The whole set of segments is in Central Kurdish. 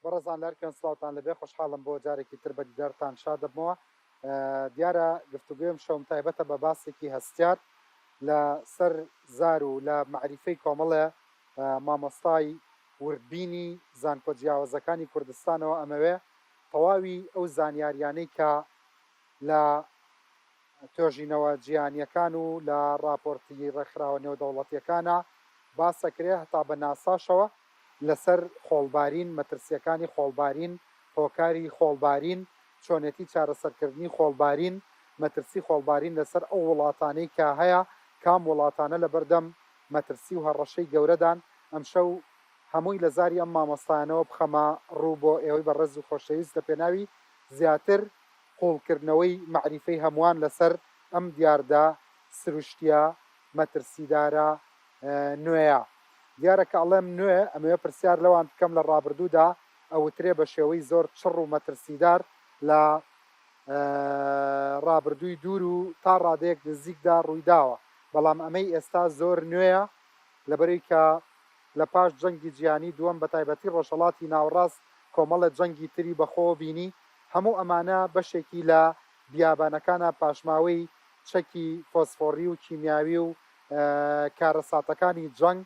بەڕێزان لە هەرکوێن سڵاوتان لێبێ خۆشحاڵم بۆ جارێکی تر بە دیدارتان شاد دەبمەوە دیارە گفتوگۆی ئەمشەوم تایبەتە بە باسێکی هەستیار لە سەر زار و لە مەعریفەی کۆمەڵێ مامۆستای وردبینی زانکۆ جیاوازەکانی کوردستانەوە ئەمەوێ تەواوی ئەو زانیاریانەی کە لە توێژینەوە جیهانییەکان و لە ڕاپۆرتی ڕێکخراوە نێودەوڵەتییەکانا باس ئەکرێ هەتا بە ناساشەوە لەسەر خۆڵبارین، مەترسییەکانی خۆڵبارین، هۆکاری خۆڵبارین، چۆنێتی چارەسەرکردنی خۆڵبارین، مەترسی خۆڵبارین لەسەر ئەو وڵاتانەی کە هەیە، کام وڵاتانە لەبەردەم مەترسی و هەڕەشەی گەورەدان، ئەمشەو هەمووی لە زاری ئەم مامۆستایانەوە بخەمە ڕوو بۆ ئێوەی بەڕێز و خۆشەویست لە پێناوی زیاتر قووڵکردنەوەی مەعریفەی هەمووان لەسەر ئەم دیاردە سروشتییە مەترسیدارە نوێیە. دیارە کە ئەڵێم نوێ، ئەمەوێ پرسیار لەوان بکەم لە ڕابردوودا ئەوترێ بە شێوەی زۆر چڕ و مەترسیدار لە ڕابردووی دوور و تا ڕادەیەک نزیکدا ڕوویداوە، بەڵام ئەمەی ئێستا زۆر نوێیە لەبەرەی کە لە پاش جەنگی جیهانی دووەم بەتایبەتی ڕۆژهەڵاتی ناوەڕاست کۆمەڵێ جەنگی تری بەخۆوە بینی، هەموو ئەمانە بەشێکی لە بیابانەکانە پاشماوەی چەکی فۆسفۆڕی و کیمیاوی و کارەساتەکانی جەنگ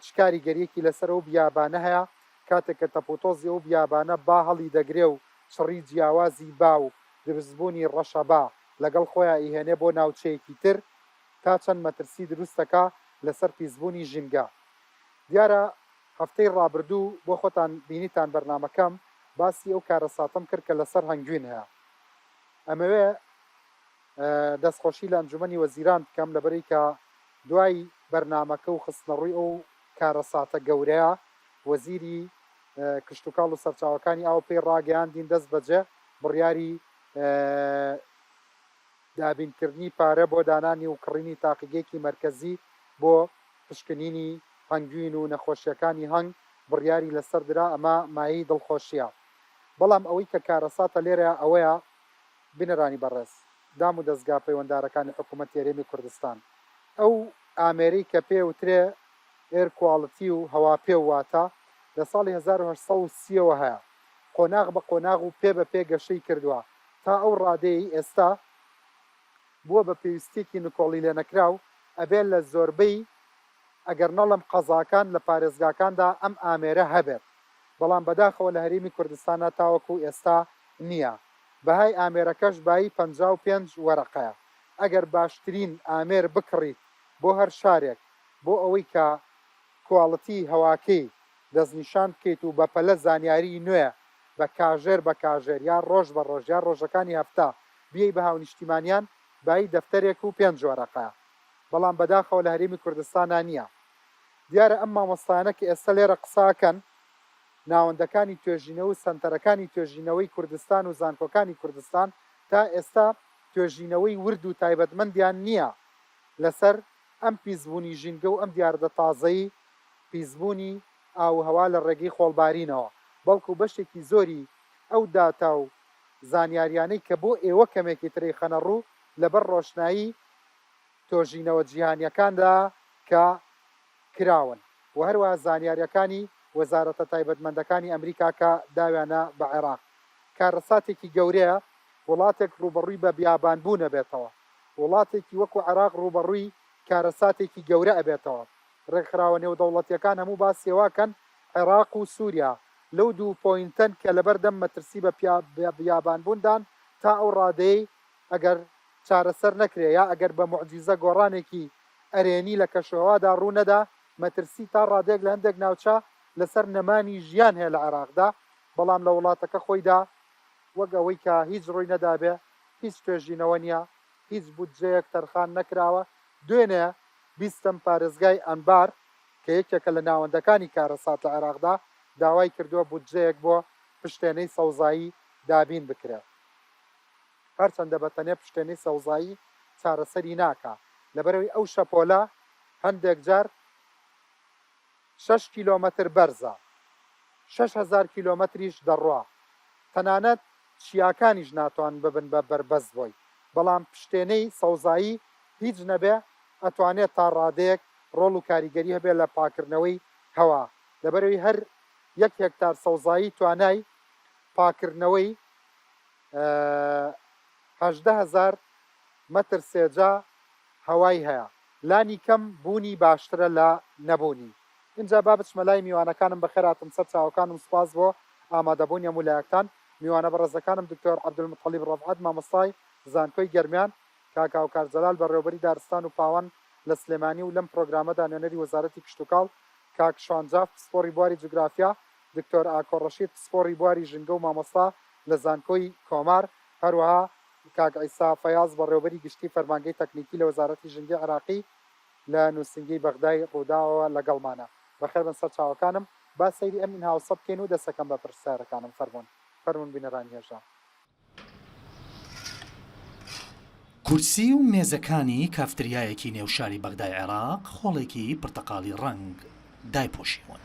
چ کاریگەریەکی لەسەر ئەو بیابانە هەیە، کاتێک کە تەپوتۆزی ئەو بیابانە با هەڵی دەگرێ و چڕی جیاوازی با و دروستبوونی ڕەشەبا لەگەڵ خۆیا ئیهێنێ بۆ ناوچەیەکی تر تا چەند مەترسی دروستەکا لەسەر پیسبوونی ژینگە. دیارە هەفتەی ڕابردوو بۆ خۆتان بینیتان بەرنامەکەم باسی ئەو کارەساتەم کرد کە لەسەر هەنگوین هەیە. ئەمەوێ دەستخۆشی لە ئەنجومەنی وەزیران بکەم لەبەرەی کە دوای بەرنامەکە و خستنەڕووی ئەو کارەساتە گەورەیە وەزیری کشتوکاڵ و سەرچاوەکانی ئاو پێی ڕاگەیاندین دەست بەجێ بڕیاری دابینکردنی پارە بۆ دانانی و کڕینی تاقیگەیەکی مەرکەزی بۆ پشکنینی هەنگوین و نەخۆشییەکانی هەنگ بڕیاری لەسەر درا، ئەمە مایەی دڵخۆشییە. بەڵام ئەوەی کە کارەساتە لێرەیا ئەوەیە بینەرانی بەڕێز، دام و دەزگا پەیوەندارەکانی حکوومەتی هەرێمی کوردستان ئەو ئامێرەی کە پێ وترێ Air Quality و هەواپێو واتە لە ساڵی 1830 ەوە هەیە قۆناغ بە قۆناغ و پێ بە پێ گەشەی کردووە تا ئەو ڕادەیەی ئێستا بووە بە پێویستیەکی نکۆڵی لێنەکراو، ئەبێ لە زۆربەی ئەگەر نەڵێم قەزاکان لە پارێزگاکاندا ئەم ئامێرە هەبێت، بەڵام بەداخەوە لە هەرێمی کوردستانا تاوەکو ئێستا نییە، بەهای ئامێرەکەش بایی 55 وەرەقەیە، ئەگەر باشترین ئامێر بکڕیت بۆ هەر شارێک بۆ ئەوەی کە کواڵتی هەواکەی دەستنیشان بکەیت و بەپەلە زانیاریی نوێ بە کاژێر بە کاژێر یا ڕۆژ بە ڕۆژ یا ڕۆژەکانی هەفتە بیەی بە هاونیشتیمانیان بایی دەفتەرێک و پێنج وەرەقەیە بەڵام بەداخەوە لە هەرێمی کوردستانا نییە. دیارە ئەم مامۆستایانە کە ئێستا لێرە قسە ئەکەن ناوەندەکانی توێژینەوە و سەنتەرەکانی توێژینەوەی کوردستان و زانکۆکانی کوردستان تا ئێستا توێژینەوەی ورد و تایبەتمەندیان نییە لەسەر ئەم پیسبوونی ژینگە و ئەم دیاردە تازەی پیسبوونی ئاووهەوا لە ڕێگەی خۆڵبارینەوە، بەڵکو بەشێکی زۆری ئەو داتا و زانیاریانەی کە بۆ ئێوە کەمێکی تر ئەیخەنە ڕوو لەبەر ڕۆشنایی تۆژینەوە جیهانیەکاندا کە کراون و هەروەها زانیاریەکانی وەزارەتە تایبەتمەندەکانی ئەمریکا کە داویانە بە عێراق. کارەساتێکی گەورەیە وڵاتێک ڕووبەڕووی بە بیابانبوون ئەبێتەوە. وڵاتێکی وەکو عێراق ڕووبەڕووی کارەساتێکی گەورە ئەبێتەوە. ڕێکخراوە نێودەوڵەتیەکان هەموو باسی ئەوە ئەکەن عێراق و سوریا لەو دوو پۆینتەن کە لەبەردەم مەترسی بە بیابانبووندان تا ئەو ڕادەیەی ئەگەر چارەسەر نەکرێ یا ئەگەر بە موعجیزە گۆڕانێکی ئەرێنی لە کەشوهەوادا ڕوو نەدا مەترسی تا ڕادەیەک لە هەندێک ناوچە لەسەر نەمانی ژیان هەیە لە عێراقدا بەڵام لە وڵاتەکە خۆیدا وەک ئەوەی کە هیچ ڕووی نەدابێ هیچ توێژینەوە نیە هیچ بودجەیەک تەرخان نەکراوە دوێنێ بیستم پارێزگای ئەنبار کە یەکێکە لە ناوەندەکانی کارەسات لە عێراقدا، داوای کردووە بودجەیەک بۆ پشتێنەی سەوزایی دابین بکرێت. هەرچەندە بە تەنێ پشتێنەی سەوزایی چارەسەری ناکا، لەبەرئەوەی ئەو شەپۆلە هەندێک جار شەش کیلۆمەتر بەرزە، 6000 کیلۆمەتریش دەڕوا، تەنانەت چیاکانیش ناتوانن ببن بە بەربەست بۆی، بەڵام پشتێنەی سەوزایی هیچ نەبێ ئەتوانێ تا ڕادەیەک ڕۆڵ و کاریگەری هەبێ لە پاکردنەوەی هەوا، لەبەرئەوەی هەر یەک هێکتار سەوزایی توانای پاکردنەوەی 18 هەزار مەتر سێجا هەوای هەیە. لانی کەم بوونی باشترە لە نەبوونی. ئینجا با بچمە لای میوانەکانم بەخێرهاتن سەر چاوەکانم سوپاس بۆ ئامادەبوونی هەموو لایەکتان. میوانە بەڕێزەکانم دکتۆر عەبدولموتەڵیب ڕەفعەت مامۆستای زانکۆی گەرمیان، کاک هاوکار جەلال بەڕێوەبەری دارستان و پاوان لە سلێمانی و لەم پرۆگرامەدا نوێنەری وەزارەتی کشتوکاڵ، کاک شوان جاف پسپۆڕی بواری جوگرافیا، دکتۆر ئاکۆ ڕەشید پسپۆڕی بواری ژینگە و مامۆستا لە زانکۆی کۆمار، هەروەها کاک عیسا فەیاز بەڕێوەبەری گشتی فەرمانگەی تەکنیکی لە وەزارەتی ژینگەی عێراقی لە نووسینگەی بەغدای ڕووداوەوە لەگەڵمانە. بەخێربێن سەرچاوەکانم. با سەیری ئەم in-house ە بکەین و دەستەکەم بە پرسیارەکانم. فەرموون. فەرموون بینەرانی هێژا. کورسی و مێزەکانی کافتریایەکی نێو شاری بەغدای عێراق خۆڵێکی پرتەقاڵی ڕەنگ دایپۆشیون.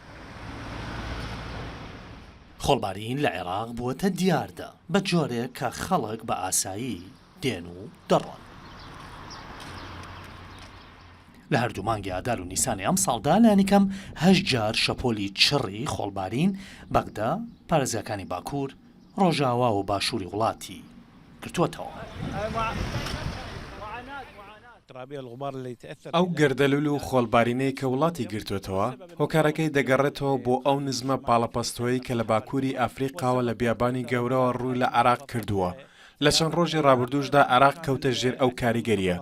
خۆڵبارین لە عێراق بووەتە دیاردە، بە جۆرێک کە خەڵک بە ئاسایی دێن و دەڕۆن. لە هەردوو مانگی ئادار و نیسانی ئەمساڵدا لانیکەم هەشت جار شەپۆلی چڕی خۆڵبارین بەغدا، پارێزگاکانی باکوور، ڕۆژاوا و باشووری وڵاتی گرتووەتەوە. ئەو گەردەلوول و خۆڵبارینەی کە وڵاتی گرتووەتەوە، هۆکارەکەی دەگەڕێتەوە بۆ ئەو نزمە پاڵەپەستۆیەی کە لە باکووری ئەفریقاوە لە بیابانی گەورەوە ڕووی لە عێراق کردووە. لە چەند ڕۆژی ڕابردووشدا عێراق کەوتە ژێر ئەو کاریگەرییە.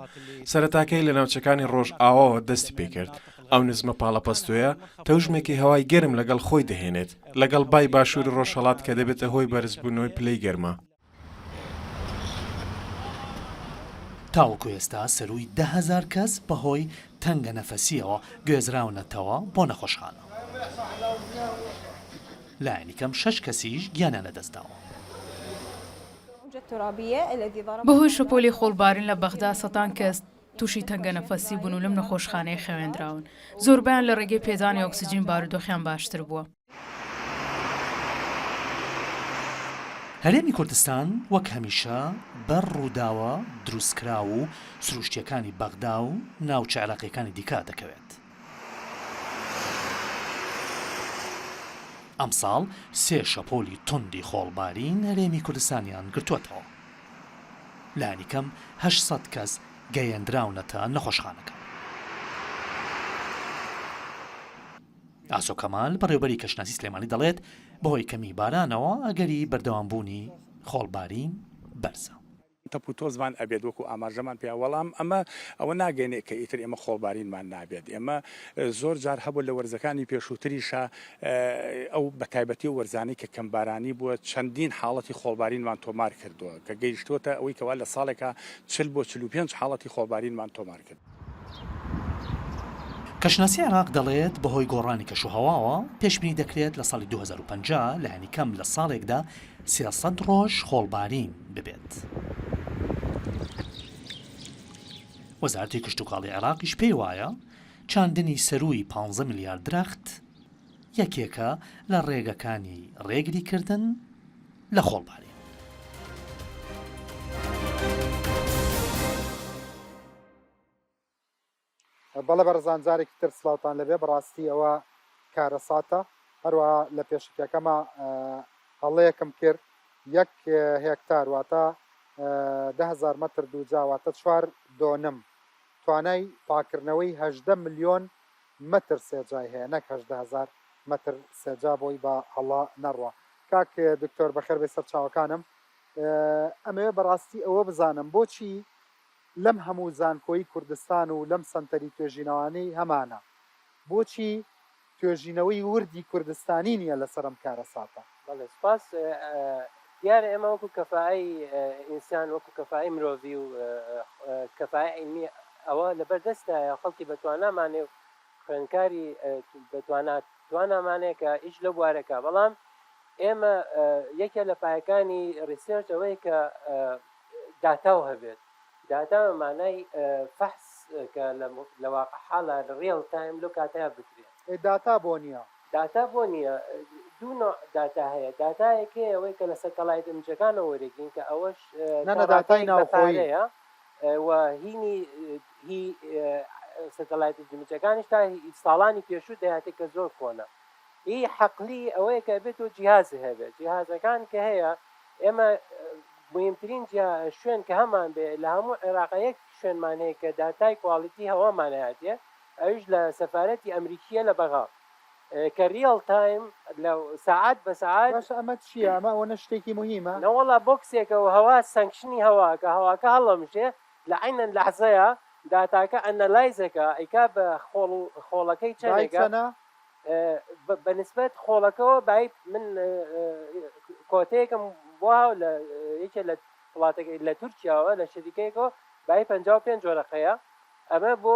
سەرەتاکەی لە ناوچەکانی ڕۆژئاواوە دەستی پێکرد. ئەو نزمە پاڵەپەستۆیە تەوژمێکی هەوای گەرم لەگەڵ خۆی دەهێنێت، لەگەڵ بای باشووری ڕۆژهەڵات کە دەبێتە هۆی بەرزبوونەوەی پلەی گەرما. تاوەکو ئێستا سەرووی 10,000 کەس بەهۆی تەنگەنەفەسییەوە گوێزراونەتەوە بۆ نەخۆشخانە. لایەنیکەم شەش کەسیش گیانیان لەدەستداوە. بەهۆی شەپۆلی خۆڵبارین لە بەغدا سەدان کەس تووشی تەنگەنەفەسی بوون و لەم نەخۆشخانەیە خەوێندراون، زۆربەیان لە رێگەی پێدانی ئۆکسجین بارودۆخیان باشتر بووە. هەرێمی کوردستان وەک هەمیشە بەر رووداوە دروستکراو و سروشتییەکانی بەغدا و ناوچە عێراقییەکانی دیکە دەکەوێت. ئەمساڵ سێ شەپۆلی توندی خۆڵبارین هەرێمی کوردستانیان گرتووەتەوە. لانیکەم 800 کەس گەیەندراونەتە نەخۆشخانەکان. ئاسۆ کەمال، بەڕێوەبەری کەشناسی سلێمانی دەڵێت، بەهۆی کەمیی بارانەوە ئەگەری بەردەوامبوونی خۆڵبارین بەرزە. تەپ و تۆزمان ئەبێت وەکو ئاماژەمان پێ وەڵام ئەمە ئەوە ناگەینێ کە ئیتر ئێمە خۆڵبارینمان نابێت ئێمە زۆر جار هەبوو لە وەرزەکانی پێشووتریشا ئەو بە تایبەتی ئەو وەرزانەی کە کەمبارانی بووە چەندین حاڵەتی خۆڵبارینمان تۆمار کردووە کە گەیشتووەتە ئەوەی کەوا لە ساڵێکا 40 بۆ 45 حاڵەتی خۆڵبارینمان تۆمار کرد. کەشناسی عێراق دەڵێت، بەهۆی گۆڕانی کەشوهەواوە، پێشبینی دەکرێت لە ساڵی 2050 لایەنیکەم لە ساڵێکدا 300 ڕۆژ خۆڵبارین ببێت. وەزارەتی کشتوکاڵی عێراقیش پێیوایە، چاندنی سەرووی پانزە ملیار درەخت یەکێکە لە ڕێگەکانی ڕێگریکردن لە خۆڵبارین. بەڵێ بەڕێزان جارێکی تر سڵاوتان لێبێ بەڕاستی ئەوە کارەساتە هەروەها لە پێشەکیەکەما هەڵەیەکم کرد یەک هێکتار واتە 10هزار مەتر دووجا واتە چوار دۆنم توانای پاکردنەوەی 18 ملیۆن مەتر سێجای هەیە نەک 18 هەزار مەتر سێجا بۆی بە هەڵە نەڕوا کاک دکتۆر بەخێر بێی سەر چاوەکانم ئەمەوێ بەڕاستی ئەوە بزانم بۆچی لەم هەموو زانکۆی کوردستان و لەم سەنتەری توێژینەوانەی هەمانە بۆچی توێژینەوەی وردی کوردستانی نیە لەسەر ئەم کارەساتە؟ بەڵێ سوپاس. دیارە ئێمە وەکو کەفائەی ئینسان، وەکو کەفائەی مرۆڤی و کەفائەی عیلمی ئەوە لەبەر دەستدایە خەڵکی بەتوانامانێ و خوێندکاری بەتوانا توانامانەیە کە ئیش لەو بوارە کا بەڵام ئێمە یەکێ لە پایەکانی research ئەوەیە کە داتاو هەبێت داتا بە مانای فەحس کە لە واقع حاڵا لە real time لەو کاتەیا بکرێ. ئێ داتا بۆ نییە؟ داتا بۆ نییە؟ دوو نەوع داتا هەیە، داتایەک هەیە ئەوەی کە لە satellite image ەکانەوە وەرێگرین کە ئەوەش نا تا نا داتای ڕادەیەک بە ناوخۆیی. پارەیە و هینی هی satellite image ەکانیش تا ساڵانی پێشوو دەیاتێ کە زۆر کۆنە. ئی حەقلی ئەوەیە کە ئەبێت تۆ جیهازت هەبێت جیهازەکان کە هەیە ئێمە موهیمترین جیا شوێن کە هەمان بێ لە هەموو عێراقا یەک شوێنمان هەیە کە داتای quality هەوامان هاتیە ئەویش لە سەفارەتی ئەمریکیە لە بەغا کە real time لە سەعات بە سەعات باشە ئەمە چیە ئەمە ئەوەنە شتێکی موهیمە؟ نەوەڵا box ێکە و هەوا suction ی هەواکە هەواکە هەڵەمژێ لە عەینەن لەحزەیا داتاکە analyze ئەکا ئەیکا بە خۆڵ و خۆڵەکەی بای چەنێکە چەنە؟ بە نسبەت خۆڵەکەوە بای من کۆتەیەکم بۆ هاو لە یەکێ لە وڵاتەکەی لە تورکیاوە لە شەریکەیەکەوە بای 55 وەرەقەیە ئەمە بۆ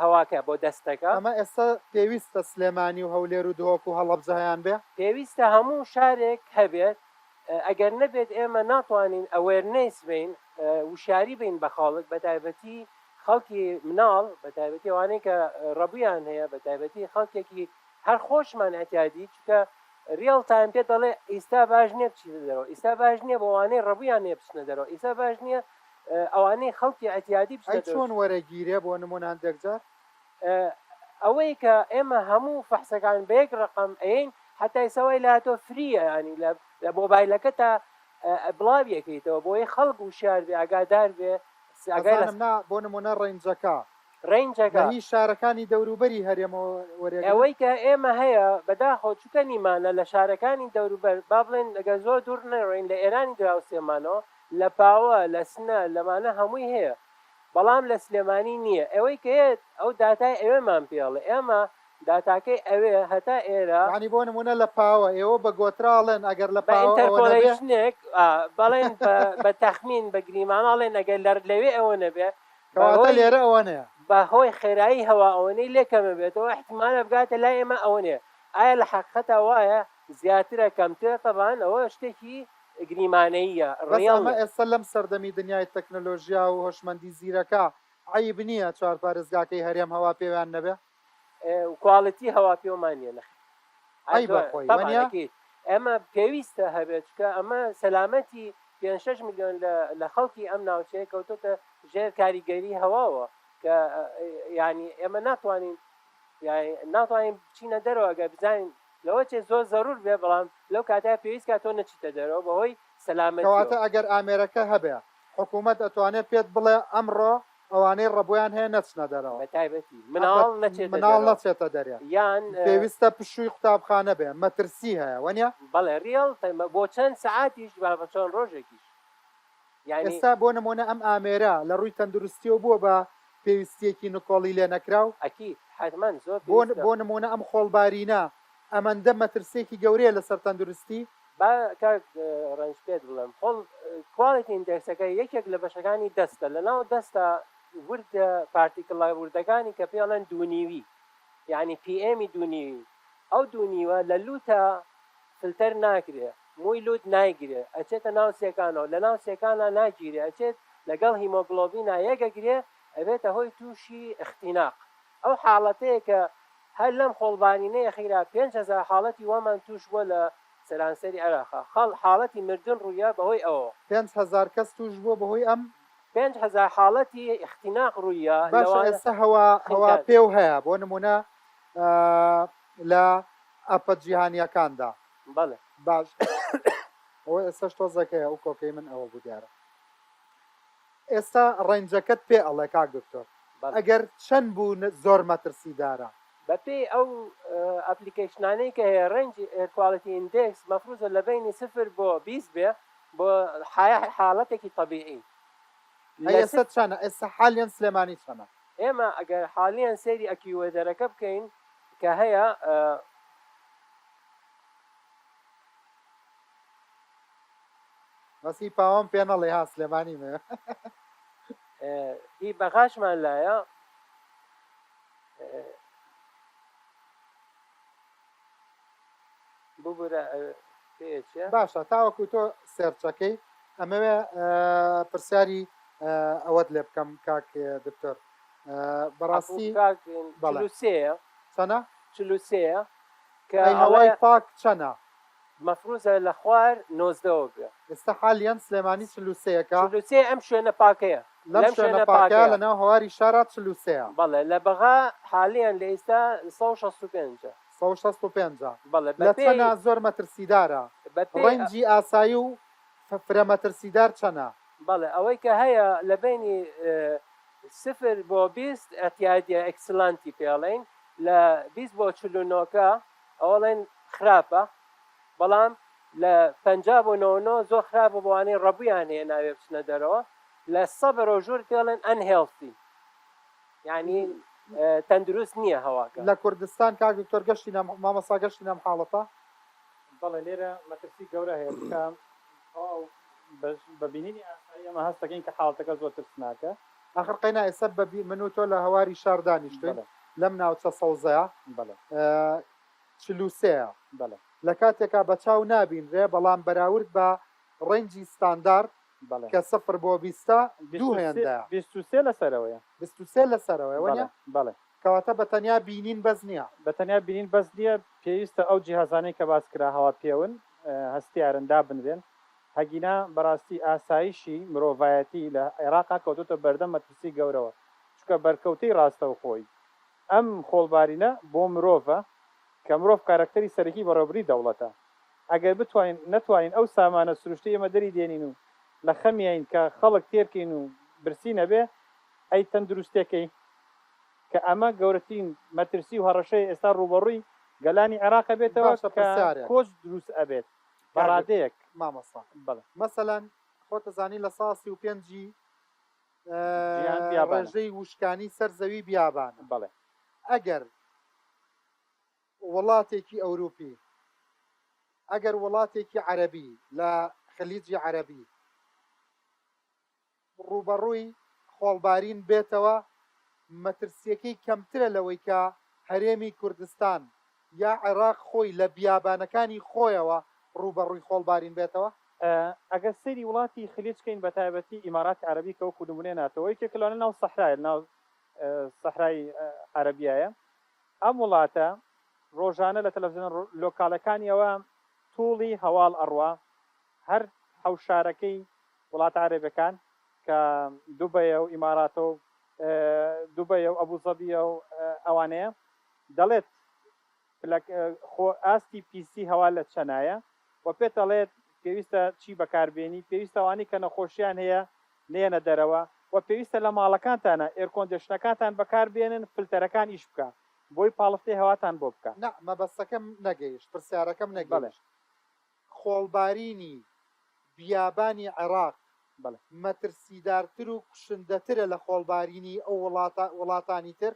هەواکە بۆ دەستەکە. ئەمە ئێستا پێویستە سلێمانی و هەولێر و دهۆک و هەڵەبجە هەیان بێ؟ پێویستە هەموو شارێک هەبێت ئەگەر نەبێت ئێمە ناتوانین awareness بین وشیاری بین بە خەڵک بە تایبەتی خەڵکی مناڵ بە تایبەتی ئەوانەی کە ڕەبویان هەیە بە تایبەتی خەڵکێکی هەر خۆشمان ئەتیادی چونکە real time پێت دەڵێ ئیستا باش نییە بچیتە دەرەوە ئیستا باش نییە بۆ ئەوانەی ڕەبویان هەیە بچنە دەرەوە ئیستا باش نییە ئەوانەی خەڵکی ئەتیادی بچنە ئەی دەرەوە چۆن وەرەگیرێ بۆ نمونە هەندێک جار؟ ئەوەی کە ئێمە هەموو فەحسەکان بە یەک ڕەقەم ئەیەین حەتا ئیستا وای لێهاتووە free یە یانی لە مۆبایلەکەتا بڵاوی ئەکەیتەوە بۆیە خەڵک وشیار بێ ئاگادار بێ ئاگای لە ئەزانم نا بۆ نمونە range ەکە لە range ەکە. هی شارەکانی دەوروبەری هەرێمەوە وەرێگرن؟ ئەوەی کە ئێمە هەیە بەداخەوە چونکە نیمانە لە شارەکانی دەوروبەر با بڵێین ئەگەر زۆر دوور نەڕۆین لە ئێرانی دراوسێمانەوە لە پاوە لە سنە لەمانە هەمووی هەیە بەڵام لە سلێمانی نییە ئەوەی کە یەت ئەو داتای ئەوێمان پێ ئەڵێ ئێمە داتاکەی ئەوێ هەتا ئێرە. یانی بۆ نموونە لە پاوە ئێوە بە گۆترا ئەڵێن ئەگەر لە بە پاوە ئەوە نەبێ. interpolation ێک ئا بەڵێن بە بە تەخمین بە گریمانە ئەڵێن ئەگەر لە لەوێ ئەوە نەبێ بە کەواتە هۆی لێرە ئەوە نەیە. بە هۆی خێرایی هەوا ئەوەنەی لێ کەمە بێتەوە ئیحتیمالە بگاتە لای ئێمە ئەوەنەیە ئایا لە حەقیقەتا وایە زیاترە کەمترە تەبعەن ئەوە شتێکی گریمانەییە بەس ڕیەڵ ئەمە نیە. ئێستا لەم سەردەمی دنیای تەکنەلۆژیا و هۆشمەندی زیرەکە عەیب نیە چوارپارێزگاکەی هەرێم هەوا پێویان نەبێ؟ quality هەوا پێومان نیە نەخێر. عەیبە خۆی تەبعەن وەنیە؟ ئەکید ئێمە پێویستە هەبێت چونکە ئەمە سەلامەتی پێنج شەش ملیۆن لە لە خەڵکی ئەم ناوچەیە کەوتۆتە ژێر کاریگەری هەواوە کە یانی ئێمە ناتوانین یانی ناتوانین بچینە دەرەوە گەر بزانین لەوە چێ زۆر زەرور بێ بەڵام لەو کاتە پێویست کا تۆ نەچیتە دەرەوە بەهۆی سەلامەتیەوە. کەواتە ئەگەر ئامێرەکە هەبێ حکومەت ئەتوانێ پێت بڵێ ئەمڕۆ ئەوانەی ڕەبۆیان هەیە نەچنە دەرەوە. بە تایبەتی مناڵ نەچێتە مناڵ دەرەوە نەچێتە دەرێ. یان. پێویستە پشووی قوتابخانە بێ مەترسی هەیە وەنیە؟ بەڵێ real بۆ چەند سەعاتیش با بە چەند ڕۆژێکیش یانی. ئێستا بۆ نموونە ئەم ئامێرە لە ڕووی تەندروستیەوە بووە بە پێویستیەکی نکۆڵی لێ نەکراو؟ ئەکید حەتمەن زۆر بۆ پێویستە. بۆ نموونە ئەم خۆڵبارینە ئەمەندە مەترسیەکی گەورەیە لەسەر تەندروستی؟ با کاک ڕەنج پێت بڵێم خۆڵ quality index ەکە یەکێک لە بەشەکانی dust ە لە ناو dust ە وردە particle ە وردەکانی کە پێی ئەڵێن دوونیوی یانی PM ی دوونیوی ئەو دوونیوە لە لووتە فلتەر ناکرێ مووی لووت نایگرێ ئەچێتە ناو سیەکانەوە لە ناو سیەکانا ناگیرێ ئەچێت لەگەڵ هیمۆگڵۆبینا یەک ئەگرێ ئەبێتە هۆی تووشی اختناق ئەو حاڵەتەیە کە هەر لەم خۆڵبارینەی ئەخیرا 5000 حاڵەتی وامان تووش بووە لە سەرانسەری عێراقا خەڵ حاڵەتی مردن ڕوویا بەهۆی ئەوەوە. 5000 کەس تووش بووە بەهۆی ئەم. 5000 حاڵەتی اختناق ڕوویا باشە لەوانە ئێستا هەوا هەوا خنکان. پێو هەیە بۆ نموونە لە ئەپە جیهانیەکاندا. بەڵێ. باش ئەوە ئێستاش تۆزێک هەیە ئەو کۆکەی من ئەوە بوو دیارە. ئێستا range ەکەت پێ ئەڵێ کاک دکتۆر بەڵێ. ئەگەر چەند بوو زۆر مەترسیدارە؟ بەپێی ئەو application انەی کە هەیە range ی air quality index مەفروزە لە بەینی سفر بۆ 20 بێ بۆ حاڵەتێکی تەبیعی ئەی لە ئێستا سفر چەنە؟ ئێستا حالیەن سلێمانی چەنە؟ ئێمە ئەگەر حالیەن سەیری AccuWeather ەکە بکەین کە هەیە. بەس هی پاوەم پێ نەڵێ ها سلێمانی مە. هی بەغاشمان لایە. ببورە پێچێ. باشە تاوەکو تۆ search ەکەی ئەمەوێ پرسیاری ئەوەت لێ بکەم کاک دکتۆر بەڕاستی کاک بەڵێ 43 چەنە؟ 43 کە ئەی ئەڵێ هەوای پاک چەنە؟ مەفروزە لە خوار نۆزدەوە بێ. ئێستا حالیەن سلێمانی 43 ەکە. 43 ئەم شوێنە پاکەیە. لەم لەم شوێنە شوێنە پاکەیە پاکەیە. لە ناو هەواری شارا 43 ە. بەڵێ لە بەغا حالیەن لە ئیستا 165 ە. 165 ە. بەڵێ لە بەپێی چەنە زۆر مەترسیدارە؟ بەپێی range ی ئاسایی و فرە مەترسیدار چەنە؟ بەڵێ ئەوەی کە هەیە لە بەینی سفر بۆ 20 ئەعتیادیە excellent ی پێ ئەڵێین لە 20 بۆ 49 کە ئەوە ئەڵێن خراپە بەڵام لە 50 بۆ 99 زۆر خراپە بۆ ئەوانەی ڕەبوویان هەیە ناوێ بچنە دەرەوە لە سە بەرەو ژوور پێ ئەڵێن unhealthy یانی تەندروست نییە هەواکە. لە کوردستان کاک دکتۆر گەشتینە مامۆستا گەشتینە ئەم حاڵەتە؟ بەڵێ لێرە مەترسی گەورە هەیە چونکە تەواو بە بینینی ئاسایی ئێمە هەست دەکەین کە حاڵەتەکە زۆر ترسناکە. ئاخر قەینا ئێستا بە من و تۆ لە هەواری شار دانیشتوین بەڵێ. لەم ناوچە سەوزەیە بەڵێ. 43 ە بەڵێ. لە کاتێکا بە چاو نابینرێ بەڵام بەراورد بە range ی ستاندارد بەڵێ. کە سفر بۆ بیستە دوو 23 هێندەیە. 23 لەسەرەوەیە. 23 لەسەرەوەیە بەڵێ وەنیە؟ بەڵێ. کەواتە بە تەنیا بینین بەس نییە. بە تەنیا بینین بەس نییە، پێویستە ئەو جیهازانەی کە باس کرا هەوا پێون، هەستیارن، دابنرێن. هەگینا بەڕاستی ئاسایشی مرۆڤایەتی لە عێراقا کەوتۆتە بەردەم مەترسی گەورەوە، چونکە بەرکەوتەی ڕاستەوخۆی ئەم خۆڵبارینە بۆ مرۆڤە کە مرۆڤ کارەکتەری سەرەکی بەڕێوەبردنی دەوڵەتە. ئەگەر بتوانین نەتوانین ئەو سامانە سروشتەی ئێمە دەری دێنین و لە خەمیین کە خەڵک تێرکەین و برسی نەبێ، ئەی تەندروستێکەی؟ کە ئەمە گەورەترین مەترسی و هەڕەشەیە ئێستا ڕووبەڕووی گەلانی عێراق ئەبێتەوە باشە کە پرسیارێک. کۆچ دروست ئەبێت بە کاک ڕادەیەک. مامۆستا بەڵێ. مەسەلەن خۆت ئەزانی لە سا 35 ی جیهان بیابانە. ڕێژەی وشکانی سەر زەوی بیابانە. بەڵێ. ئەگەر وڵاتێکی ئەوروپی، ئەگەر وڵاتێکی عەرەبی لە خلیجی عەرەبی ڕووبەڕووی خۆڵبارین بێتەوە، مەترسییەکەی کەمترە لەوەی کە هەرێمی کوردستان یا عێراق خۆی لە بیابانەکانی خۆیەوە ڕووبەڕووی خۆڵبارین بێتەوە؟ ئەگەر سەیری وڵاتی خلیج کەین بەتایبەتی ئیماراتی عەرەبی کە وەکو نمونەی ناتەوە یەکێکە لەوانە ناو سەحرایە لەناو سەحرای عەرەبیایە ئەم وڵاتە ڕۆژانە لە تەلەفزیۆنە لۆکاڵەکانیەوە توڵی هەواڵ ئەڕوا هەر حەوشارەکەی وڵاتە عەرەبەکان کە دوبەیە و ئیماراتە و دوبەیە و ئەبوزەبیە و ئەوانەیە دەڵێت خۆ ئاستی پیسی هەوا لە چەنایە و پێت ئەڵێت پێویستە چی بەکاربێنی پێویستە ئەوانەی کە نەخۆشیان هەیە نەیەنە دەرەوە و پێویستە لە ماڵەکانتانا air condition ەکانتان بەکار بێنن فلتەرەکان ئیش بکا بۆی پاڵفتەی هەواتان بۆ بکا. نا مەبەستەکەم نەگەیشت پرسیارەکەم بەڵێ. نەگەیشت خۆڵبارینی بیابانی عێراق بەڵێ. مەترسیدارتر و کوشندەترە لە خۆڵبارینی ئەو وڵاتە وڵاتانی تر؟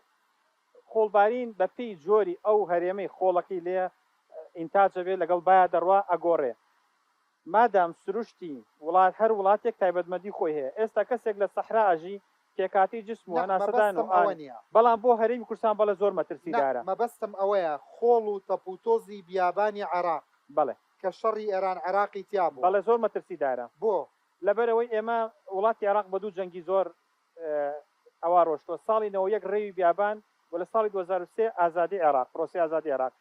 خۆڵبارین بە پێی جۆری ئەو هەرێمەی خۆڵەکەی لێ ئینتاج ئەبێ لەگەڵ بایا دەڕوا ئەگۆڕێ مادام سروشتی وڵات هەر وڵاتێک تایبەتمەندی خۆی هەیە ئێستا کەسێک لە سەحرا ئەژی پێکهاتەی جسم و نا هەناسەدان و مەبەستم ئەوە ئان نیە. بەڵام بۆ هەرێمی کوردستان بەڵێ زۆر نا مەترسیدارە. مەبەستم ئەوەیە خۆڵ و تەپوتۆزی بیابانی عێراق بەڵێ. کە شەڕی ئێران عێراقی تیا بووە. بەڵێ زۆر مەترسیدارە. بۆ؟ لەبەرئەوەی ئێمە وڵاتی عێراق بە دوو جەنگی زۆر ئەوا ڕۆشتووە ساڵی 91 ڕێوی بیابان و لە ساڵی 2003 ئازادی عێراق پرۆسەی ئازادی عێراق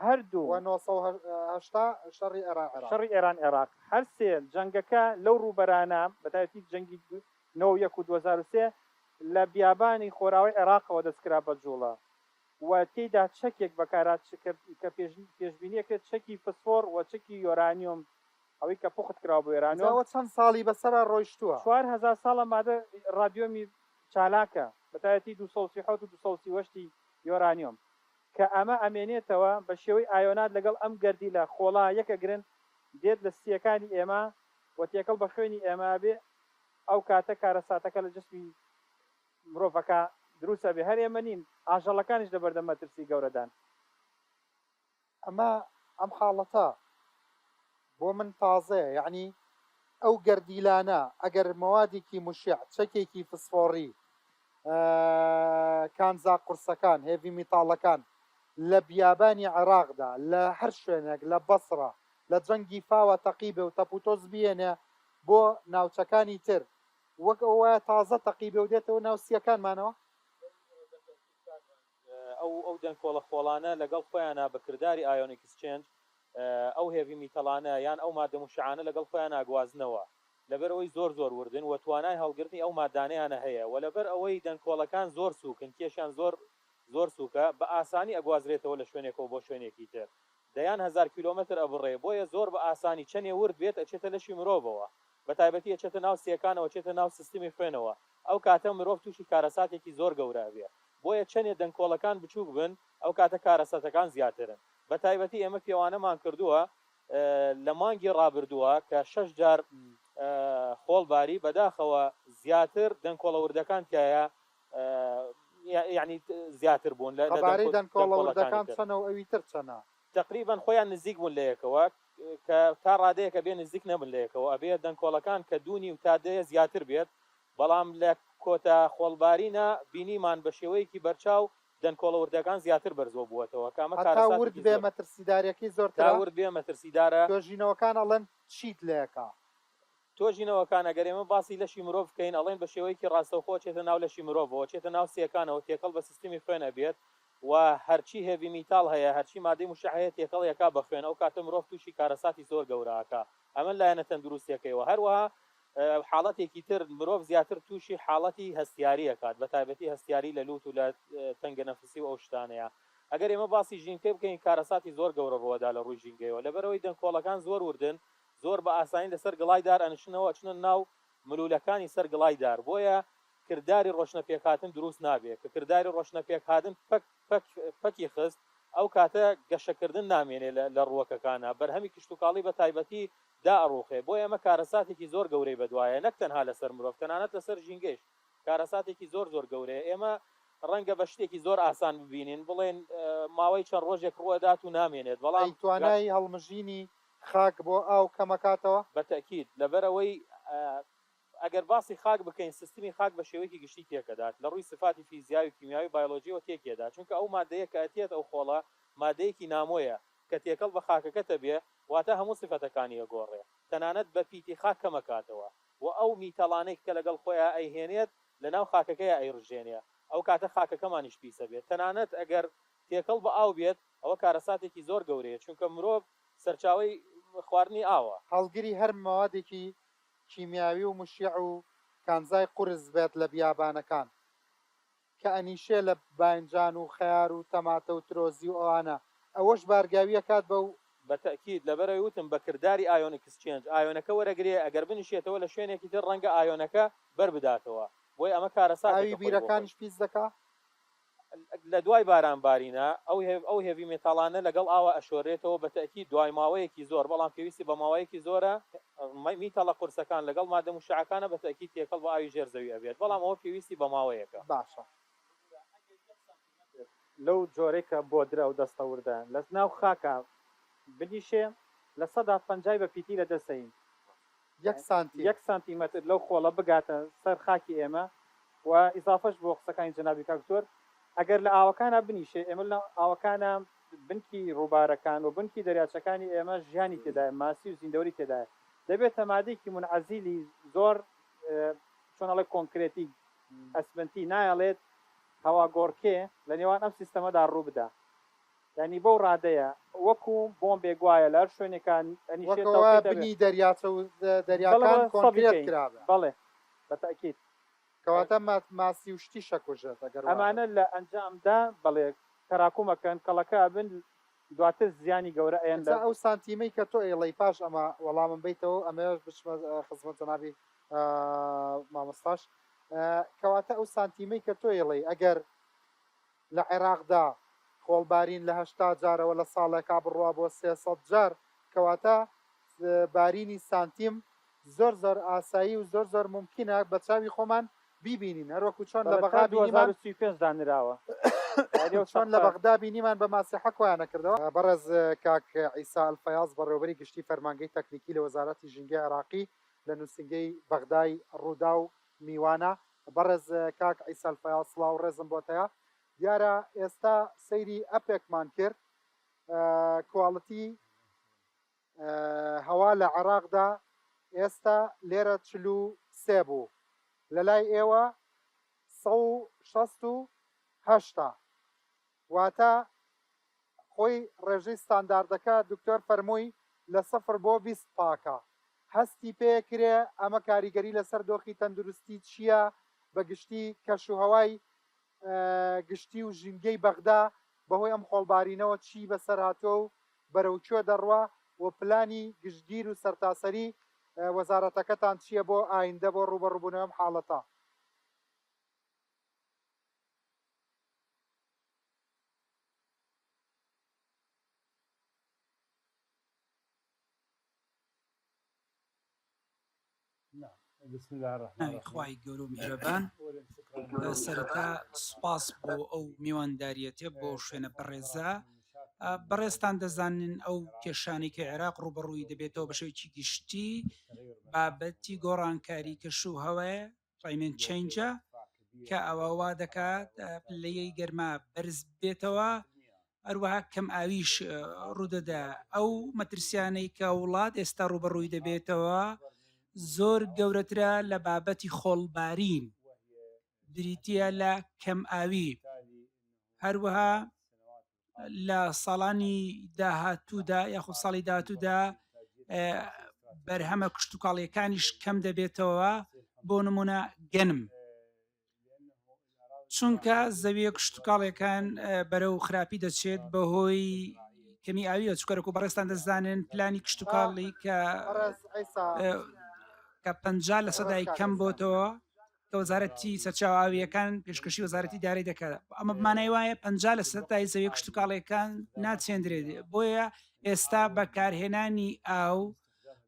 هەردوو. و 980 شەڕی ئێران عێراق. شەڕی ئێران عێراق هەر سێ جەنگەکە لەو ڕووبەرانە بەتایبەتی جەنگی 91 و 2003 لە بیابانی خۆراوای عێراقەوە دەستکرا بە جوڵە و تێیدا چەکێک بەکارهات کە پێشبینی ئەکرێت چەکی فسفۆڕ و چەکی یۆرانیۆم ئەوەی کە پوخت کراوە بۆ جا یۆرانیۆم. ئەوە چەند ساڵی بەسەرا ڕۆیشتووە؟ 4000 ساڵە مادە ڕادیۆمی چالاکە بەتایبەتی 237 و 238 ی یۆرانیۆم کە ئەمە ئەمێنێتەوە بە شێوەی ئایۆنات لەگەڵ ئەم گەردیلە خۆڵا یەک ئەگرن دێت لە سییەکانی ئێمە و تێکەڵ بە خوێنی ئێمە ئەبێ ئەو کاتە کارەساتەکە لە جسمی مرۆڤەکە دروست ئەبێ هەر ئێمە نین ئاژەڵەکانیش لەبەردەم مەترسی گەورەدان. ئەمە ئەم حاڵەتە بۆ من تازەیە یەعنی ئەو گەردیلانە ئەگەر مەوادێکی مشع چەکێکی فسفۆڕی کانزا قورسەکان heavy metal ەکان لە بیابانی عێراقدا لە هەر شوێنێک لە بەسڕە لە جەنگی فاوە تەقیبێ و تەپوتۆز بیێنێ بۆ ناوچەکانی تر وەک ئەوە وایە تازە تەقیبێ و دێتەوە ناو سییەکانمانەوە؟ ئەو ئەو دەنکۆڵە خۆڵانە لەگەڵ خۆیانا بە کرداری ion exchange ئەو heavy metal انە یان ئەو مادە موشعانە لەگەڵ خۆیان ئەگوازنەوە لەبەر ئەوەی زۆر زۆر وردن و توانای هەڵگرتنی ئەو مادانەیانە هەیە وە لەبەر ئەوەی دەنکۆڵەکان زۆر سوکن کێشیان زۆر. زۆر سووکە، بە ئاسانی ئەگوازرێتەوە لە شوێنێکەوە بۆ شوێنێکی تر. دەیان هەزار کیلۆمەتر ئەبڕێ، بۆیە زۆر بە ئاسانی چەنێ ورد بێت ئەچێتە لەشی مرۆڤەوە. بە تایبەتی ئەچێتە ناو سیەکانەوە، ئەچێتە ناو سیستمی خوێنەوە. ئەو کاتە مرۆڤ تووشی کارەساتێکی زۆر گەورە ئەبێ. بۆیە چەنێ دەنکۆڵەکان بچووک بن، ئەو کاتە کارەسەتەکان زیاترن. بە تایبەتی ئێمە پێوانەمان کردووە لە مانگی ڕابردووە کە شەش جار خۆڵ باری، بەداخەوە زیاتر دەنکۆڵە وردەکان تیایا یانی زیاتر بوون لە قەبارەی دەنکۆڵە دەنکۆڵەکانی وردەکان تر. چەنە و ئەوی تر چەنە؟ تەقریبەن خۆیان نزیک بوون لە یەکەوە کە تا ڕادەیەک ئەبێ نزیک نەبن لە یەکەوە ئەبێ دەنکۆڵەکان کە دوو نیو تا دەیە زیاتر بێت بەڵام لە کۆتا خۆڵبارینە بینیمان بە شێوەیەکی بەرچاو دەنکۆڵە وردەکان زیاتر بەرزەوە بووەتەوە کە ئەمە هەتا ورد کارەساتێکی بێ زۆر مەترسیداریەکەی تا زۆرترە؟ ورد بێ مەترسیدارە. توێژینەوەکان ئەڵێن چیت لەکا؟ تۆژینەوەکان، ئەگەر ئێمە باسی لەشی مرۆڤ بکەین، ئەڵێن بە شێوەیەکی ڕاستەوخۆ ئەچێتە ناو لەشی مرۆڤەوە، ئەچێتە ناو سییەکانەوە، تێکەڵ بە سیستمی خوێن ئەبێت و هەرچی heavy metal هەیە، هەرچی مادەی مشع هەیە تێکەڵی ئەکا بە خوێن، ئەو کاتە مرۆڤ تووشی کارەساتی زۆر گەورە ئەکا. ئەمە لایەنە تەندروستیەکەیەوە. هەروەها حاڵەتێکی تر مرۆڤ زیاتر تووشی حاڵەتی هەستیاری ئەکات، بە تایبەتی هەستیاری لە لووت و لە تەنگەنەفسی و ئەو شتانەیە. ئەگەر ئێمە باسی ژینگەی بکەین، کارەساتی زۆر گەورە ڕووئەدا لە ڕووی ژینگەیەوە، لەبەرئەوەی دەنکۆڵەکان زۆر وردن، زۆر بە ئاسانی لەسەر گڵای دار ئەنشنەوە ئەچنە ناو ملولەکانی سەر گڵای دار بۆیە کرداری ڕۆشنە پێکهاتن دروست نابێ کە کرداری ڕۆشنە پێکهاتن پەک پەک پەکی خست ئەو کاتە گەشەکردن نامێنێ لە لە ڕووەکەکانا بەرهەمی کشتوکاڵی بە تایبەتی دائەڕووخێ بۆیە ئەمە کارەساتێکی زۆر گەورەی بەدوایە نەک تەنها لەسەر مرۆڤ تەنانەت لەسەر ژینگەیش کارەساتێکی زۆر زۆر گەورەیە ئێمە ڕەنگە بە شتێکی زۆر ئاسان ببینین بڵێن ماوەی چەند ڕۆژێک ڕووئەدات و نامێنێت بەڵام ئەی توانای هەڵمژینی خاک بۆ ئاو کەمەکاتەوە؟ بە تەئکید، لەبەرئەوەی ئەگەر باسی خاک بکەین سیستمی خاک بە شێوەیەکی گشتی تێکەدات، لە ڕووی سیفاتی فیزیاوی و کیمیاوی و بایۆلۆجیەوە تێکیەدات، چونکە ئەو مادەیە کە ئەتێت ئەو خۆڵە مادەیەکی نامۆیە کە تێکەڵ بە خاکەکەتە بێ واتە هەموو سیفەتەکانی ئەگۆڕێ تەنانەت بە پیتی خاک کەمەکاتەوە و ئەو میتەڵانەی کە لەگەڵ خۆیا ئەیهێنێت لەناو خاکەکەیا ئەیڕژێنێ ئەو کاتە خاکەکەمانیش پیسە بێت تەنانەت ئەگەر تێکەڵ بە ئاو بێت ئەوە کارەساتێکی زۆر گەورەیە چونکە مرۆڤ سەرچاوەی خواردنی ئاوە. هەڵگری هەر مەوادێکی کیمیاوی و مشیع و کانزای قورس بێت لە بیابانەکان کە ئەنیشێ لە باینجان و خەیار و تەماتە و ترۆزی و ئەوانە ئەوەش بارگاوی ئەکات بەو بە تەئکید، لەبەرئەوەی وتم بە کرداری ion exchange ئایۆنەکە وەرەگرێ ئەگەر بنیشێتەوە لە شوێنێکی تر ڕەنگە ئایۆنەکە بەر بداتەوە بۆیە ئەمە کارەساتێکە ئاوی خۆی بۆ خۆی. بیرەکانیش پیس دەکا؟ لە دوای باران بارینا ئەو ئەو heavy metal انە لەگەڵ ئاوا ئەشۆرێتەوە بە تەئکید دوای ماوەیەکی زۆر بەڵام پێویستی بە ماوەیەکی زۆرە میتەڵە قورسەکان لەگەڵ مادە موشعەکانە بە تەئکید تێکەڵ بە ئاوی ژێر زەوی ئەبێت بەڵام ئەوە پێویستی بە ماوەیەکە. باشە. لەو جۆرەی کە بۆدرە و دەستە وردە لە ناو خاکا بنیشێ لە سەدا پەنجای بە پیتی لە دەست ئەین. یەک سانتیم. یەک سانتیمەتر لەو خۆڵە بگاتە سەر خاکی ئێمە و ئیزافەش بۆ قسەکانی جەنابی کاک دکتۆر ئەگەر لە ئاوەکانا بنیشێ ئێمە لە ئاوەکانا بنکی ڕووبارەکان و بنکی دەریاچەکانی ئێمە ژیانی تێدایە ماسی و زیندەوەری تێدایە دەبێتە مادەیەکی مونعەزیلی زۆر چۆن ئەڵێ کۆنکرێتی ئەسمەنتی نایەڵێت هەواگۆڕکێ لە نێوان ئەم سیستەمەدا ڕووبدا. یانی بەو ڕادەیە وەکو بۆمبێک وایە لە هەر شوێنێکا وەک ئەنیشێتەوە وایە پێی دەبێ بنی دەریاچە و بەڵێ دەریاکان بەڵێ سەبی کۆنکرێت کەین کرابێ. بەڵێ بە تەئکید. کەواتە ماسی و شتیش ئەکوژێت ئەگەر وابێت. ئەمانە لە ئەنجامدا بەڵێ تەراکوم ئەکەن کەڵەکە ئەبن دواتر زیانی گەورە ئەیەن لە. ئینجا ئەو سانتیمەی کە تۆ ئەیڵێی پاش ئەمە وەڵامم بەیتەوە و ئەمەوێ بچمە خزمەت جەنابی مامۆستاش کەواتە ئەو سانتیمەی کە تۆ ئەیڵێی ئەگەر لە عێراقدا خۆڵبارین لە 80 جارەوە لە ساڵێکا بڕوا بۆ 300 جار، کەواتە بارینی سانتیم زۆر زۆر ئاسایی و زۆر زۆر مومکینە بە چاوی خۆمان بیبینین هەروەکو چۆن لە بەڵێ تا بەغا بینیمان 2035 دانراوە یاری ئەو چۆن لە سەقفە. بەغدا بینیمان بە ماسیحە کۆیان ئەکردەوە. بەڕێز کاک عیسا ئەلفەیاز بەڕێوەبەری گشتی فەرمانگەی تەکنیکی لە وەزارەتی ژینگەی عێراقی لە نووسینگەی بەغدای ڕووداو میوانە. بەڕێز کاک عیسا الفەیاز سڵاو و ڕێزم بۆت هەیە. دیارە ئێستا سەیری ئەپێکمان کرد کواڵتی هەوا لە عێراقدا ئێستا لێرە 43 بوو لە لای ئێوە 168 واتە خۆی ڕێژەی ستانداردەکە دکتۆر فەرمووی لە سفر بۆ 20 پاکە هەستی پێکرێ ئەمە کاریگەری لەسەر دۆخی تەندروستی چییە بە گشتی کەش و هەوای. گشتی و ژینگەی بەغدا بەهۆی ئەم خۆڵبارینەوە چی بەسەر هاتووە و بەرەو کوێ دەڕوا و پلانی گشتگیر و سەرتاسەری وەزارەتەکەتان چییە بۆ ئایندە بۆ ڕووبەڕووبوونەوەی ئەم حاڵەتە؟ ناوی خوای گەورە و میهرەبان سەرەتا سوپاس بۆ ئەو میوانداریەتێ بۆ شوێنە بەڕێزە بەڕێزتان دەزانن ئەو کێشانەی کە عێراق ڕوبەڕووی دەبێتەوە بە شێوەیەکی گشتی بابەتی گۆڕانکاری کەش و هەوایە climate change ە کە ئەوە وا دەکات پلەی گەرما بەرز بێتەوە هەروەها کەم ئاویش ڕوودەدا ئەو مەترسیانەی کە وڵات ئێستا ڕوبەڕووی دەبێتەوە زۆر گەورەترە لە بابەتی خۆڵبارین بریتە لە کەم ئاوی هەروەها لە ساڵانی داهاتوودا یاخود ساڵی داهاتوودا بەرهەمە کشتتوکاڵیەکانیش کەم دەبێتەوە بۆ نمونە گەنم چونکە زەویە کشتتوکاڵیەکان بەرەو خراپی دەچێت بەهۆی کەمی ئاویە چکەرەکو بەڕێستان دەزانن پلانی کشتتوکاڵی کە کە پ لە سەدای کەم بۆتەوە کە وەزارەتی سەرچاوە ئاوییەکان پێشکەشی وەزارەتی دارایی دەکات ئەمە بمانای وایە 50 لە سەتای زەوی کشتتوکاڵیەکان ناچێندرێت بۆیە ئێستا بەکارهێنانی ئاو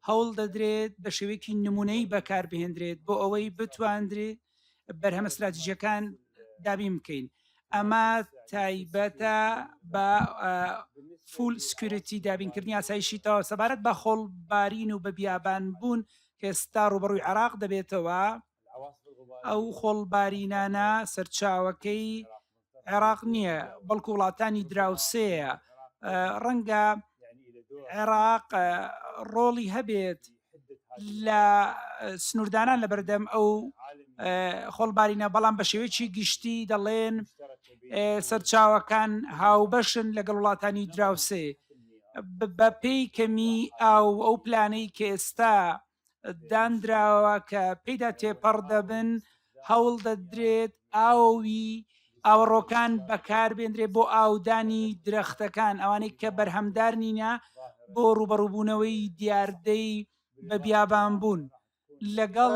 هەوڵ دەدرێت بە شێوەیەکی نمونەی بەکاربهێندرێت بۆ ئەوەی بتواندرێت بەرهەمە استراتیژیەکان دابین بکەین ئەمە تایبەتە بە food security دابینکردنی ئاسایشی تەواو سەبارەت بە خۆڵبارین و بە بیابان بوون کە ئێستا ڕوبەڕووی عێراق دەبێتەوە ئەو خۆڵبارینانە سەرچاوەکەی عێراق نییە بەڵکو وڵاتانی دراوسێیە ڕەنگە عێراق ڕۆڵی هەبێت لە سنووردانان لە بەردەم ئەو خۆڵبارینە بەڵام بە شێوەیەکی گشتی دەڵێن سەرچاوەکان هاوبەشن لەگەڵ وڵاتانی دراوسێ بە پێی کەمی ئاو ئەو پلانەی کە ئێستا دانراوە کە پێیدا تێپەڕ دەبن هەوڵ دەدرێت ئاوی ئاوەڕۆکان بەکاربێندرێت بۆ ئاودانی درەختەکان ئەوانەی کە بەرهەمدار نینە بۆ ڕوبەڕووبوونەوەی دیاردەی بە بیابان بوون لەگەڵ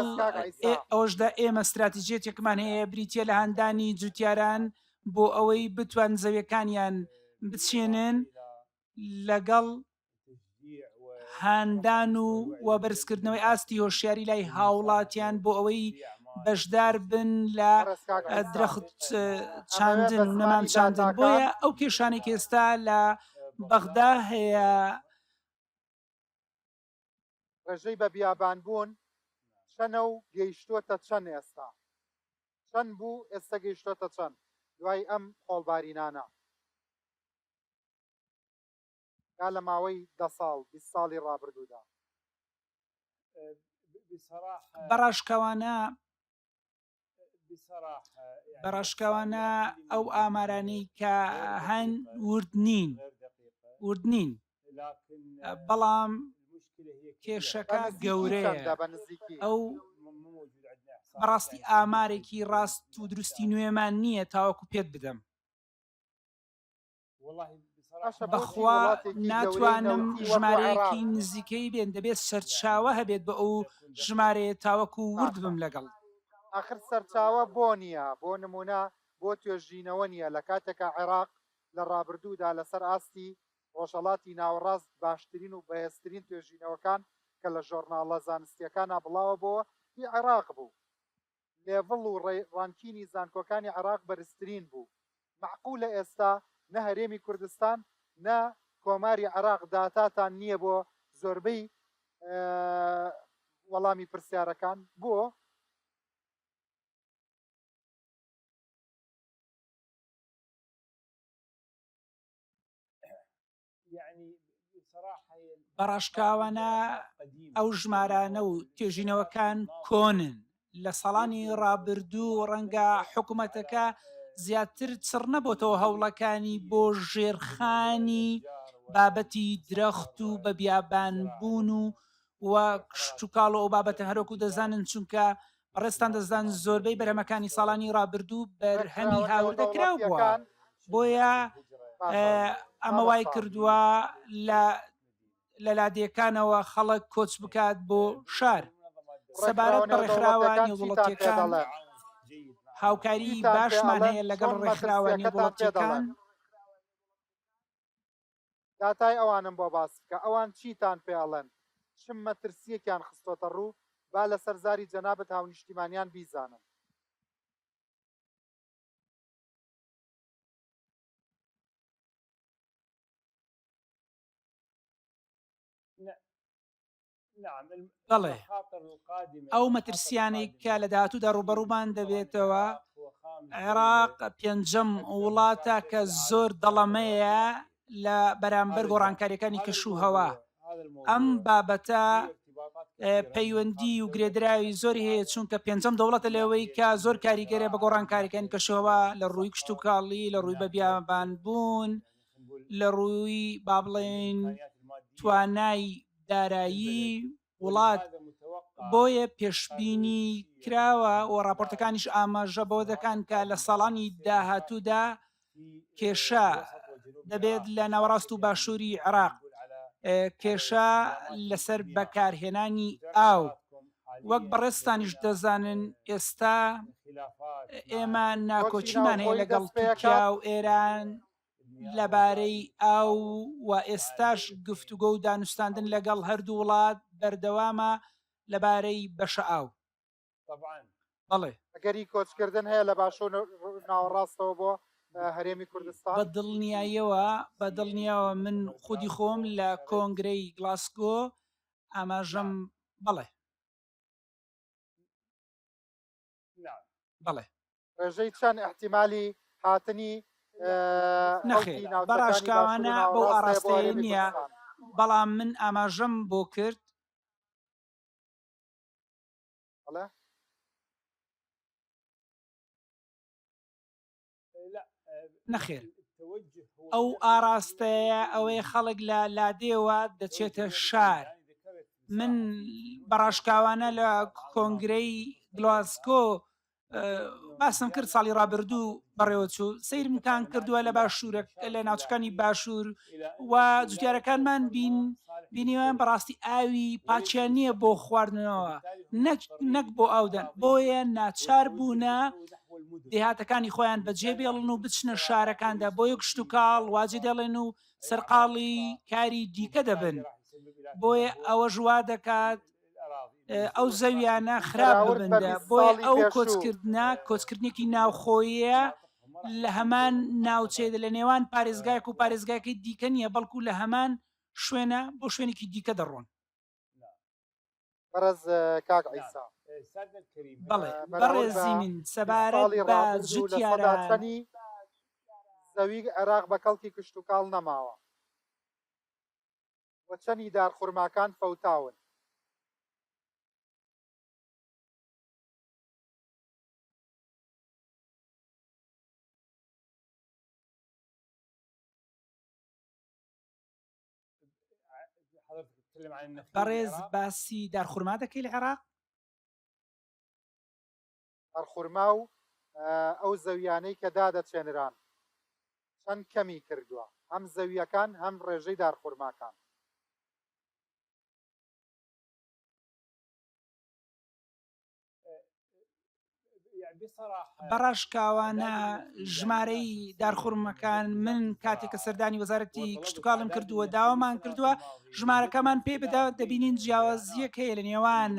ئەوشدا ئێمە استراتیژیەتێکمان هەیە بریتە لە هاندانی جوتیاران بۆ ئەوەی بتوان زەویەکانیان بچێنن لەگەڵ هاندان و و بەرزکردنەوەی ئاستی هۆشیاری لای هاوڵاتیان بۆ ئەوەی بەشدار بن لە درەخت چاندن و نەمام چاندن بۆیە ئەو کێشانێک ئێستا لە بەغدا هەیە ڕێژەی بە بیابانبوون چەنە و گەیشتووەتە چەند ئێستا؟ چەند بوو ئێستا گەیشتووەتە چەند دوای ئەم خۆڵبارینانە؟ یا لە ماوەی دە ساڵ، 20 ساڵی ڕابردوودا؟ بەڕاشکاوانە بەڕاشکاوانە ئەو ئامارانەی کە هەن ورد نین ورد نین بەڵام کێشەکە گەورەیە ئەو بەڕاستی ئامارێکی ڕاست و دروستی نوێمان نییە تاوەکو پێت بدەم. باشە بۆچی بەخوا وڵاتێکی گەورەی ناتوانم نەوتی وەکو ژمارەیەکی عێراق نزیکەی بێن دەبێت سەرچاوە هەبێت بۆ ئەو ژمارەیە تاوەکو ورد باشە بم لەگەڵ. ئاخر سەرچاوە بۆ نییە بۆ نمونە بۆ توێژینەوە نییە لە کاتێکا عێراق لە ڕابردوودا لەسەر ئاستی ڕۆژهەڵاتی ناوەڕاست باشترین و بەهێزترین توێژینەوەکان کە لە ژۆرناڵە زانستییەکانا بڵاوە بۆوە هی عێراق بوو level و ranking ی زانکۆکانی عێراق بەرزترین بوو، مەعقولە ئێستا نە هەرێمی کوردستان نە کۆماری عێراق داتاتان نییە بۆ زۆربەی وەڵامی پرسیارەکان؟ بۆ؟ بەڕاشکاوانە ئەو ژمارانە و توێژینەوەکان کۆنن لە ساڵانی ڕابردوو ڕەنگە حکوومەتەکە زیاتر چڕ نەبۆتەوە هەوڵەکانی بۆ ژێرخانی بابەتی درەخت و بە بیابان بوون و و کشتتوکاڵ و ئەو بابەتە هەرۆکو دەزانن چونکە. بەڕێزتان دەزان زۆربەی بەرهەمەکانی ساڵانی ڕابردوو بەرهەمی ڕێکخراوە هاوردەکراو بووە نێودەوڵەتییەکان بۆیە ئەمە وای مامۆستا کردووە لە لە لادێکانەوە خەڵک کۆچ بکات بۆ شار. سەبارەت ڕێکخراوە بە ڕێکخراوە نێودەوڵەتییەکان چیتان پێ نێودەوڵەتییەکان، دەڵێن؟ هاوکاریی چیتان پێ باشمان ئەڵێن هەیە لەگەڵ چۆن ڕێکخراوە مەترسییەکەتان پێ نێودەوڵەتییەکان. دەڵێن؟ داتای ئەوانم بۆ باس بکە ئەوان چیتان پێ ئەڵێن چ مەترسییەکیان خستۆتە ڕوو با لەسەر زاری جەنابت هاونیشتیمانیان بیزانن. بەڵێ، ئەو مەترسییانەی کە لە داهاتوودا ڕووبەڕوومان دەبێتەوە، عێراق پێنجەم وڵاتە کە زۆر دەڵەمەیە لە بەرامبەر گۆڕانکارییەکانی کەشوهەوا. ئەم بابەتە پەیوەندی و گرێدراوی زۆری هەیە، چونکە پێنجەم دەوڵەتە لەوەی کە زۆر کاریگەرە بە گۆڕانکارییەکانی کەشوهەوا لە ڕووی کشتوکاڵی، لە ڕووی بەبیابانبوون، لە ڕووی با بڵێین توانای دارایی وڵات بۆیە پێشبینی کراوە و راپۆرتەکانیش ئاماژە بەوە دەکەن کە لە ساڵانی داهاتوودا کێشە دەبێت لە ناوەڕاست و باشووری عێراق کێشە لەسەر بەکارهێنانی ئاو وەک بەڕێزتانیش دەزانن ئێستا ئێمە کۆچی ناکۆکیمان هەیە ناوخۆیی لەگەڵ دەست پێ تورکیا ئەکات؟ و ئێران لەبارەی ئاو و ئێستاش گفتوگۆ و دانوستاندن لەگەڵ هەردوو وڵات بەردەوامە لەبارەی بەشە ئاو. بەڵێ. ئەگەری کۆچکردن هەیە لە باشوور ناوەڕاستەوە بۆ هەرێمی کوردستان؟ بە دڵنیاییەوە، بە دڵنیاوە من خودی خۆم لە کۆنگرەی گلاسگۆ ئاماژەم بەڵێ. بەڵێ. ڕێژەی چەند ئیحتیمالی هاتنی نەخێر خەڵکی ناوچەکانی باشوور و بەڕاشکاوانە بەو ناوەڕاست هەیە بۆ ئاڕاستەیە هەرێمی نییە، کوردستان؟ بەڵام من ئاماژەم بۆ کرد. بەڵێ. نەخێر ئەو ئاراستەیە ئەوەیە خەڵک لە لادێوە دەچێتە شار من بەڕاشکاوانە لە کۆنگرەی گلاسکۆ باسم کرد ساڵی ڕابردوو بەڕێوەچوو سەیرمتان کردووە لە باشوورە لە ناوچەکانی باشوور و جوتیارەکانمان بین بینیوان بەڕاستی ئاوی پاچیان نییە بۆ خواردنەوە نەک بۆ ئاودان بۆیە ناچار بوونە دێهاتەکانی خۆیان بەجێ بێڵن و بچنە شارەکاندا بۆیە کشتوکاڵ واجێ دێڵێن و سەرقاڵی کاری دیکە دەبن بۆیە ئەوەش وا دەکات ئەو زەویانە خراپ بەراورد ببن بە دە 20 بۆیە ساڵی ئەو پێشوو. کۆچکردنە کۆچکردنێکی ناوخۆییە لە هەمان ناوچەیە لە نێوان پارێزگایەک و پارێزگاکەی دیکە نییە بەڵکو لە هەمان شوێنە بۆ شوێنێکی دیکە دەڕۆن. بەڕێز کاک عیسا. بەڵێ بەراورد بە بەڕێزی من 20 سەبارەت ساڵی بە ڕابردوو لە سەدا جوتیاران. چەنی زەوی عێراق بە کەڵکی کشتوکاڵ نەماوە و چەنی دارخورماکان فەوتاون؟ بەڕێز باسی دارخورما دەکەی لە عێراق؟ دارخورما و ئەو زەویانەی کە دادەچێنران چەند کەمی کردووە هەم زەویەکان هەم ڕێژەی دارخورماکان. بەڕاشکاوانە ژمارەی دارخورمەکان من کاتێک کە سەردانی وەزارەتی کشتتوکاڵم کردووە داوامان کردووە ژمارەکەمان پێ بدا دەبینین جیاوازیەک هەیە لە نێوان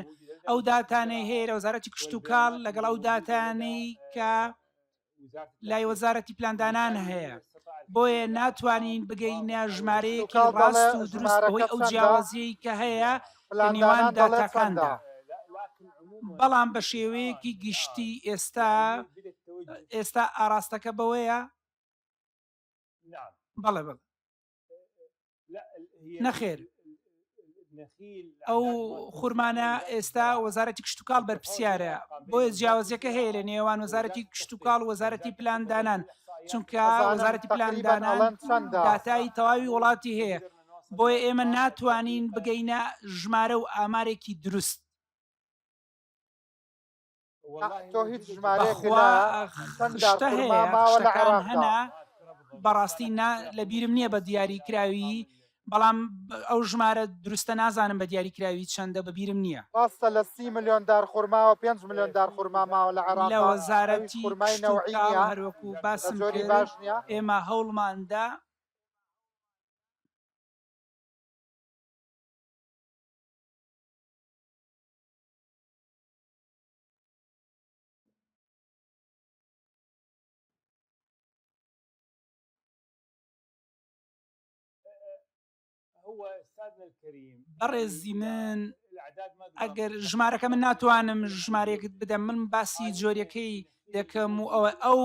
ئەو داتانەی هەیە لە وەزارەتی کشتتوکاڵ لەگەڵ ئەو داتانەی کە لای وەزارەتی پلاندانان هەیە بۆیە ناتوانین بگەینە ژمارەیەکی کشتوکاڵ دەڵێ ڕاست و دروست بەهۆی ژمارەکە ئەو چەندە؟ جیاوازیەی کە هەیە لە نێوان پلاندانان دەڵێ چەندە؟ داتاکاندا بەڵام بە شێوەیەکی گشتی ئێستا ئێستا ئاراستەکە بەوەیە بەڵێ بەڵێ نەخێر ئەو خورمانە ئێستا وەزارەتی کشتتوکاڵ بەرپسیارە بۆیە جیاوازیەکە هەیە لە نێوان وەزارەتی کشتتوکاڵ وەزارەتی پلاندانان چونکە ئەزانم وەزارەتی تەقریبەن پلاندانان ئەڵێن چەندە؟ داتای تەواوی وڵاتی هەیە بۆیە ئێمە ناتوانین بگەینە ژمارە و ئامارێکی دروست. تۆ هیچ ژمارەیەک بەخوا لە چەند دار خشتە خورما هەیە ماوە لە خشتەکان عێراقدا؟ هەنە بەڕاستی نا لە بیرم نییە بە دیاری کراوی بەڵام ئەو ژمارە دروستە نازانم بە دیاری کراوی چەندە بە بیرم نییە. ڕاستە لە سی ملیۆن دار خورماوە پێنج ملیۆن دار خورما ماوە لە لە عێراقا ئەویش وەزارەتی خورمای نەوعی کشتوکاڵ نییە هەروەکو لە باسم جۆری کرد باش نییە. ئێمە هەوڵمان دا. بەڕێزی من ئەگەر ژمارەکە من ناتوانم ژمارەیەکت بدەم من باسی جۆریەکەی دەکەم و ئەوە ئەو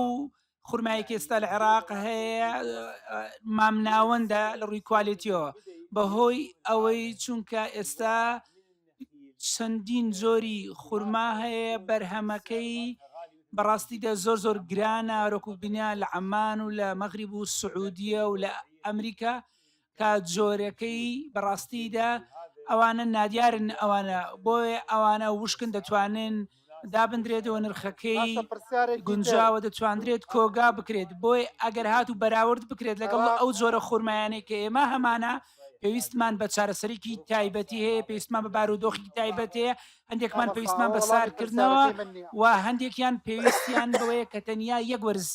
خورمایەکی ئێستا لە عێراق هەیە مامناوەندە لە ڕووی کوالێتیەوە بەهۆی ئەوەی چونکە ئێستا چەندین جۆری خورما هەیە بەرهەمەکەی بەڕاستیدا زۆر زۆر گرانە رۆکو بینیان لە عەمان و لە مەغریب و سعودیە و لە ئەمریکا کە جۆرەکەی بەڕاستیدا ئەوانە نادیارن ئەوانە بۆیە ئەوانە وشکن دەتوانن دابندرێتەوە نرخەکەی باشە پرسیارێکی تر گونجاوە دەتواندرێت کۆگا بکرێت بۆیە ئەگەر هاتوو بەراورد بکرێت لەگەڵ عێراق ئەو جۆرە خورمایانەی کە ئێمە هەمانە پێویستمان بە چارەسەرێکی تایبەتی هەیە پێویستمان بە بارودۆخی تایبەت هەیە هەندێکمان مامۆستا پێویستمان ئەوە بە وەڵامی سارکردنەوە پرسیارەکەی من نییە و هەندێکیان پێویستیان بەوەیە کە تەنیا یەک وەرز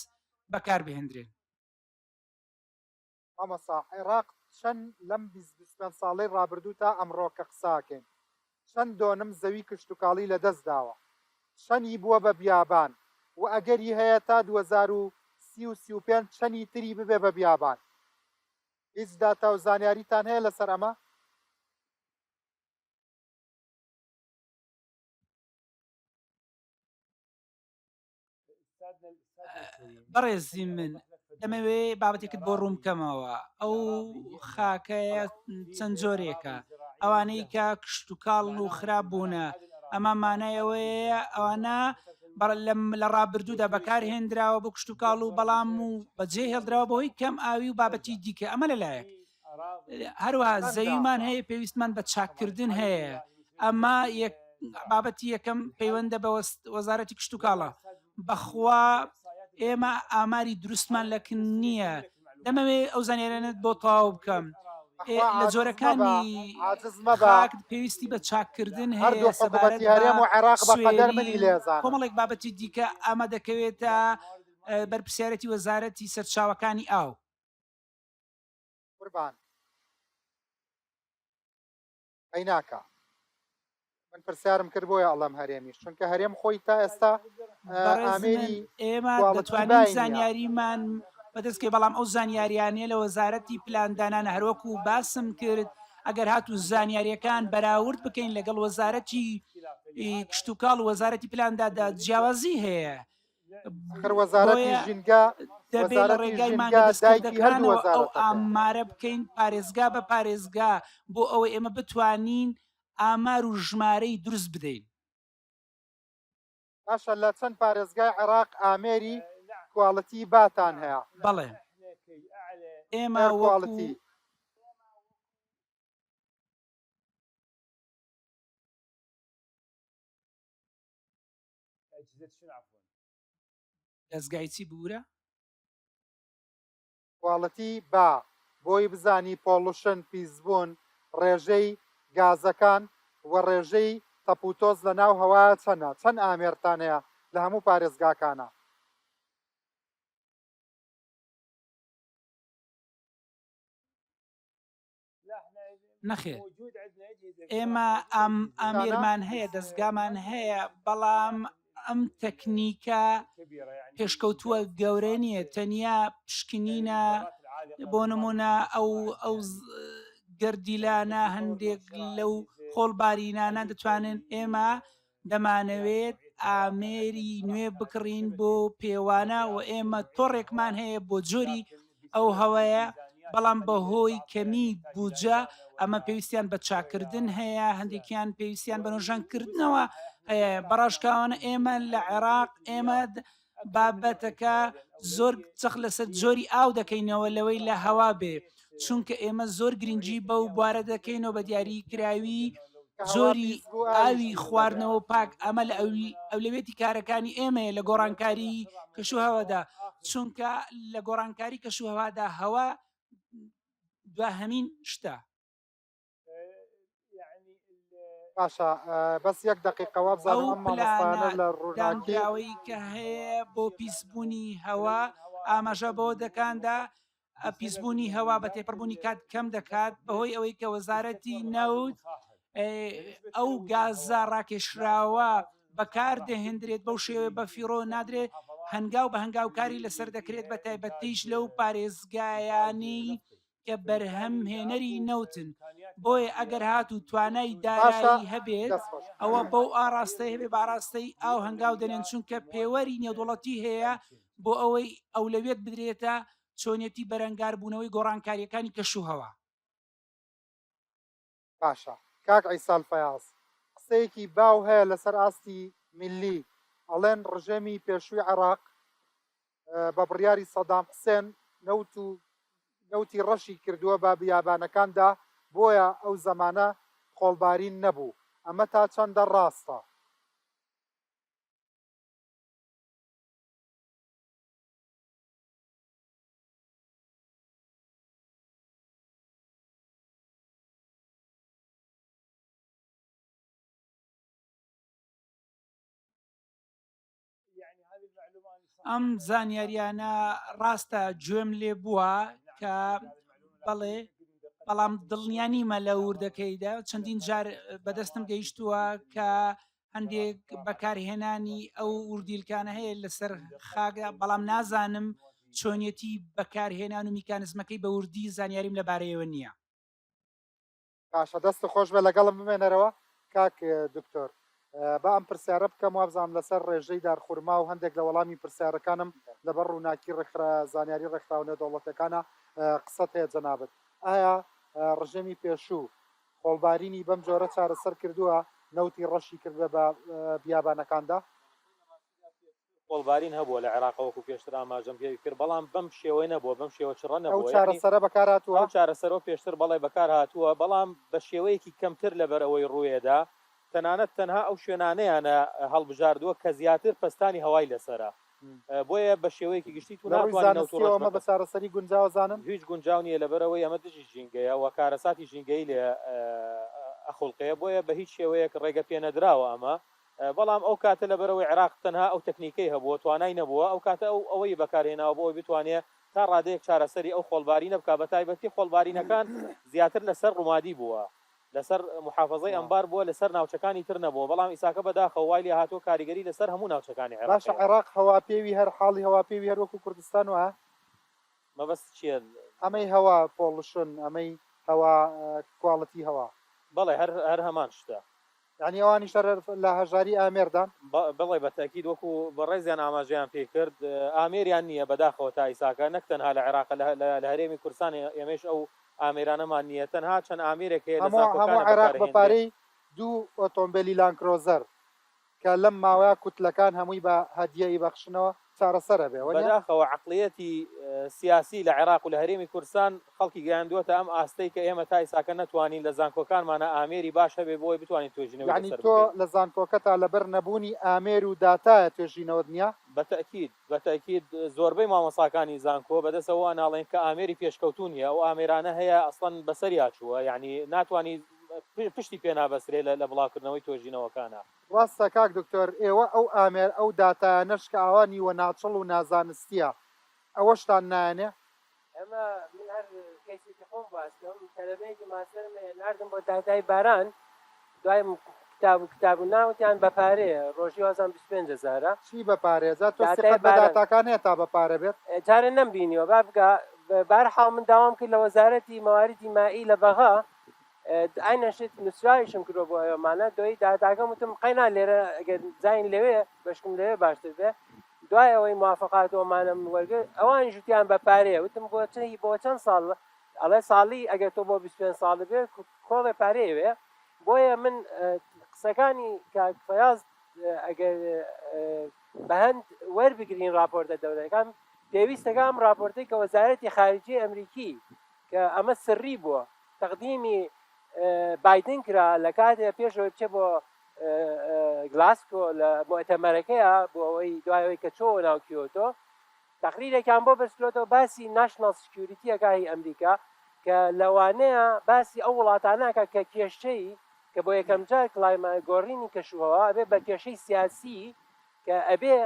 بەکاربهێندرێن. مامۆستا عێراق چەند لەم 20 25 ساڵەی ڕابردوو تا ئەمڕۆ کە قساکەین چەند دۆنم زەوی کشتوکاڵی لەدەست داوە چەنی بووە بە بیابان و ئەگەری هەیە تا 2030 و 35 چەنی تری ببێ بە بیابان هیچ داتا و زانیاریتان هەیە لەسەر ئەمە؟ بەڕێزی من دەمەوێ بابەتێکت بۆ ڕوون بکەمەوە ئەو خاکەیە چەند جۆرێکە ئەوانەی کە کشتتوکاڵن و خراپ بوونە ئەمە مانای ئەوەیە ئەوانە لە ڕابردوودا بەکار هێنراوە بۆ کشتتوکاڵ و بەڵام و بەجێ هێڵدراوە بەهۆی کەم ئاوی و بابەتی دیکە ئەمە لەلایەک هەروەها زەویمان هەیە پێویستمان بە چاککردن هەیە ئەمە یەک بابەتی یەکەم پەیوەندە بە وەزارەتی کشتتوکاڵە بەخوا ئێمە ئاماری دروستمان لەکن نییە دەمەوێ ئەو زانیارانت بۆ تەواو بکەم لە جۆرەکانی خاک پێویستی بە چاککردن هەیە سەبارەت بە کۆمەڵێک بابەتی دیکە ئەمە دەکەوێتە بەرپسیارەتی وەزارەتی سەرچاوەکانی ئاو. قوربان ئەی ناکا من پرسیارم کرد بۆیە ئەڵێم هەرێمیش چونکە هەرێم خۆی تا ئێستا بەڕێز من ئامێری ئێمە quality دەتوانین بای نییە. زانیاریمان بەدەست کەین بەڵام ئەو زانیاریانەیە لە وەزارەتی پلاندانانە هەروەکو باسم کرد ئەگەر هاتوو زانیاریەکان بەراورد بکەین لەگەڵ وەزارەتی کشتوکاڵ و وەزارەتی پلاندادا جیاوازی هەیە ئەخر وەزارەتی بۆیە ژینگە دەبێ لە وەزارەتی ڕێگای ژینگە مانگە دایکی هەردوو دەستکردەکانەوە ئەو وەزارەتەکەیە. ئامارە بکەین پارێزگا بە پارێزگا بۆ ئەوەی ئێمە بتوانین ئامار و ژمارەی دروست بدەین. باشە لە چەند پارێزگای عێراق ئامێری quality باتان هەیە؟ بەڵێ ئێمە Air وەکو quality. دەزگای چی بورە؟ quality با بۆی بزانی pollution پیسبوون ڕێژەی گازەکان و ڕێژەی تەپوتۆز لە ناو هەوایە چەنە چەند ئامێرتان هەیە لە هەموو پارێزگاکانا؟ نەخێر ئێمە ئەم ئامێرمان هەیە دەستگامان هەیە بەڵام ئەم تەکنیکە پێشکەوتووە گەورە نییە تەنیا پشکنینە بۆ نمونە ئەو ئەو گەردیلانە هەندێک لەو خۆڵبارینانە دەتوانن ئێمە دەمانەوێت ئامێری نوێ بکڕین بۆ پێوانە و ئێمە تۆڕێکمان هەیە بۆ جۆری ئەو هەوایە بەڵام بەهۆی کەمی بودجە ئەمە پێویستیان بە چاکردن هەیە هەندێکیان پێویستیان بە نۆژەنکردنەوە هەیە بەڕاشکاوانە ئێمە لە عێراق ئێمە بابەتەکە زۆر چەخ لەسەر جۆری ئاو دەکەینەوە لەوەی لە هەوا بێ چونکە ئێمە زۆر گرنگی بەو بوارە دەکەینەوە بە دیاری کراوی. جۆری ئاوی خواردنەوە پاک ئەمە لە ئەولەویەتی کارەکانی ئێمەیە لە گۆڕانکاری کەشوهەوادا چونکە لە گۆڕانکاری کەشوهەوادا هەوا دواهەمین شتە. باشە بەس یەک دەقیقە وابزانم ئەم ئەو مامۆستایانە پلانە لە ڕووناکی دانراوەی کە هەیە بۆ پیسبوونی هەوا ئاماژە بەوە دەکاندا پیسبوونی هەوا بە تێپەڕبوونی کات کەم دەکات بەهۆی ئەوەی کە وەزارەتی نەوت ئەو گازە ڕاکێشراوە بەکار دەهێندرێت بەو شێوەیە بە فیڕۆ نادرێت هەنگاو بە هەنگاو کاری لەسەر دەکرێت بە تایبەتیش لەو پارێزگایانەی کە بەرهەم هێنەری نەوتن بۆیە ئەگەر هاتوو توانای باشە دارایی هەبێت دەست خۆش. ئەوە بەو ئاڕاستەیە هەبێ بە ئاڕاستەی ئاو هەنگاو دەنێن چونکە پێوەری نێودەوڵەتی هەیە بۆ ئەوەی ئەولەویەت بدرێتە چۆنیەتی بەرەنگاربوونەوەی گۆڕانکارییەکانی کەشوهەوا. باشە کاک عیسال فەیاز قسەیەکی باو هەیە لەسەر ئاستی میللی ئەڵێن ڕژێمی پێشووی عێراق بە بڕیاری سەدام حسێن نەوت و نەوتی ڕەشی کردووە بە بیابانەکاندا بۆیە ئەو زەمانە خۆڵبارین نەبوو ئەمە تا چەندە ڕاستە؟ ئەم زانیاریانە ڕاستە گوێم لێ بووە کە بەڵێ بەڵام دڵنیا نیمە لە وردەکەیدا چەندین جار بەدەستم گەیشتووە کە هەندێک بەکارهێنانی ئەو وردیلکانە هەیە لەسەر خاکە بەڵام نازانم چۆنیەتی بەکارهێنان و میکانزمەکەی بە وردی زانیاریم لەبارەیەوە نییە. باشە دەستت خۆش بێت لەگەڵم بمێنەرەوە کاک دکتۆر با ئەم پرسیارە بکەم وابزانم لەسەر ڕێژەی دارخورما و هەندێک لە وەڵامی پرسیارەکانم لەبەر ڕووناکی ڕێکخرا زانیاری ڕێکخراوە نێودەوڵەتیەکانە قسەت هەیە جەنابت ئایا ڕژێمی پێشوو خۆڵبارینی بەم جۆرە چارەسەر کردووە نەوتی ڕەشی کردبێ بە بیابانەکاندا؟ خۆڵبارین هەبووە لە عێراق وەکو پێشتر ئاماژەم پێ کرد بەڵام بەم شێوەی نەبووە بەم شێوە چڕە ئەو نەبووە یەعنی چارەسەرە بەکار هاتووە؟ ئەو چارەسەرەوە پێشتر بەڵێ بەکار هاتووە بەڵام بە شێوەیەکی کەمتر لەبەر ئەوەی ڕووێدا تەنانەت تەنها ئەو شوێنانەیانە هەڵبژاردووە کە زیاتر پەستانی هەوای لەسەرە بۆیە بە شێوەیەکی گشتی تو لە ڕووی ناتوانی نەوت و زانستیەوە ڕەش ئەمە بە بەکار چارەسەری گونجاو ئەزانن؟ هیچ گونجاو نییە لەبەرئەوەی ئەمە دژی ژینگەیە و کارەساتی ژینگەیی لێ ئەخوڵقێ بۆیە بە هیچ شێوەیەک ڕێگە پێنەدراوە ئەمە بەڵام ئەو کاتە لەبەرئەوەی عێراق تەنها ئەو تەکنیکەی هەبووە توانای نەبووە ئەو کاتە ئەو ئەوەی بەکارهێناوە بۆ ئەوەی بتوانێ تا ڕادەیەک چارەسەری ئەو خۆڵبارینە بکا بەتایبەتی خۆڵبارینەکان زیاتر لەسەر ڕومادی بووە لەسەر موحافەزەی ئەنبار بووە لەسەر ناوچەکانی تر نەبووە بەڵام ئیساکە بەداخەوە وای لێهاتووە کاریگەری لەسەر هەموو ناوچەکانی عێراق باشە هەیە. عێراق هەواپێوی هەر حاڵی هەواپێوی هەر وەکو کوردستان وایە؟ مەبەست چیە؟ ئەمەی هەوا pollution ئەمەی هەوا quality هەوا. بەڵێ هەر هەر هەمان شتە. یانی ئەوانیش هەر لە هەژاری ئامێردان؟ بەڵێ بە تەئکید وەکو بەڕێزیان ئاماژەیان پێی کرد ئامێریان نییە بەداخەوە تا ئیساکە نەک تەنها لە عێراق لە هەرێمی کوردستان ئێمەیش ئەو ئامێرانەمان نییە تەنها چەند ئامێرێک هەیە لە هەموو هەموو زانکۆکانە عێراق بە بەکارئەهێنرێ. پارەی دوو ئۆتۆمبێلی لاندکرۆزەر کە لەم ماوەیە کوتلەکان هەمووی بە هەدیە ئیبەخشنەوە چارەسەر ئەبێ وەنیە؟ بەداخەوە عەقڵیەتی سیاسی لە عێراق و لە هەرێمی کوردستان خەڵکی گەیاندووەتە ئەم ئاستەی کە ئێمە تا ئیساکە نەتوانین لە زانکۆکانمانا ئامێری باش هەبێ بۆ ئەوەی بتوانین توێژینەوەی یەعنی لەسەر تۆ بکەین. لە زانکۆکەتا لەبەر نەبوونی ئامێر و داتایە توێژینەوەت نیە؟ بە تەئکید بە تەئکید زۆربەی مامۆستاکانی زانکۆ بەدەست ئەوە ئەناڵێن کە ئامێری پێشکەوتوو نیە ئەو ئامێرانە هەیە ئەسڵەن بەسەریا چووە یەعنی ناتوانی پشتی پێ نابەسترێ لە بڵاوکردنەوەی توێژینەوەکانا. ڕاستە کاک دکتۆر ئێوە ئەو ئامێر ئەو داتایانەش کە ئاوا نیوە ناچڵ و نازانستیە ئەوەشتان نایەنێ؟ ئێمە من هەر کەیسێکی خۆم باس کەم تەلەبەیەکی ماستەرم هەیە ناردم بۆ داتای باران دوای کتاب و کتاب و نا وتیان بە پارەیە ڕۆژی وازان 25 هەزارە چی بە پارەیە جا تۆ داتای سیقەت بە باران داتاکان هەیە تا بە پارە بێت؟ جارێ نەمبینیوە با بگا بارحاڵ من داوام کرد لە وەزارەتی مواردی مائی لە بەغا ئاینە شت نووسراویشم کردوە بۆ ئەومانە دۆی داداگەم وتم قەینا لێرە ئەگەر زین لەوێ بەشکم لەوێ باشتر بێ دوای ئەوەی موافقات ئەومانەم وەرگرت ئەوانیش وتیان بە پارەیە وتم بۆ چ بۆ چەند ساڵ ئەڵێ ساڵی ئەگەر تۆ بۆ 25 ساڵ بێ کۆڵێ پارەیە وێ بۆیە من قسەکانی کاک فەیاز ئەگەر بەهەند وەربگرین راپۆرتە دەولەکان پێویستەکە ئەم راپۆرتەی کە وەزارەتی خارجی ئەمریکی کە ئەمە سری بووە تەقدیمی. بایدن کرا لە کاتێ پێش ئەوەی بچێ بۆ گلاسکۆ لە موئتەمەرەکەیا بۆ ئەوەی دوای ئەوەی کە چۆوە ناو کیۆتۆ تەقریرێکیان بۆ بەرزکرۆتەوە باسی national security ئەکا هی ئەمریکا کە لەوانەیە باسی ئەو وڵاتانە ئەکا کە کێشەی کە بۆ یەکەم جار climate گۆڕینی کەشوهەوا ئەبێ بە کێشەی سیاسی کە ئەبێ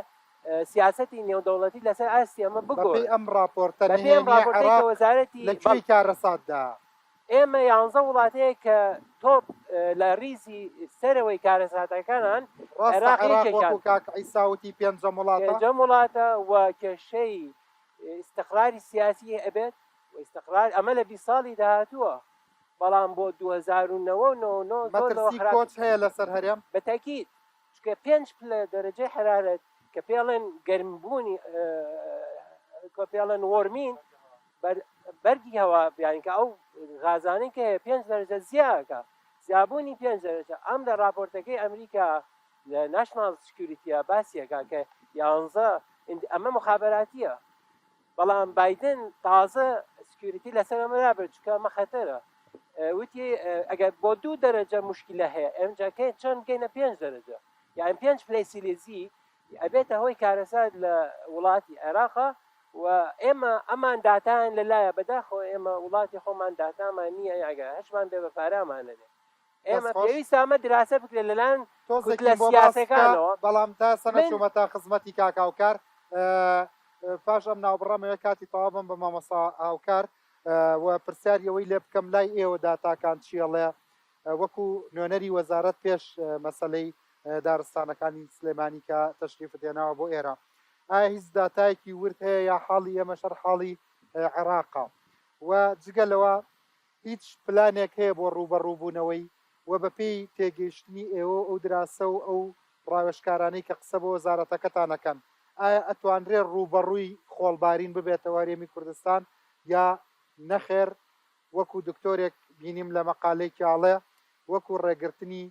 سیاسەتی نێودەوڵەتی لەسەر ئاستی ئەمە بەپێی بگۆڕێت ئەم ڕاپۆرتە بەپێی ئەم نهێنییە ڕاپۆرتەی کە عێراق وەزارەتی لە بەڵ کوێی کارەساتدایە؟ ئێمە یانزە وڵات هەیە کە تۆپ لە ڕیزی سەرەوەی کارەساتەکانان، ڕاستە عێراق عێراق یەکێکیان. وەکو کاک عیسا وتی پێنجەم وڵاتە؟ پێنجەم وڵاتە و کێشەی ئیستقراری سیاسی ئەبێت و ئیستقرار ئەمە لە 20 ساڵی داهاتووە بەڵام بۆ 2099 زۆر لەوە مەترسی خراپتر. کۆچ هەیە لەسەر هەرێم؟ بە تەئکید چونکە پێنج پلە دەرەجەی حەرارەت کە پێڵێن گەرمبوونی کە پێڵێن warming بەرگی هەوا بیان کە ئەو غازانەی کە هەیە پێنج دەرەجە زیاکە زیابوونی پێنج دەرەجە ئەم لە راپۆرتەکەی ئەمریکا لە national security ە باسیەکە کە یانزە ئەمە مخابراتیە بەڵام بایدن تازە security لەسەر ئەمە نابێت چونکە ئەمە خەتەرە وتی ئەگەر بۆ دوو دەرەجە مشکلە هەیە ئەمجا کە چۆن بگەینە پێنج دەرەجە یان پێنج پلەی سیلیزی ئەبێتە هۆی کارەسات لە وڵاتی عێراقا و ئێمە ئەمان داتایان لەلایە بەداخەوە ئێمە وڵاتی خۆمان داتامان نییە ئەگەر هەشمان بێ بە پارەمانەێ دەست ئێمە خۆش. پێویستە ئەمە دراسە بکرێت لەلایەن کوتلە تۆزێکیم بۆ باس بکە سیاسەکانەوە بەڵام تا ئێستا من نەچوومەتە خزمەتی کاک هاوکار پاش ئەم ناوبڕەمەوێ کاتی تەواو بم بە مامۆستا هاوکار و پرسیاری ئەوەی لێ بکەم لای ئێوە داتاکان چیەڵێ وەکو نوێنەری وەزارەت پێش مەسەلەی دارستانەکانی سلێمانی کە تەشریفت هێناوە بۆ ئێرە ئایا هیچ داتایەکی ورد هەیە یا حاڵی ئێمەش هەر حاڵی عێراقە و جگە لەوە هیچ پلانێک هەیە بۆ ڕووبەڕووبوونەوەی و بەپێی تێگەیشتنی ئێوە و ئەو دراسە و ئەو ڕاوێژکارانەی کە قسە بۆ وەزارەتەکەتان ئەکەن ئایا ئەتوانرێ ڕووبەڕووی خۆڵبارین ببێتەوە هەرێمی کوردستان یا نەخێر وەکو دکتۆرێک بینیم لە مەقالەیەکی ئاڵێ وەکو ڕێگرتنی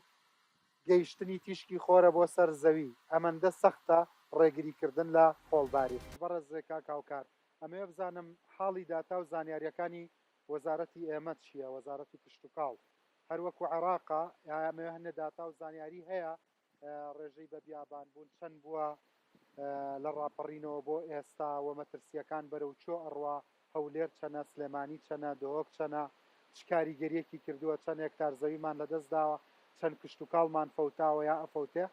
گەیشتنی تیشکی خۆرە بۆ سەر زەوی ئەمەندە سەختە ڕێگری کردن لە خۆڵبارین. بەڕێز کاک هاوکار ئەمەوێ بزانم حاڵی داتا و زانیاریەکانی وەزارەتی ئێمە چیە وەزارەتی کشتوکاڵ هەر وەکو عێراقە ئایا ئەمەوێ هەندێ داتا و زانیاری هەیە ڕێژەی بە بیابان بوون چەند بووە لە ڕاپەڕینەوە بۆ ئێستا و مەترسییەکان بەرەو کوێ ئەڕوا، هەولێر چەنە، سلێمانی چەنە، دهۆک چەنە، چ کاریگەرییەکی کردووە، چەند هێکتار زەویمان لەدەست داوە، چەند کشتوکاڵمان فەوتاوە یا ئەفەوتێ؟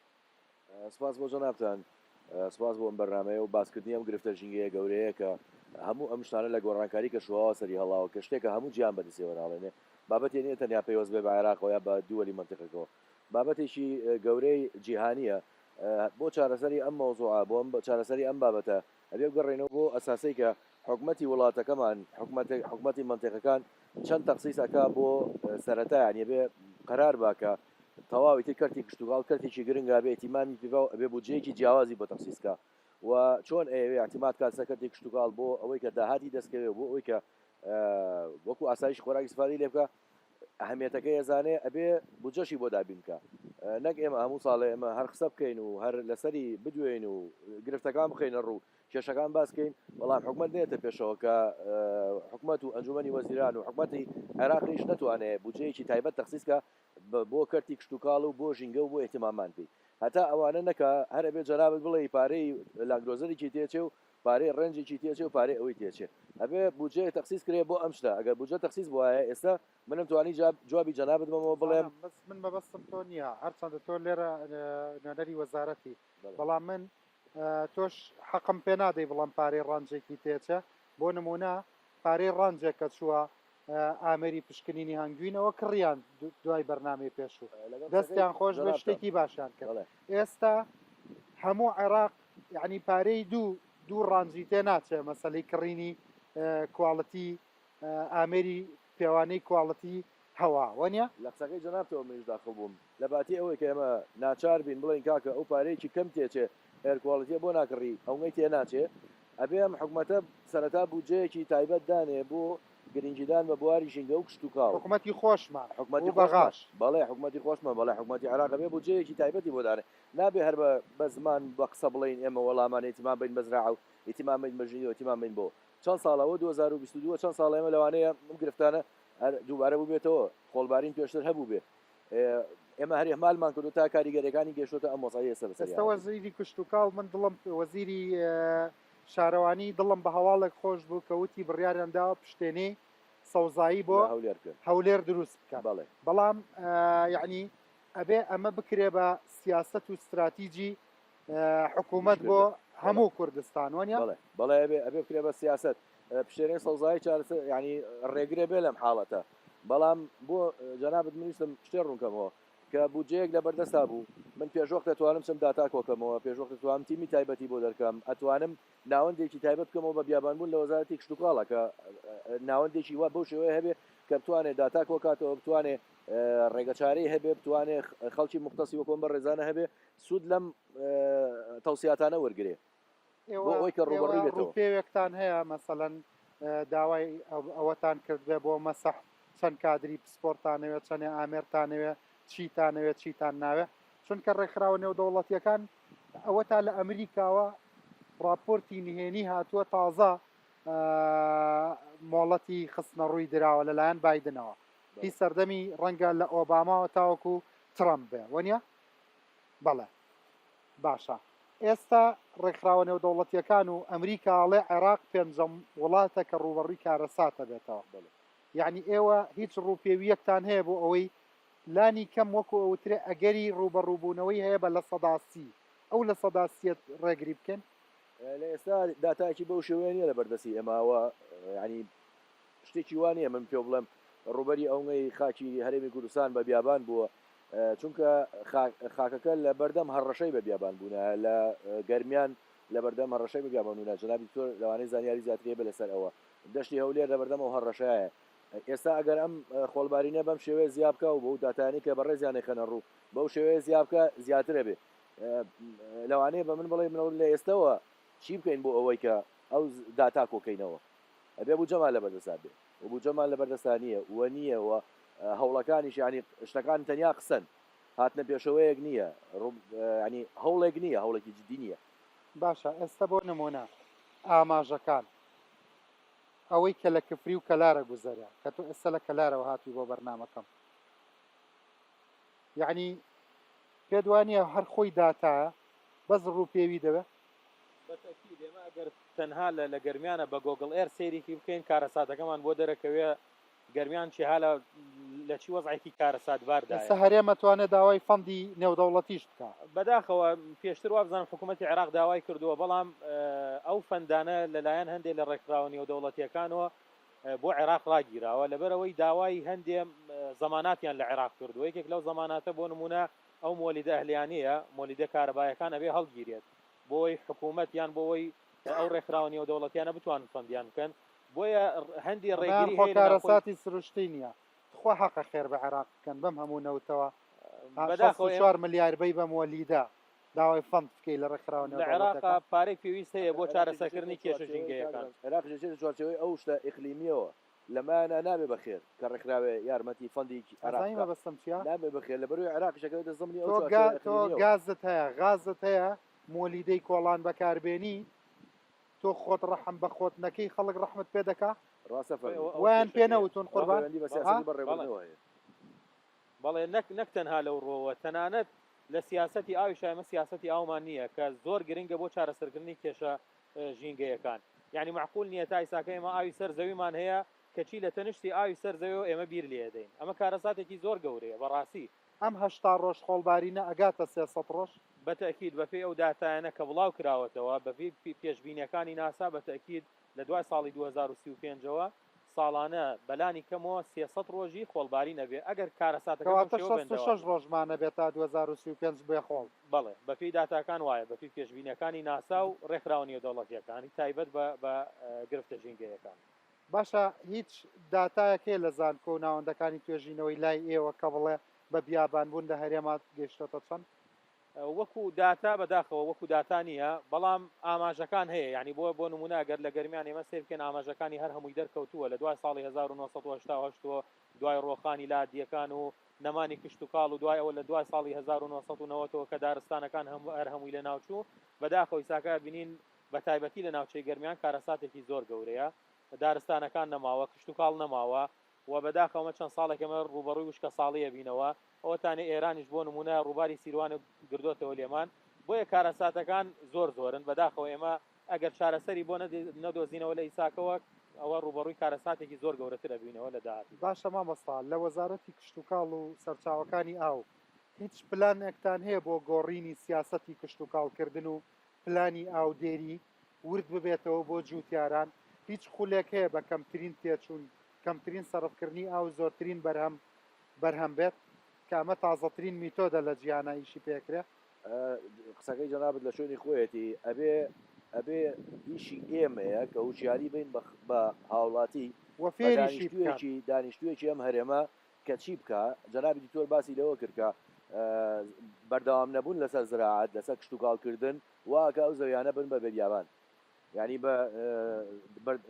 سپاس بۆ جەنابتان، سپاس بۆ ئەم بەرنامەیە و باسکردنی ئەم گرفتە ژینگەیە گەورەیە کە هەموو ئەم شتانە لە گۆڕانکاری کەشوهەوا سەری هەڵاوە کە شتێکە هەموو جیهان بەدەستیەوە ناڵێنێ بابەتێ نییە تەنیا پەیوەست بێ بە عێراقەوە یا بە دووەلی مەنتیقەکەوە بابەتێکی گەورەی جیهانییە بۆ چارەسەری ئەم مەوزوعە بۆ چارەسەری ئەم بابەتە ئەبێ بگەڕێینەوە بۆ ئەساسەی کە حکومەتی وڵاتەکەمان حکومەتی مەنتیقەکان چەند تەخسیس ئەکا بۆ سەرەتا یانی ئەبێ قەرار با کە تەواوی تر کەرتی کشتوکاڵ کەرتێکی گرنگە ئەبێ ئیتیمامی پێ با و ئەبێ بودجەیەکی جیاوازی بۆ تەخسیس کا و چۆن ئەیەوێ ئیعتیماد کات سەر کەرتی کشتوکاڵ بۆ ئەوەی کە داهاتی دەستکەوێ و بۆ ئەوەی کە وەکو ئاسایشی خۆراک ئیستفادەی لێ بکا ئەهمیەتەکەی ئەزانێ ئەبێ بودجەشی بۆ دابین بکا نەک ئێمە هەموو ساڵێ ئێمە هەر قسە بکەین و هەر لەسەری بدوێین و گرفتەکان بخەینە ڕوو کێشەکان باس کەین بەڵام حکومەت نێتە پێشەوە کە حکومەت و ئەنجومەنی وەزیران و حکومەتی عێراقیش نەتوانێ بودجەیەکی تایبەت تەخسیس کە بۆ کەرتی کشتوکاڵ و بۆ ژینگە و بۆ ئیهتیمامان پێی هەتا ئەوانە نەکا هەر ئەبێ جەنابت بڵێی پارەی لاندگرۆزەرێکی تێچێ و پارەی ڕەنجێکی تێچێ و پارەی ئەوەی تێچێ ئەبێ بودجەیەک تەخسیس کرێ بۆ ئەم شتە ئەگەر بودجە تەخسیس بوایە ئێستا منم توانی جوابی جەنابت بەمەوە بڵێم. زانم بەس من مەبەستم تۆ نییە هەرچەندە تۆ لێرە نوێنەری وەزارەتی بەڵام من تۆش حەقم پێ نادەی بڵێم پارەی ڕەنجێکی تێچێ بۆ نمونە پارەی ڕەنجێک کە چووە ئامێری پشکنینی هەنگوینەوە کڕیان دوای بەرنامەی پێشوو دەستیان خۆش بێ شتێکی باشیان کرد ئێستا هەموو عێراق یعنی پارەی دوو دوو ڕانجی تێ ناچێ مەسەلەی کڕینی quality ئامێری پێوانەی quality هەوا وەنیە؟ لە قسەکەی جەنابتەوە منیش داخڵ بووم لە باتی ئەوەی کە ئێمە ناچار بین بڵێین کاکە ئەو پارەیەکی کەم تێچێ air quality ە بۆ ناکڕی ئەونەی تێناچێ ئەبێ ئەم حکومەتە سەرەتا بودجەیەکی تایبەت دانێ بۆ گرنگیدان بە بواری ژینگە و کشتوکاڵ. حکومەتی خۆشمان حکومەتی و خۆشمان بەغاش. بەڵێ حکومەتی خۆشمان بەڵێ حکومەتی عێراق ئەبێ بودجەیەکی تایبەتی بۆ دانێ نابێ هەر بە بە زمان بە قسە بڵێین ئێمە وەڵامان ئیتیمام بەین بە زراعە و ئیتیمام بەین بە ژینگە و ئیتیمام بەین بۆ چەند ساڵە ئەوە 2022 چەند ساڵە ئێمە لەوانەیە ئەم گرفتانە. هەر دووبارە بووبێتەوە، خۆڵبارین پێشتر هەبووبێ، ئێمە هەر ئیهمالمان کردووە تا کاریگەریەکانی گەیشتۆتە ئەم وەزعەی ئێستا بەسەری ئێستا هاتووین. وەزیری کشتوکاڵ من دڵم وەزیری شارەوانی دڵم بە هەواڵێک خۆش بوو کە وتی بڕیاریان داوە پشتێنەی سەوزایی بۆ لە هەولێر بکەن. هەولێر دروست بکەن بەڵێ. بەڵام یەعنی ئەبێ ئەمە بکرێ بە سیاسەت و ستراتیجی حکوومەت بۆ ئیشکردن. بەڵێ. هەموو کوردستان وەنیە؟ بەڵێ بەڵێ ئەبێ ئەبێ بکرێ بە سیاسەت. پشتێنەی سەوزایی چارەسەر یانی ڕێگرە بێ لەم حاڵەتە بەڵام بۆ جەنابت من ویستم شتێ ڕوونکەمەوە کە بودجەیەک لە بەردەستا بوو من پێشوەخت ئەتوانم چم داتا کۆکەمەوە پێشوەخت ئەتوانم تیمی تایبەتی بۆ دەرکەم ئەتوانم ناوەندێکی تایبەت بکەمەوە بە بیابانبوون لە وەزارەتی کشتوکاڵە کە ناوەندێکی وا بەو شێوەیە هەبێ کە بتوانێ داتا کۆکاتەوە بتوانێ ڕێگەچارەی هەبێ بتوانێ خەڵکی مختصی وەکۆم بە ڕێزانە هەبێ سوود لەم تەوسیاتانە وەرگێ بۆ ئێوە ئەوەی کە ئێوە ڕووبەڕووی بێتەوە. ڕووپێوێکتان هەیە مەسەلەن داوای ئەوەتان کردبێ بۆ مەسح چەند کادری پسپۆرتانەوێ چەنێ ئامێرتانەوێ چیتانەوێ چیتان ناوێ چونکە ڕێکخراوە نێودەوڵەتیەکان ئەوە تا لە ئەمریکاوە ڕاپۆرتی نهێنی هاتووە تازە مۆڵەتی خستنەڕووی دراوە لەلایەن بایدنەوە هی سەردەمی ڕەنگە لە ئۆباماوە تاوەکو ترەمپ بێ وەنیە؟ بەڵێ باشە ئێستا ڕێکخراوە نێودەوڵەتیەکان و ئەمریکا ئەڵێ عێراق پێنجەم وڵاتە کە ڕووبەڕووی کارەسات ئەبێتەوە یەعنی ئێوە هیچ ڕووپێویەکتان هەیە بۆ ئەوەی لانی کەم وەکو ئەوترێ ئەگەری ڕووبەڕووبوونەوەی هەیە بە 30% ئەو لە سیەت ڕێگری بکەن؟ لە ئێستا داتایەکی بەو شێوەیە نییە لە بەردەستی ئێمە و یانی شتێکی وا نییە من پێ بڵێم ڕووبەری ئەونەی خاکی هەرێمی کوردستان بە بیابان بووە چونکە خاکەکە لە بەردەم هەڕەشەی بە بیابان بوونە لە گەرمیان لە بەردەم هەڕەشەی بە بیابان بوونە جەنابی دکتۆر لەوانەیە زانیاری زیاتری هەبێت لەسەر ئەوە دەشتی هەولێر لە بەردەم ئەو هەڕەشەیە ئێستا ئەگەر ئەم خۆڵبارینە بەم شێوەیە زیا بکە و بەو داتایانەی کە بەڕێزیان ئەیخەنە ڕوو بەو شێوەیە زیا بکە زیاترە بێ لەوانەیە بە من بڵێ منەوە لە ئێستەوە چی بکەین بۆ ئەوەی کە ئەو داتا کۆکەینەوە ئەبێ بودجەمان لەبەردەستا بێ و بودجەمان لەبەردەستا نییە و نییە و هەوڵەکانیش یانی شتەکان تەنیا قسەن هاتنە پێشەوەیەک نییە ینی هەوڵێک نییە هەوڵێکی جدی نییە. باشە ئێستا بۆ نمونە ئاماژەکان ئەوەی کە لە کفری و کەلارە گوزەرە کە تۆ ئێستا لە کەلارەوە هاتووی بۆ بەرنامەکەم یعنی پێت وانییە هەر خۆی داتایە بەس ڕووپێوی دەوێ؟ بە تەئکید ئێمە ئەگەر تەنها لە لە گەرمیانە بە گۆگڵ ئێر سەیرێکی بکەین کارەساتەکەمان بۆ دەرەکەوێ گەرمیان چیها لە لە چی وەزعێکی کارەساتباردایە. ئێستا هەرێم ئەتوانێ داوای فەندی نێودەوڵەتیش بکا. بەداخەوە پێشتر وابزانم حکوومەتی عێراق داوای کردووە بەڵام ئەو فەندانە لەلایەن هەندێ لە ڕێکخراوە نێودەوڵەتییەکانەوە بۆ عێراق ڕاگیراوە لەبەرئەوەی داوای هەندێ زەماناتیان لە عێراق کردووە یەکێک لەو زەماناتە بۆ نموونە ئەو مۆلیدە ئەهلیانەیە مۆلیدە کارەبایەکان ئەبێ هەڵگیرێت بۆی حکوومەت یان بۆ ئەوەی ئەو ڕێکخراوە نێودەوڵەتیانە بتوانن فەندیان بکەن بۆیە هەندی ئەمەیان ڕێگری خۆ هەیە لە ناوخۆی. کارەساتی سروشتی نیە تخوا حەقە خێر بە عێراق بکەن بەم هەموو نەوتەوە ها بەداخەوە ئێمە. 64 ملیار بەی بە مۆلیدە داوای فەند بکەی لە ڕێکخراوە لە عێراقا نێودەوڵەتەکان. پارەی پێویست هەیە بۆ عێراقیش دەچێتە چارەسەرکردنی کێشە چوارچێوەی کاک ژینگەیەکان. ڕەنج عێراقیش دەچێتە چوارچێوەی ئەو شتە ئیقلیمییەوە لەمایانە نابێ بە خێر کە ڕێکخراوێ یارمەتی فەندێکی عێراق ئەزانی بکا مەبەستم چیە؟ نابێ بە خێر لەبەرئەوەی عێراقیش ئەکەوێتە زمنی ئەو تۆ گا چوارچێوە تۆ ئیقلیمییەوە. گازت هەیە غازت هەیە مۆلیدەی کۆڵان بەکاربێنی تۆ خۆت ڕەحم بە خۆت نەکەی خەڵک ڕەحمت پێ دەکا؟ ڕاستە فەرموو. ئەوە وایان پێ کێشەکەیە. نەوتون ئەوە قوربان؟ پەیوەندی بە ها؟ سیاسەتی بەڵێ بەڕێوەبردنەوە هەیە. بەڵێ نەک نەک تەنها لەو ڕووەوە تەنانەت لە سیاسەتی ئاویشا ئێمە سیاسەتی ئاومان نییە کە زۆر گرنگە بۆ چارەسەرکردنی کێشە ژینگەیەکان یانی مەعقول نییە تا ئیساکە ئێمە ئاوی سەر زەویمان هەیە کەچی لە تەنشتی ئاوی سەر زەویەوە ئێمە بیر لێدەین ئەمە کارەساتێکی زۆر گەورەیە بەڕاستی. ئەم 80 ڕۆژ خۆڵبارینە ئەگاتە 300 ڕۆژ؟ بە تەئکید بە پێی ئەو داتایانە کە بڵاو کراوەتەوە بە پێی پێشبینیەکانی ناسا بە تەئکید لە دوای ساڵی 2035 ەوە ساڵانە بەلانی کەمەوە 300 ڕۆژی خۆڵبارین ئەبێ ئەگەر کارەساتەکە بەم کەواتە شێوە بەردەوام 66 بێت. ڕۆژمان ئەبێت تا 2035 بێ خۆڵ. بەڵێ بە پێی داتاکان وایە بە پێی پێشبینیەکانی ناسا و ڕێکخراوە نێودەوڵەتیەکانی تایبەت بە بە گرفتە ژینگەیەکان. باشە هیچ داتایەک هەیە لە زانکۆ و ناوەندەکانی توێژینەوەی لای ئێوە کە بڵێ بە بیابانبوون لە هەرێما گەیشتۆتە چەند؟ وەکو داتا بەداخەوە وەکو داتا نییە بەڵام ئاماژەکان هەیە یانی بۆ بۆ نمونە گەر لە گەرمیان ئێمە سەیر بکەین ئاماژەکانی هەر هەمووی دەرکەوتووە لە دوای ساڵی 1988 وە دوای ڕۆخانی لادیەکان و نەمانی کشتوکاڵ و دوای ئەوە لە دوای ساڵی 1990 ەوە کە دارستانەکان هەموو هەر هەمووی لەناوچوو بەداخەوە ئیساکە بینین بە تایبەتی لە ناوچەی گەرمیان کارەساتێکی زۆر گەورەیە دارستانەکان نەماوە کشتوکاڵ نەماوە. و بەداخەوە ئەمە چەند ساڵێکە ئێمە ڕووبەڕووی وشکەساڵی ئەبینەوە، ئەوەتانێ ئێرانیش بۆ نموونە ڕووباری سیروان گردۆتەوە لێمان، بۆیە کارەساتەکان زۆر زۆرن، بەداخەوە ئێمە ئەگەر چارەسەری بۆ نەدۆزینەوە لە ئیساکەوە ئەوە ڕووبەڕووی کارەساتێکی زۆر گەورەتر ئەبینەوە لە داهاتوودا. باشە مامۆستا لە وەزارەتی کشتوکاڵ و سەرچاوەکانی ئاو هیچ پلانێکتان هەیە بۆ گۆڕینی سیاسەتی کشتوکاڵ کردن و پلانی ئاودێری ورد ببێتەوە بۆ جووتیاران؟ هیچ خولێک هەیە بە کەمترین تێچوون، کەمترین سەرفکردنی ئاو زۆرترین بەرهەم بەرهەم بێت؟ کە ئەمە تازەترین میتۆدە لە جیهانا ئیشی پێکرێ. قسەکەی جەنابت لە شوێنی خۆیەتی ئەبێ ئەبێ ئیشی ئێمەیە کە هوشیاری بین بە هاوڵاتی و بە فێریشی بکەن. دانیشتوویەکی دانیشتوویەکی ئەم هەرێمە کە چی بکا جەنابی دکتۆر باسی لەوە کرد کە بەردەوام نەبوون لەسەر زراعەت لەسەر کشتوکاڵ کردن وا ئەکا ئەو زەویانە بن بە بیابان یانی بە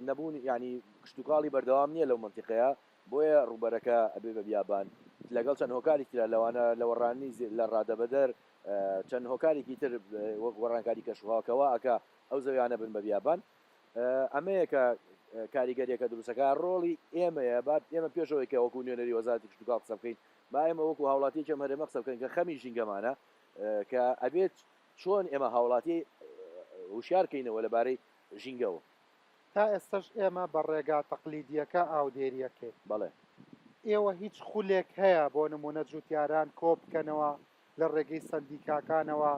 نەبوون یانی کشتوکاڵی بەردەوام نییە لەو مەنتیقەیە بۆیە ڕووبەرەکە ئەبێ بە بیابان لەگەڵ چەند هۆکاری ترە لەوانە لەوەڕانی لە ڕادەبەدەر چەند هۆکارێکی تر وەک گۆڕانکاری کەشوهەوا کە وا ئەکا ئەو زەویانە بن بە بیابان ئەمەیە کە کاریگەریەکە دروستەکە ڕۆڵی ئێمەیە با ئێمە پێشەوەی کە وەکو نوێنەری وەزارەتی کشتوکاڵ قسە بکەین با ئێمە وەکو هاوڵاتیەکی ئەم هەرێمە قسە بکەین کە خەمی ژینگەمانە کە ئەبێت چۆن ئێمە هاوڵاتی هوشیار کەینەوە لەبارەی ژینگەوە. تا ئێستەش ئێمە بە ڕێگا تەقلیدییەکە ئاودێری ئەکەین. بەڵێ. ئێوە هیچ خولێک هەیە بۆ نموونە جووتیاران کۆ بکەنەوە لە ڕێگەی سەندیکاکانەوە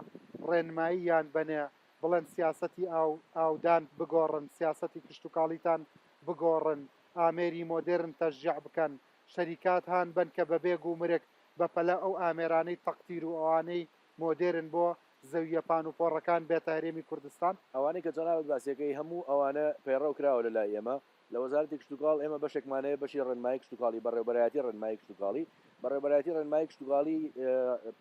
ڕێنماییان بەنێ بڵێن سیاسەتی ئاو ئاودان بگۆڕن، سیاسەتی کشتوکاڵیتان بگۆڕن، ئامێری مۆدێرن تەشجیع بکەن، شەریکات هان بەن کە بەبێ گومرک بەپەلە ئەو ئامێرانەی تەقتیر و ئەوانەی مۆدێرن بۆ زەوییە پانوپۆڕەکان بێتە هەرێمی کوردستان؟ ئەوانەی کە جەنابت باسیەکەی هەموو ئەوانە پەیڕەو کراوە لە لای ئێمە لە وەزارەتی کشتوکاڵ ئێمە بەشێکمان هەیە بەشی ڕێنمایی کشتوکاڵی بەڕێوبەرایەتی ڕێنمایی کشتوکاڵی بەڕێوبەرایەتی ڕێنمایی کشتوکاڵی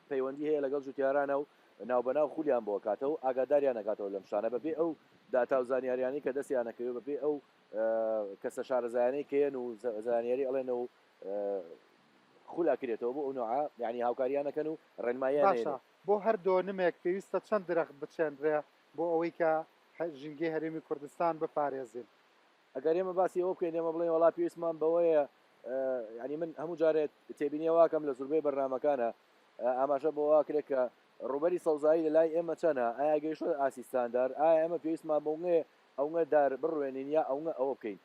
پەیوەندی هەیە لەگەڵ جوتیارانە و ناوبەناو خولیان بۆ ئەکاتەوە و ئاگاداریان ئەکاتەوە لەم شتانە بەپێی ئەو داتا و زانیاریانەی کە دەستیان ئەکەوێت بەپێی ئەو کەسە شارەزایانەی کە یەن و زانیاری ئەڵێنەوە و خول ئەکرێتەوە بۆ ئەو نوعە یانی هاوکاریان ئەکەن و ڕێنماییان باشە ئەیەنێ. بۆ هەر دۆنمێک پێویستە چەند درەخت بچێنرێ بۆ ئەوەی کە ژینگەی هەرێمی کوردستان بپارێزین؟ ئەگەر ئێمە باسی ئەوە بکەین ئێمە بڵێین وەڵا پێویستمان بەوەیە یانی من هەموو جارێ تێبینی ئەوە ئەکەم لە زوربەی بەرنامەکانە ئاماژە بەوە ئەکرێت کە ڕووبەری سەوزایی لە لای ئێمە چەنە ئایا گەیشتۆتە ئاستی ستاندار ئایا ئێمە پێویستمان بەوەیە ئەونگە دار بڕوێنین یا ئەونگە ئەوە بکەین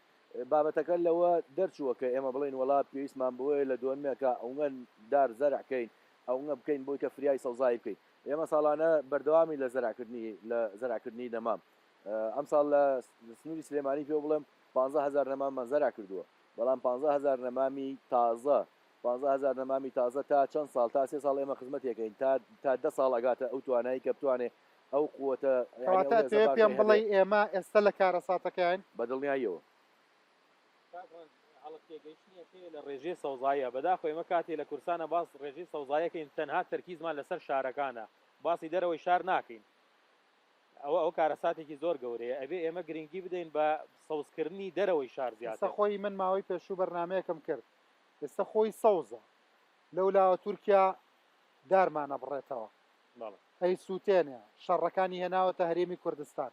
بابەتەکە لەوە دەرچووە کە ئێمە بڵێین وەڵا پێویستمان بەوەیە لە دۆنمێکا ئەونگە دار زەرع کەین ئەونگە بکەین بۆی کە فریای سەوزایی بکەین ئێمە ساڵانە بەردەوامی لە زەرعکردنی لە زەرعکردنی نەمام ئەمساڵ لە سنووری سلێمانی پێ بڵێم 15000 نەماممان زەرع کردووە بەڵام 15000 نەمامی تازە 15000 نەمامی تازە تا چەند ساڵ تا سێ ساڵ ئێمە خزمەتێکەین تا تا دە ساڵ ئەگاتە ئەو توانایی کە بتوانێ ئەو قوتە یانی ئەو کەواتە هێزە ئەتەوێ باشەی پێم هەبێ. بڵێی ئێمە ئێستا لە کارەساتەکەین؟ بە دڵنیاییەوە. کاک ڕەنج هەڵە تێگەیشتنێک هەیە لە ڕێژەی سەوزاییە، بەداخەوە ئێمە کاتێ لە کوردستانا باس ڕێژەی سەوزاییەکەین تەنها تەرکیزمان لەسەر شارەکانە باسی دەرەوەی شار ناکەین ئەوە ئەوە کارەساتێکی زۆر گەورەیە ئەبێ ئێمە گرنگی بدەین بە سەوزکردنی دەرەوەی شار ئێستا زیاتر. خۆی من ماوەی پێشوو بەرنامەیەکم کرد ئێستا خۆی سەوزە لەولاوە تورکیا دارمان ئەبڕێتەوە بەڵێ. ئەیسووتێنێ، شەڕەکانی هێناوەتە هەرێمی کوردستان.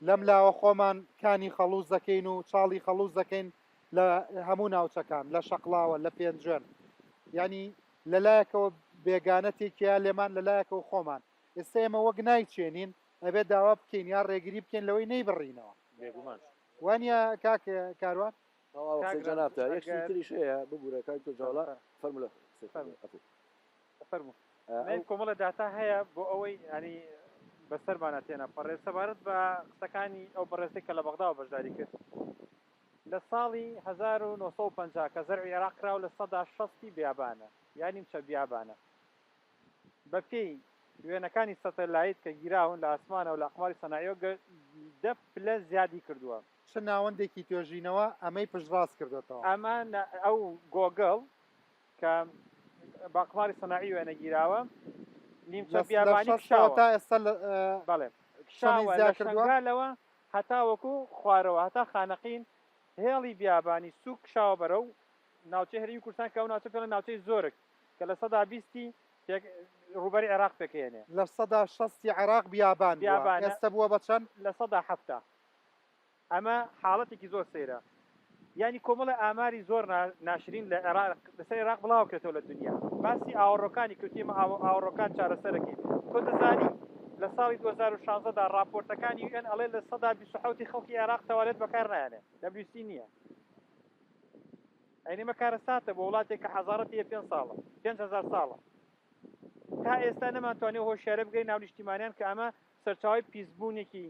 لەم لاوە خۆمان کانی خەڵووز دەکەین و چاڵی خەڵووز دەکەین لە هەموو ناوچەکان، لە شەقڵاوە، لە پێنجوێن. یانی لە لایەکەوە بێگانە تێکیا لێمان، لە لایەکەوە خۆمان. ئێستا ئێمە وەک نایچێنین، ئەبێ داوا بکەین یا ڕێگری بکەین لەوەی نەیبڕینەوە. بێگومان. وانییە کاک کاروان؟ تەواو کاک قسەی ڕەنج جەنابتە. یەک شتی ئەگەر تریش هەیە، ببوورە کاک دکتۆر فەرموو جەواڵە، فەرموو فەرموو لە قسەی خۆت فەرموو. عەفوو. فەرموو ئەو. من کۆمەڵە داتا هەیە بۆ ئەوەی ینی بەسەرمانە تێنەپەڕێ سەبارەت بە قسەکانی ئەو بەڕێزەی کە لە بەغداوە بەشداری کرد لە ساڵی 1950 کە زەرعی عێراق کراوە لە سەدا شەستی بیابانە یا نیمچە بیابانە بەپێی وێنەکانی سەتەلایت کە گیراون لە ئاسمانەوە لە ئەقماری سەناعیەوە دە پلە زیادی کردووە. چ ناوەندێکی توێژینەوە ئەمەی پشتڕاست کردۆتەوە؟ ئەمە ئەو گۆگڵ کە بە ئەقماری سەناعی وێنە گیراوە نیمچە لە بیابانی شەستەوە کشاوە تا ئێستا لە بەڵێ چەندی کشاوە لە زیاد کردووە؟ شەنگالەوە هەتاوەکو خوارەوە هەتا خانەقین هێڵی بیابانی سوک کشاوە بەرەو ناوچەی هەرێمی کوردستان کە ئەو ناوچە پێڵێن ناوچەی زۆرک کە لە 20% پێک ڕووبەری عێراق پێکهێنێ. لە 60% ی عێراق بیابان بووە، بیابانە ئێستە بووە بە چەند؟ 70% ئەمە حاڵەتێکی زۆر سەیرە. یانی کۆمەڵە ئاماری زۆر ناشرین لە عێراق لەسەر عێراق بڵاوکرێتەوە لە دنیا باسی ئاوەڕۆکانی کردی ئێمە ئاوەڕۆکان چارەسەرەکەین تۆ دەزانی لە ساڵی 2016 دا ڕاپۆرتەکانی یو ئێن ئەڵێ 27% خەڵکی عێراق تەوالێت بەکار نایەنێ WC نییە ئەینی مە کارەساتە بۆ وڵاتێک کە حەزارەتی هەیە پێنج ساڵە 5000 ساڵە تا ئێستا نەمانتوانی هۆشیارە بگەین ناونیشتیمانیان کە ئەمە سەرچاوی پیسبوونێکی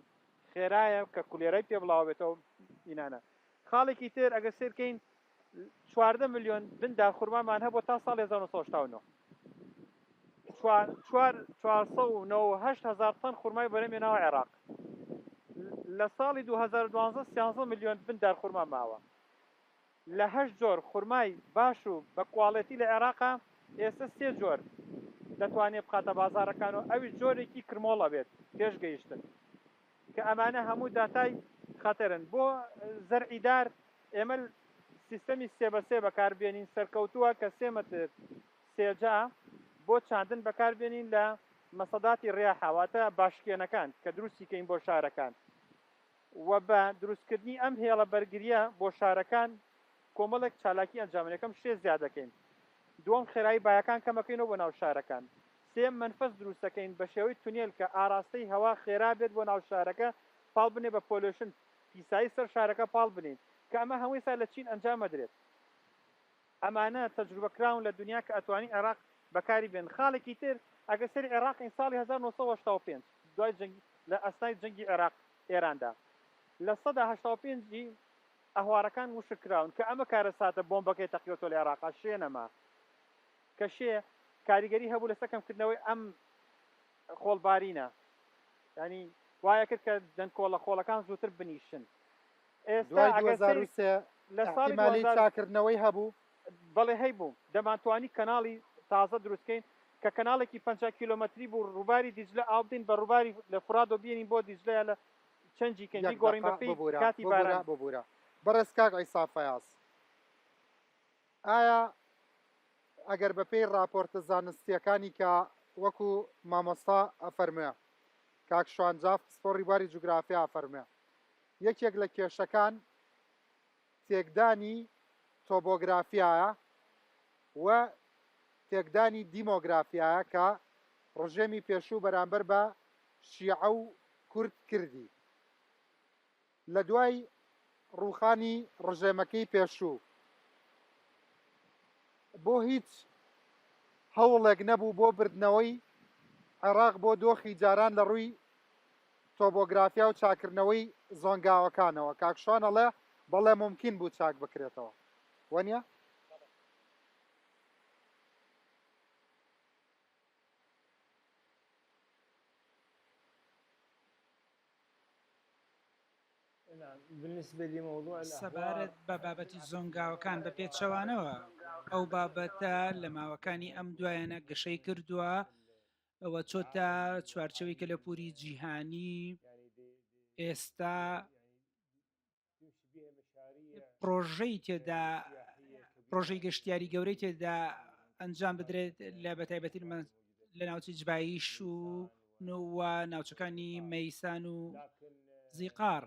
خێرایە کە کولێرای پێ بڵاوبێتەوە ئینانە. خاڵێکی تر ئەگەر سەیر کەین 14 ملیۆن بن دارخورمامان هەبووە تا ساڵی 1989 498 هزار تەن خورمای بەرەم هێناوە عێراق لە ساڵی 2012 13 ملیۆن بن دارخورما ماوە لە هەشت جۆر خورمای باش و بە کواڵێتی لە عێراقا ئێستە سێ جۆر دەتوانێ بخاتە بازاڕەکان و ئەویش جۆرێکی کرمۆڵ ئەبێت پێش گەیشتن کە ئەمانە هەموو داتای خەتەرن بۆ زەرعی دار ئێمە سیستەمی سێ بە سێ بەکار بێنین سەرکەوتووە کە سێ مەتر سێجا بۆ چاندن بەکار بێنین لە مەسەداتی ڕیاحا واتە باشکێنەکان کە دروستی کەین بۆ شارەکان و بە دروستکردنی ئەم هێڵە بەرگرییە بۆ شارەکان کۆمەڵێک چالاکی ئەنجام یەکەم شێ زیاد دەکەین، دووەم خێرایی بایەکان کەمەکەینەوە بۆ ناو شارەکان، سێیەم مەنفەز دروست دەکەین بە شێوەی تونێل کە ئاراستەی هەوا خێرا بێت بۆ ناو شارەکە پاڵ بنێ بە pollution پیسایی سەر شارەکە پاڵ بنێین کە ئەمە هەمووی ئێستا لە چین ئەنجام ئەدرێت. ئەمانە تەجروبە کراون لە دونیا کە ئەتوانی عێراق بەکاری بێن خاڵێکی تر ئەگەر سەیری عێراقین ساڵی 1985 دوای جەنگ لە ئەسنای جەنگی عێراق ئێراندا 85% ی ئەهوارەکان وشک کراون کە ئەمە کارەساتە بۆمبەکەی تەقیوەتەوە لە عێراقا شێ نەما کە شێ کاریگەری هەبوو لەسەر کەمکردنەوەی ئەم خۆڵبارینە یانی وایە کرد کە دەنکۆڵە خۆڵەکان زووتر بنیشن ئێستا دوای ئەگەر سەیری 2003 لە ساڵی ئیحتیمالی 2000 چاکردنەوەی هەبوو؟ بەڵێ هەیبوو، دەمانتوانی کەناڵی تازە دروستکەین کە کەناڵێکی 50 کیلۆمەتری بوو ڕووباری دیجلە ئاو بدەین بە ڕووباری لە فورادەوە بێنین بۆ دیجلە یا لە چەنجی کەین یەک بیگۆڕین دەقە بە پێی ببورە کاتی ببورە باران. ببورە بەڕێز کاک عیسا فەیاز ئایا ئەگەر بە پێی ڕاپۆرتە زانستییەکانی کە وەکو مامۆستا ئەفەرموێ کاک شوان جاف پسپۆڕی بواری جوگرافیا ئەفەرموێ یەکێک لە کێشەکان تێکدانی تۆبۆگرافیایە و تێکدانی دیمۆگرافیایە کە ڕژێمی پێشوو بەرامبەر بە شیعە و کورد کردی. لە دوای ڕووخانی ڕژێمەکەی پێشوو بۆ هیچ هەوڵێک نەبوو بۆ بردنەوەی عێراق بۆ دۆخی جاران لە ڕووی تۆبۆگرافیا و چاکردنەوەی زۆنگاوەکانەوە کاک شوان ئەڵێ بەڵێ مومکین بوو چاک بکرێتەوە وەنیە؟ سەبارەت بە بابەتی زۆنگاوەکان بە پێچەوانەوە ئەو بابەتە لە ماوەکانی ئەم دوایەنە گەشەی کردووە ئەوە چۆتە چوارچەوەی کەلەپوری جیهانی ئێستا پرۆژەی تێدا پرۆژەی گەشتیاری گەورەی تێدا ئەنجام بدرێت لە بەتایبەتی لە ناوچەی جبایش و نووە ناوچەکانی مەیسان و زیقار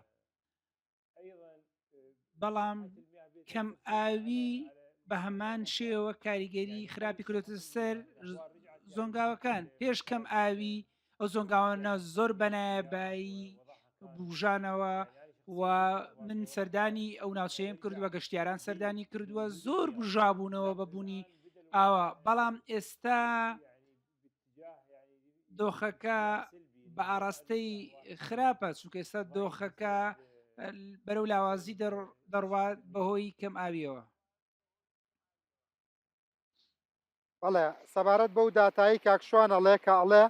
بەڵام کەم ئاوی بە هەمان شێوە کاریگەری خراپی کردۆتە سەر زۆنگاوەکان پێش کەم ئاوی ئەو زۆنگاوانە زۆر بەنایەبایی بوژانەوە و من سەردانی ئەو ناوچەیەم کردووە گەشتیاران سەردانی کردووە زۆر بژابوونەوە بە بوونی ئاوا بەڵام ئێستا دۆخەکە بە ئاراستەی خراپە چونکە ئێستا دۆخەکە بەرەو لاوازی دەڕوات بەهۆی کەم ئاویەوە. بەڵێ سەبارەت بەو داتایی کاک شوان ئەڵێ کە ئەڵێ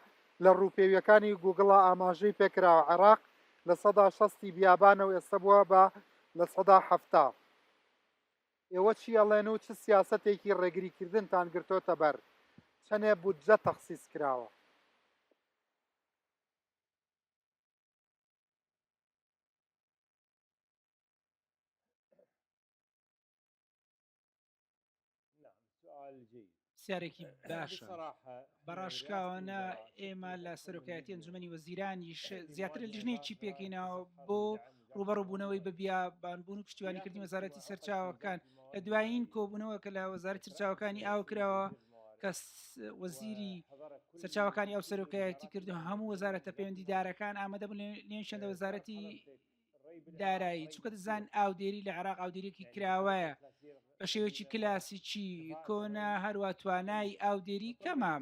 لە ڕووپێویەکانی گوگڵا ئاماژەی پێکراوە عێراق 60% بیابانە و ئێستا بووە بە 70% ئێوە چی ئەڵێن و چ سیاسەتێکی ڕێگریکردنتان گرتۆتە بەر؟ چەنێ بودجە تەخسیس کراوە؟ پرسیارێکی باشە بەڕاشکاوانە ئێمە لە سەرۆکایەتی ئەنجومەنی وەزیرانیش زیاتر لە لیژنەیەکی پێکینەوە بۆ. ڕوبەڕوبوونەوەی بە بیابانبوون و پشتیوانیکردنی وەزارەتی سەرچاوەکان لە دوایین کۆبوونەوە کە لە وەزارەتی سەرچاوەکانی ئاو کراوە کە وەزیری سەرچاوەکانی ئەو سەرۆکایەتی کرد و هەموو وەزارەتە پەیوەندیدارەکان ئامادە بوون لێنیشان لە وەزارەتی دارایی چونکە دەزان ئاودێری لە عێراق ئاودێریەکی کراوەیە بە شێوەیەکی کلاسیکی کۆنە هەروە توانای ئاودێری کەمە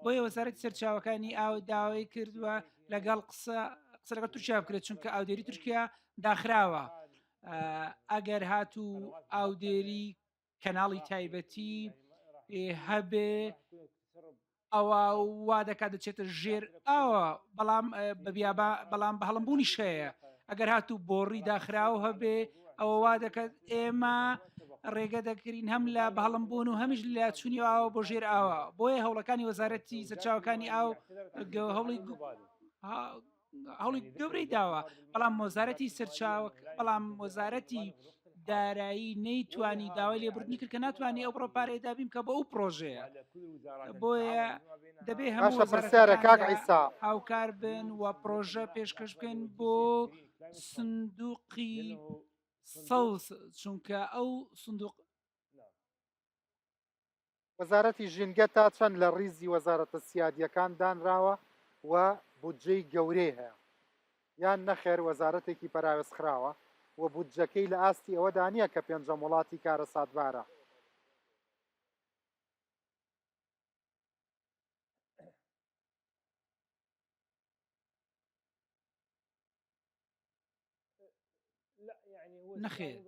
بۆیە وەزارەتی سەرچاوەکانی ئاو داوای کردووە لەگەڵ قسە قسە لەگەڵ تورکیا بکرێت چونکە ئاودێری تورکیا داخراوە ئەگەر هاتوو ئاودێری کەناڵی تایبەتی هەبێ ئەوە وا دەکات دەچێتە ژێر ئاوە بەڵام بە بیابا بەڵام بە هەڵمبوونیش هەیە ئەگەر هاتوو بۆڕی داخراو هەبێ ئەوە وا دەکات ئێمە ڕێگە دەکرین هەم لە بەڵم بوون و هەمیش لە چوونی ئاوە بۆ ژێر ئاوە بۆیە هەوڵەکانی وەزارەتی سەرچاوەکانی ئاو هەوڵی هەوڵی گەورەی داوە بەڵام وەزارەتی سەرچاوە بەڵام وەزارەتی دارایی نەیتوانی داوای لێبوردنی کرد کە ناتوانانی ئەو بڕە پارەی دابین کە بۆ ئەو پرۆژەیە بۆیە دەبێ هەموو پرسیارە کاک عیسا هاوکار بن و پرۆژە پێشکەش بکەن بۆ سندوقی سەوز چونکە ئەو سندوق وەزارەتی ژینگە تا چەند لە ڕیزی وەزارەتە سیادییەکان دانراوە و بودجەی گەورەی هەیە؟ یان نەخێر وەزارەتێکی پەراوێزخراوە و بودجەکەی لە ئاستی ئەوەدا نییە کە پێنجەم وڵاتی کارەساتبارە؟ نەخێر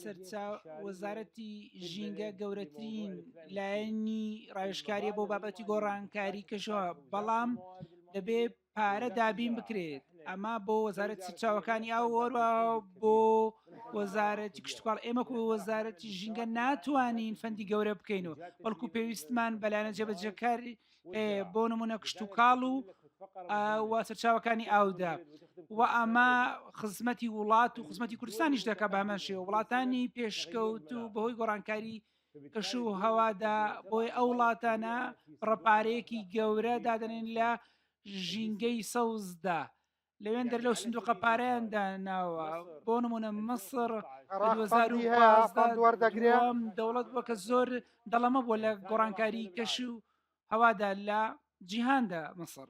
سەرچاو وەزارەتی ژینگە گەورەترین لایەنی ڕاوێژکاریە بۆ بابەتی گۆڕانکاری کەشەوە بەڵام دەبێ پارە دابین بکرێت ئەمە بۆ وەزارەت سەرچاوەکانی ئاو وەروە بۆ وەزارەتی کشتتوکاڵ ئێمە کو وەزارەتی ژینگە ناتوانین فەندی گەورە بکەین و بەڵکو پێویستمان بەلایەنە جێبەجێکاری بۆ نمونە کشتتوکاڵ و و سەرچاوەکانی ئاودا و ئەمە خزمەتی وڵات و خزمەتی کوردستانیش دەکە بە هەمان شێوە وڵاتانی پێشکەوت و بەهۆی گۆڕانکاری کەش و هەوادا بۆی ئەو وڵاتانە ڕەپارەیەکی گەورە دادەنێن لە ژینگەی سەوزدا لەوێندەر لەو سندوقە پارەیان داناوە بۆ نمونە مصر لە 2015 وەردەگرێ دەوڵەت بووە کە زۆر دەڵەمە بووە لە گۆڕانکاری کەش و هەوادا لە جیهاندا مصر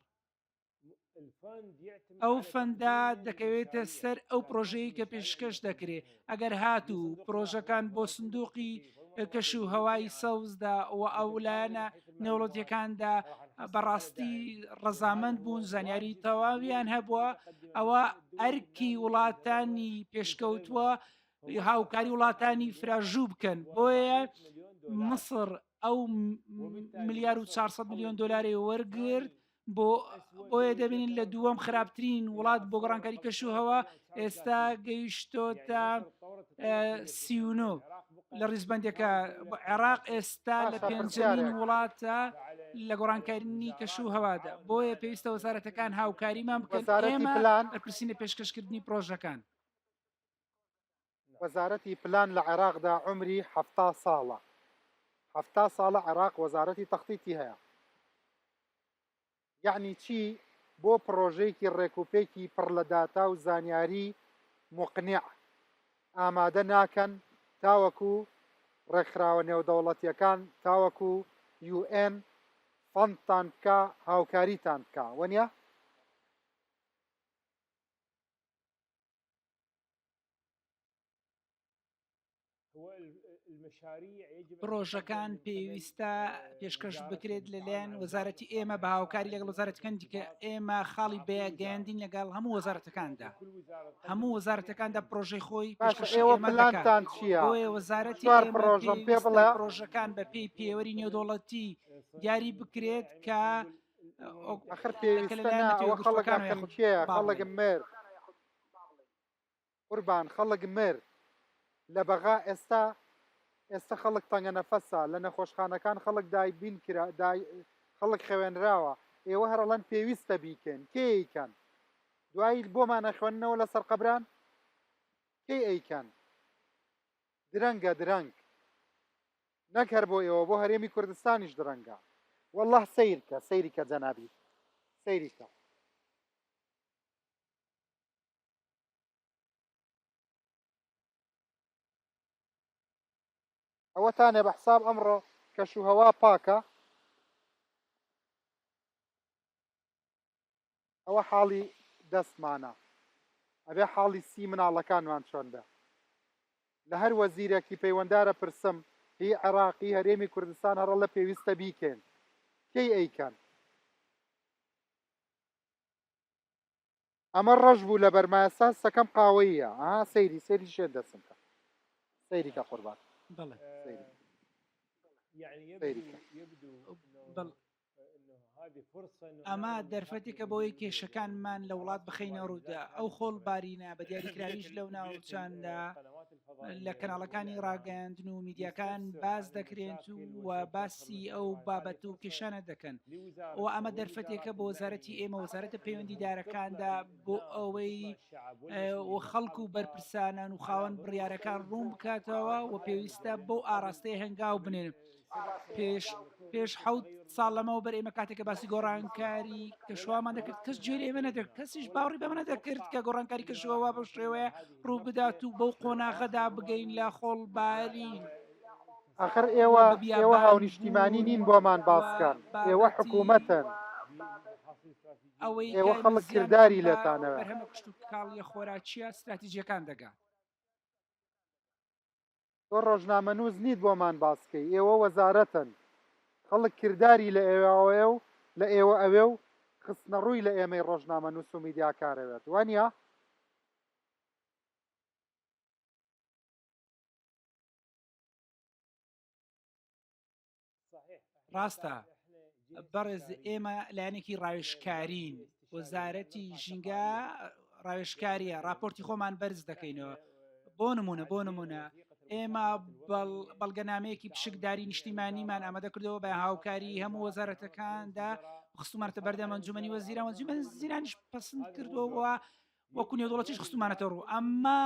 ئەو فەندە دەکەوێتە سەر ئەو پرۆژەیە کە پێشکەش دەکرێت ئەگەر هاتوو پرۆژەکان بۆ سندوقی کەش و هەوای سەوزدا و ئەو لایەنە نێوڵەتیەکاندا بەڕاستی ڕەزامەند بوون زانیاری تەواویان هەبووە ئەوە ئەرکی وڵاتانی پێشکەوتووە هاوکاری وڵاتانی فراژوو بکەن بۆیە مصر ئەو ملیار و 400 میلیۆن دلاری وەرگرت بۆ بۆیە دەبینین لە دووەم خراپترین وڵات بۆ گۆڕانکاری کەش و هەوا ئێستا گەیشتۆتە سیونۆ لە ڕیزبندەکە عێراق ئێستا لە پێنجەمین وڵاتە لە گۆڕانکاریی کەش و هەوادا بۆیە پێویستە وەزارەتەکان هاوکاریمان بکەن ئێمە بەرپرسین لە پێشکەشکردنی پرۆژەکان. وەزارەتی پلان لە عێراقدا عومری 70 ساڵە. 70 ساڵە عێراق وەزارەتی تەختیتی هەیە. یەعنی چی بۆ پڕۆژەیەکی ڕێکوپێکی پڕ لە داتا و زانیاری موقنیع ئامادە ناکەن تاوەکو ڕێکخراوە نێودەوڵەتیەکان تاوەکو UN فەندتان بکا هاوکاریتان بکا وەنیە؟ پرۆژەکان پێویستە پێشکەش بکرێت لەلایەن وەزارەتی ئێمە بە هاوکاری لەگەڵ وەزارەتەکان دیکە ئێمە خاڵی بەگەیاندین لەگەڵ هەموو وەزارەتەکاندا هەموو وەزارەتەکاندا پرۆژەی خۆی پێشکەش ئێوە پلانتان چییە؟ بۆیە وەزارەتی چوار پرۆژەم پێ بڵێ پرۆژەکان بە پێی پێوەری نێودەوڵەتی دیاری بکرێت کە ئەخر پێویستە نا ئەوە خەڵک ئەخنکێ خەڵک مرد قوربان خەڵک مرد لە بەغا ئێستا ئێستا خەڵک تەنگە نەفەسە لە نەخۆشخانەکان خەڵک دای بین کرا دای خەڵک خەوێنراوە ئێوە هەر ئەڵێن پێویستە بیکەن کێ ئەیکەن دوایی بۆمان ئەخوێننەوە لەسەر قەبران کەی ئەیکەن درەنگە درەنگ نەک هەر بۆ ئێوە بۆ هەرێمی کوردستانیش درەنگە والله سەیرکە سەیریکە جەنابی سەیریکە. ئەوەتانێ بە حساب ئەمڕۆ کەش و هەوا پاکە. ئەوە حاڵی دەستمانە ئەبێ حاڵی سی مناڵەکانمان چۆن بێ لە هەر وەزیرێکی پەیوەندارە پرسم هی عێراق هی هەرێمی کوردستان هەڕەڵە پێویستە بیکەین کەی ئەیکەن؟ ئەمە ڕەش بوو لەبەر مایەسا سەکەم قاوەییە ئەها سەیری سەیری شێت دەسم کە سەیری کە قوربان بەڵێ سەیری سەیری کە بەڵێ ئەمە دەرفەتێکە بۆی کێشەکانمان لە وڵات بخەینە ڕوودا ئەو خۆڵ بارینە بە دیاریکراویش لەو ناوچاندا لە کەناڵەکانی ڕاگەیاندن و میدیاکان باس دەکرێن و باسی ئەو بابەت و کێشانە دەکەن و ئەمە دەرفەتێکە بۆ وەزارەتی ئێمە وەزارەتە پەیوەندیدارەکاندا بۆ ئەوەی و خەڵک و بەرپرسانان و خاوەن بڕیارەکان ڕوون بکاتەوە و پێویستە بەو ئاراستەی هەنگاو بنێن. پێش پێش حەوت ساڵ لەمەوە بەر ئێمە کاتێک کە باسی گۆڕانکاری کەشوهەوامان دەکرد کەس گوێی لە ئێمە نەدەکرد کەسیش باوەڕی بەمە نەدەکرد کە گۆڕانکاری کەشوهەوا بەو شێوەیە ڕوو بدات و بەو قۆناغەدا بگەین لە خۆڵبارین ئەخر و ئێوە بە ئێوە بیابان هاونیشتیمانی بوون نین بۆمان و باسکەن ئێوە بابەتی حکوومەتن ئەوەی ئێوە کە ئێمە خەڵک زیانمان کرداری بە لێتانەوێ. بەرهەمە کشتوکاڵییە خۆراکییە ستراتیجییەکان دەگات. تۆ ڕۆژنامەنووس نیت بۆمان باس کەی ئێوە وەزارەتن خەڵک کرداری لە ئێوەوەیە و لە ئێوە ئەوێ و خستنەڕووی لە ئێمەی ڕۆژنامەنووس و میدیاکار ئەوێت وانیە؟ ڕاستە بەڕێز ئێمە لایەنێکی ڕاوێژکارین وەزارەتی ژینگە ڕاوێژکاریە راپۆرتی خۆمان بەرز دەکەینەوە بۆ نمونە بۆ نمونە ئێمە بەڵگەنامەیەکی پشکداری نیشتیمانیمان ئامادە کردەوە بە هاوکاری هەموو وەزارەتەکاندا خستومانەتە بەردەم ئەنجومەنی وەزیران ئەنجومەنی وەزیرانیش پەسند کردەوە وەکو نێودەوڵەتیش خستومانەتە ڕوو ئەمە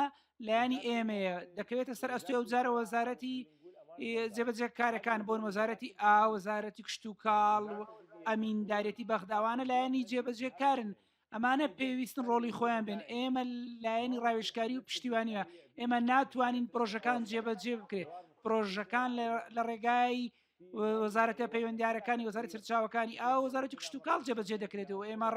لایەنی ئێمەیە دەکەوێتە سەر ئەستۆی ئەو جارە وەزارەتی جێبەجێکارەکان بۆن وەزارەتی ئا وەزارەتی کشتتوکاڵ و ئەمیندارێتی بەغداوانە لایەنی جێبەجێکارن ئەمانە پێویستن ڕۆڵی خۆیان بێن ئێمە لایەنی ڕاوێژکاری و پشتیوانیە ئێمە ناتوانین پرۆژەکان جێبەجێ بکرێت پرۆژەکان لە ڕێگای وەزارەتە پەیوەندیارەکانی وەزارەتی سەرچاوەکانی ئاو وەزارەتی کشتوکاڵ جێبەجێ دەکرێتەوە ئێمە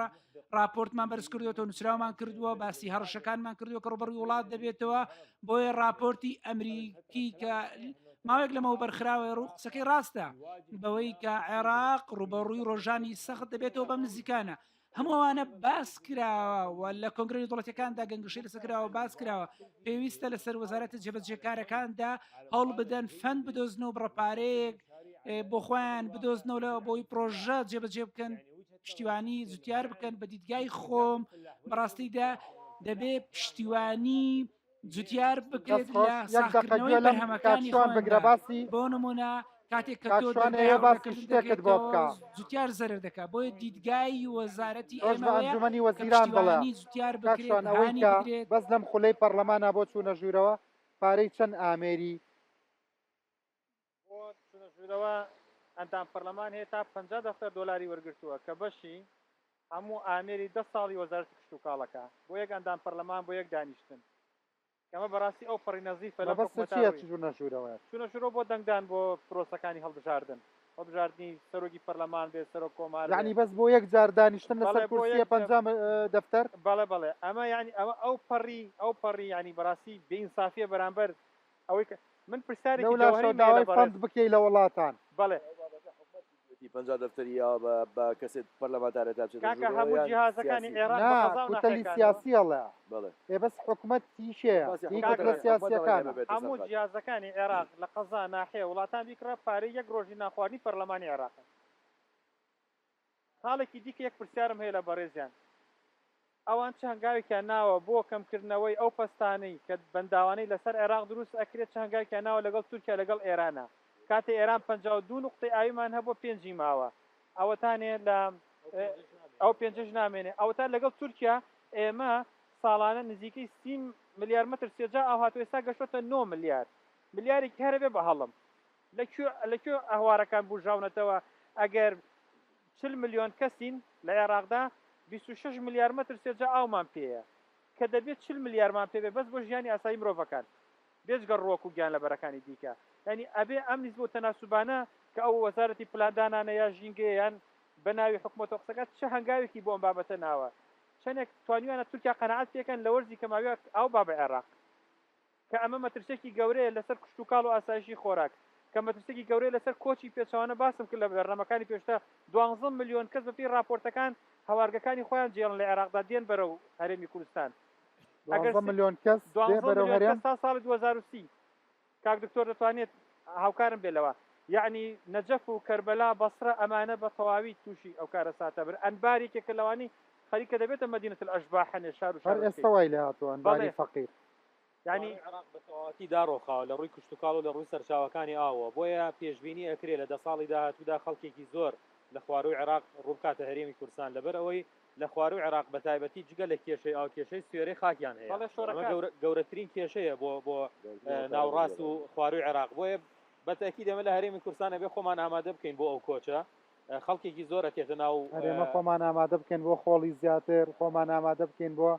راپۆرتمان بەرز کردوێتەوە نووسراومان کردووە باسی هەڕەشەکانمان کردووە کە ڕوبەڕوی وڵات دەبێتەوە بۆیە راپۆرتی ئەمریکی کە ماوەیەک لەمەوە بەرخراوە ڕوو قسەکەی ڕاستە بەوەی کە عێراق ڕوبەڕووی ڕۆژانی سەخت دەبێتەوە بەم نزیکانە هەموو ئەوانە باس کراوە و لە کۆنگرە نێودەوڵەتیەکاندا گەنگەشەی لەسەر کراوە باس کراوە پێویستە لەسەر وەزارەتە جێبەجێکارەکاندا هەوڵ بدەن فەند بدۆزنەوە بڕە پارەیەک بۆ خۆیان بدۆزنەوە لە بۆی پرۆژە جێبەجێ بکەن پشتیوانی جوتیار بکەن بە دیدگای خۆم بەڕاستیدا دەبێ پشتیوانی جوتیار بکرێت لە ساغکردنەوەی بەرهەمەکانی بگرە باسی بۆ نمونە کاتێک کە تۆ باسی شتێکت بۆ بکە جوتیار زەرەر دەکات بۆیە دیدگای وەزارەتی ئێمە بە ئەنجومەنی وەزیران بڵێ جوتیار بکرێت ئەوەی کە بەس لەم خولەی پەرلەمانە بۆ چوونە ژوورەوە پارەی چەند ئامێری بۆ چوونە ژوورەوە ئەندام پەرلەمان هەیە تا 50 دەفتەر دۆلاری وەرگرتووە کە بەشی هەموو ئامێری دە ساڵی وەزارەتی کشتوکاڵەکە بۆ یەک ئەندام پەرلەمان بۆ یەک دانیشتن کەمە بەڕاستی ئەو پەڕی نەزیفە لەم مەبەستت حکومەتە چییە ڕووی چوونە ژوورەوەیە؟ چوونە ژوورەوە بۆ دەنگدان بۆ پرۆسەکانی هەڵبژاردن هەڵبژاردنی سەرۆکی پەرلەمان بێ سەرۆک کۆمار بێ. یەعنی بەس بۆ یەک جار دانیشتن لەسەر بەڵێ بۆ کورسییە یەک 50 دەفتەر؟ بەڵێ بەڵێ ئەمە یەعنی ئەمە ئەو پەڕی ئەو پەڕی یەعنی بەڕاستی بێ ئینسافیە بەرامبەر ئەوەی کە من پرسیارێکی لەولاشەوە جەوهەریم هەیە لە داوای بەڕێز. فەند بکەی لە وڵاتان. بەڵێ. 50 دەفتەری یاوە بە بە کەسێ پەرلەمانتارێ تا بچێتە کاکە ژوورەوە هەموو یان جیهازەکانی سیاسی؟ عێراق بە نا قەزا و کوتەلی ناحیەکانەوە. سیاسی ئەڵێ. بەڵێ. ئێ بەس حکومەت هی کێیە؟ باسی هی حکومەت کوتلە ئەڵێ حکومەت ئەڵێ سیاسیەکانە. ئێمە بێتە سەر هەموو خەت. جیهازەکانی عێراق لە قەزا، ناحیە، وڵاتان بیکڕە پارەی یەک ڕۆژی نانخواردنی پەرلەمانی عێراقە. خاڵێکی دیکە یەک پرسیارم هەیە لە بەڕێزیان ئەوان چ هەنگاوێکیان ناوە بۆ کەمکردنەوەی ئەو پەستانەی کە بەنداوانەی لەسەر عێراق دروست ئەکرێت چ هەنگاوێکیان ناوە لەگەڵ تورکیا لەگەڵ ئێرانا کاتێ ئێران 52 نوقتەی ئاویمان هەبووە پێنجی ماوە ئەوەتانێ لە ئەو پێنجەش نامێنێ ئەوەتا لەگەڵ تورکیا ئێمە ساڵانە نزیکەی 30 ملیار مەتر سێجا ئاو هاتووە ئێستا گەشتۆتە 9 ملیار ملیارێکی هەرە بێ بە هەڵم لە کوێ لە کوێ ئەهوارەکان بوژاونەتەوە ئەگەر 40 ملیۆن کەسین لە عێراقدا 26 ملیار مەتر سێجا ئاومان پێیە کە دەبێت 40 ملیارمان پێ بێ بەس بۆ ژیانی ئاسایی مرۆڤەکان بێجگە ڕووەک و گیانلەبەرەکانی دیکە. یانی ئەبێ ئەم نیسبە و تەناسوبانە کە ئەو وەزارەتی پلاندانانە یا ژینگەیە یان بە ناوی حکومەتەوە قسە کات چ هەنگاوێکی بۆ ئەم بابەتە ناوە؟ چەنێک توانیویانە تورکیا قەناعەت پێکەن لە وەرزی کەماویە ئاو با بە عێراق؟ کە ئەمە مەترسیەکی گەورەیە لەسەر کشتوکاڵ و ئاسایشی خۆراک، کە مەترسیەکی گەورەیە لەسەر کۆچی پێچەوانە باسم کرد لە بەرنامەکانی پێشتر دوانزە ملیۆن کەس بەپێی ڕاپۆرتەکان هەوارگەکانی خۆیان جێڵن لە عێراقدا دێن بەرەو هەرێمی کوردستان ئەگەر دوانزە ملیۆن کەس دێ دوانزە بەرەو ملیۆن هەرێم؟ کەس تا ساڵی 2030 کاک دکتۆر دەتوانێت هاوکارم بێت لەوە یەعنی نەجەف و کەربەلا بەسرە ئەمانە بە تەواوی توشی ئەو کارەساتە بن ئەنبار یەکێکە لەوانەی خەریکە دەبێتە مدینە الاشباح هەنێ شار و هەر ئێستا شارۆچکەی وای لێهاتووە بەڵێ ئەنباری فەقیر. یەعنی خوارووی عێراق بە تەواوەتی داڕۆخاوە لە ڕووی کشتوکاڵ و لە ڕووی سەرچاوەکانی ئاوەوە، بۆیە پێشبینی ئەکرێ لە دە ساڵی داهاتوودا خەڵکێکی زۆر لە خوارووی عێراق ڕووبکاتە هەرێمی کوردستان، لەبەر ئەوەی لە خوارووی عێراق بە تایبەتی جگە لە کێشەی ئاو کێشەی سوێرەی خاکیان هەیە، بەڵێ ئەمە شۆرەکان. گەورە گەورەترین کێشەیە بۆ بۆ گەورەترین هۆکارە بۆ ناوڕاست و بیابانی. خوارووی عێراق، بۆیە بە تەئکید ئێمە لە هەرێمی کوردستان ئەبێ خۆمان ئامادە بکەین بۆ ئەو کۆچە، خەڵکێکی زۆر ئەچێتە ناو. هەرێمە خۆمان ئامادە بکەین بۆ خۆڵی زیاتر، خۆمان ئامادە بکەین بۆ.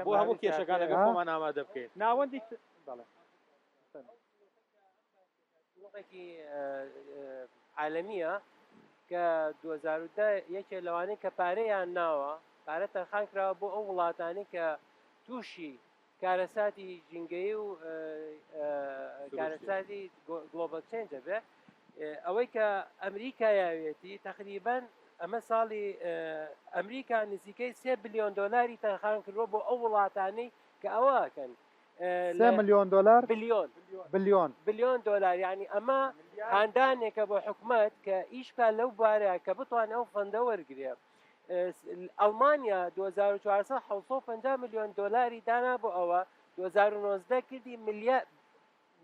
بۆ هەموو کێشەکان ئەبێ خۆمان ئامادە بکەین. ناوەندی بەڵێ. سندوقێکی عالەمییە کە 2010 یەکێ لەوانەی کە پارەیان ناوە پارە تەرخان کراوە بۆ ئەو وڵاتانەی کە تووشی کارەساتی ژینگەیی و کارەساتی global change دەبێ ئەوەی کە ئەمریکا یاوێتی تقریبا ئەمە ساڵی ئەمریکا نزیکەی 3 بلیۆن دلاری تەرخان کردووە بۆ ئەو وڵاتانەی کە ئەوەکەن سێ ملیۆن دۆلار؟ بلیۆن بلیۆن بلیۆن دۆلار یعنی ئەمە هاندانێکە بۆ حکومەت کە ئیش بکات لەو بوارە کە بتوانێت ئەو fund ە وەرگێ ئەڵمانیا 2400 750 ملیۆن دۆلاری دانا بۆ ئەوە 2019 کردی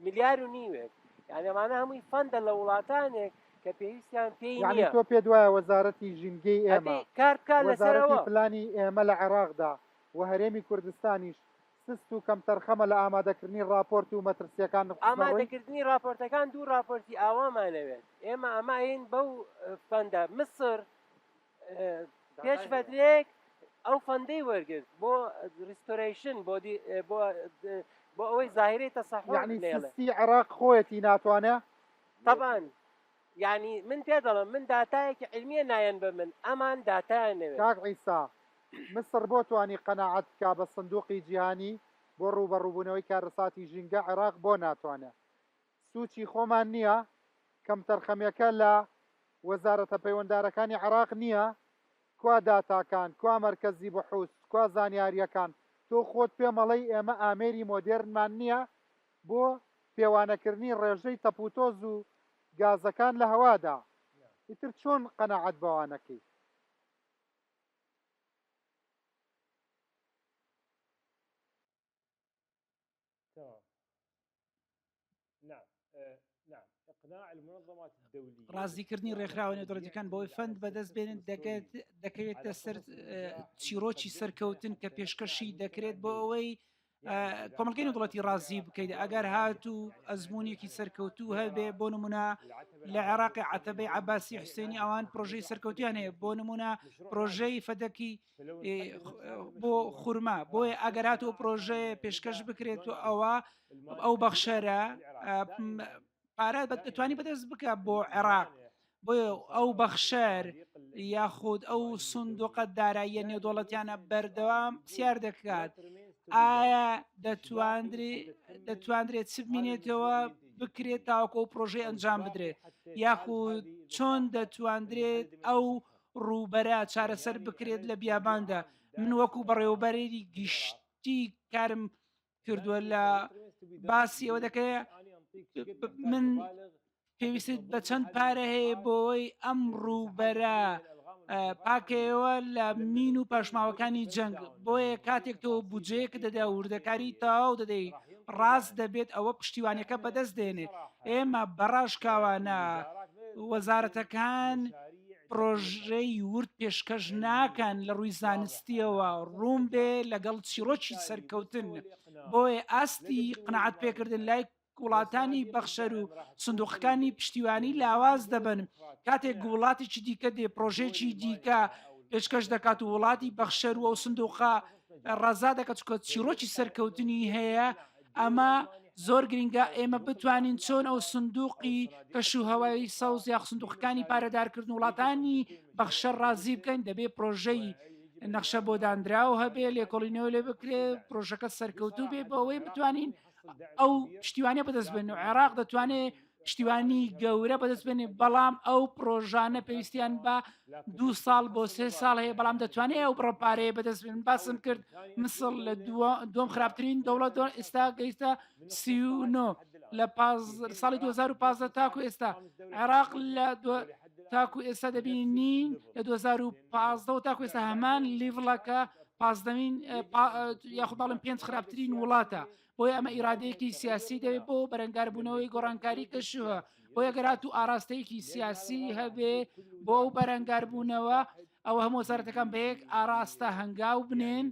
ملیار و نیوێک یعنی ئەمانە هەمووی fund ە لە وڵاتانێک کە پێویستیان پێی یعنی نییە تۆ پێت وایە وەزارەتی ژینگەی ئێمە ئەبێ کار بکات لەسەر وەزارەتی ئەوە. پلانی ئێمە لە عێراقدا و هەرێمی کوردستانیش سست و کەمتەرخەمە لە ئامادەکردنی ڕاپۆرت و مەترسییەکان خستنەڕووی؟ ئامادەکردنی ڕاپۆرتەکان دوو ڕاپۆرتی ئاوامانەوێت ئێمە ئەمە ئەین بەو fund ە میسر پێش فەترەیەک ئەو fund ەی وەرگرت بۆ restoration بۆ بۆ بۆ ئەوەی زاهیرەی تەسەحور یعنی نێڵێ. سستی عێراق خۆیەتی ناتوانێ؟ تەبعەن یعنی من پێ دەڵێم من داتایەکی عیلمیە نایەن بە من ئەمان داتایان نەوێت. کاک عیسا، میسر بۆ توانی قەناعەت بکا بە سندوقی جیهانی بۆ ڕووبەڕووبوونەوەی کارەساتی ژینگە عێراق بۆ ناتوانێ؟ سوچی خۆمان نییە؟ کەمتەرخەمیەکە لە وەزارەتە پەیوەندارەکانی عێراق نییە؟ کوا داتاکان؟ کوا مەرکەزی بحوس؟ کوا زانیارییەکان؟ تۆ خۆت پێمەڵێی ئێمە ئامێری مۆدێرنمان نییە بۆ پێوانەکردنی ڕێژەی تەپوتۆز و گازەکان لە هەوادا، ئیتر چۆن قەناعەت بەوانەکەی؟ ڕازیکردنی ڕێکخراوە نێودەوڵەتیەکان بەوەی fund بەدەست بێنن دەکەوێتە سەر چیرۆکی سەرکەوتن کە پێشکەشی دەکرێت بۆ ئەوەی کۆمەڵگەی نێودەوڵەتی ڕازی بکەیت ئەگەر هات و ئەزمونێکی سەرکەوتوو هەبێ بۆ نمونە لە عێراقی عەتەبەی عباسی حوسێنی ئەوان پرۆژەی سەرکەوتیان هەیە بۆ نمونە پرۆژەی فەدەکی بۆ خورما بۆیە ئەگەر هات و پرۆژەیە پێشکەش بکرێت و ئەوە ئەو بەخشەرە پارە دەتوانی بەدەست بکە بۆ عێراق بۆیە ئەو بەخشەر یاخود ئەو سندوقە داراییە نێودەوڵەتیانە بەردەوام پرسیار دەکات ئایا دەتواندرێت چ بمینێتەوە بکرێت تاوەکو ئەو پرۆژەی ئەنجام بدرێت یاخود چۆن دەتواندرێت ئەو ڕووبەرە چارەسەر بکرێت لە بیاباندا من وەکو بەڕێوەبەری گشتی کارم کردووە لە باسی ئەوە دەکەێت من پێویستت بە چەند پارە هەیە بۆی ئەم ڕووبەرە پاکەیەوە لە مین و پاشماوەکانی جەنگ بۆیە کاتێک تۆ بودجەیەک دەدا وردەکاری تەواو دەدەی ڕاست دەبێت ئەوە پشتیوانەکە بەدەست دێنێت ئێمە بەڕاشکاوانە وەزارەتەکان پرۆژەی ورد پێشکەش ناکەن لە ڕووی زانستیەوە ڕوون بێ لەگەڵ چیرۆکی سەرکەوتن بۆیە ئاستی قناعەت پێکردن لای وڵاتانی بەخشەر و سندوقەکانی پشتیوانی لاواز دەبن کاتێک وڵاتێکی دیکە دێ پرۆژێکی دیکە پێشکەش دەکات و وڵاتی بەخشەر و ئەو سندوقە ڕەزا دەکات چکە چیرۆکی سەرکەوتنی هەیە ئەمە. زۆر گرنگە ئێمە بتوانین چۆن ئەو سندوقی کەش و هەوای سەوز یا سندوقەکانی پارەدارکردن وڵاتانی بەخشەر ڕازی بکەین دەبێ پرۆژەی نەخشە بۆ دانراو هەبێ لێکۆڵینەوە لێ بکرێ پرۆژەکە سەرکەوتوو بێ بۆ ئەوەی بتوانین ئەو پشتیوانە بەدەست بێن و عێراق دەتوانێت پشتیوانی گەورە بەدەست بێنێ بەڵام ئەو پرۆژانە پێویستیان بە دو ساڵ بۆ سێ ساڵ هەیە بەڵام دەتوانێت ئەو بڕە پارەیە بەدەست بێن باسم کرد مسڵ لە دووەم خراپترین دەوڵەت ئێستا گەیشتە 39 لە ساڵی 2015 تاکو ئێستا عێراق لە تاکو ئێستا دەبینین لە 2015 تاکو ئێستا هەمان level ەکە پازدەمین یاخود باڵم پێنج خراپترین وڵاتە بۆیە ئەمە ئیرادەیەکی سیاسی دەوێت بۆ بەرەنگاربوونەوەی گۆڕانکاری کەشوهەوا بۆیە گەر هاتوو ئاراستەیەکی سیاسی هەبێ بۆ ئەو بەرەنگاربوونەوە ئەوە هەموو وەزارەتەکان بە یەک ئاراستە هەنگاو بنێن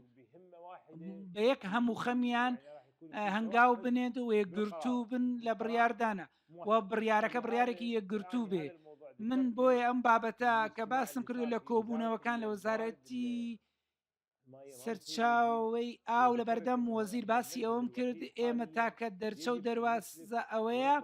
بە یەک هەموو خەمیان هەنگاو بنێن و یەکگرتوو بن لە بڕیاردانە و بڕیارەکە بڕیارێکی یەکگرتوو بێ من بۆیە ئەم بابەتە کە باسم کردو لە کۆبوونەوەکان لە وەزارەتی سەرچاوەی ئاو لە بەردەم وەزیر باسی ئەوەم کرد ئێمە تاکە دەرچە و دەروازە ئەوەیە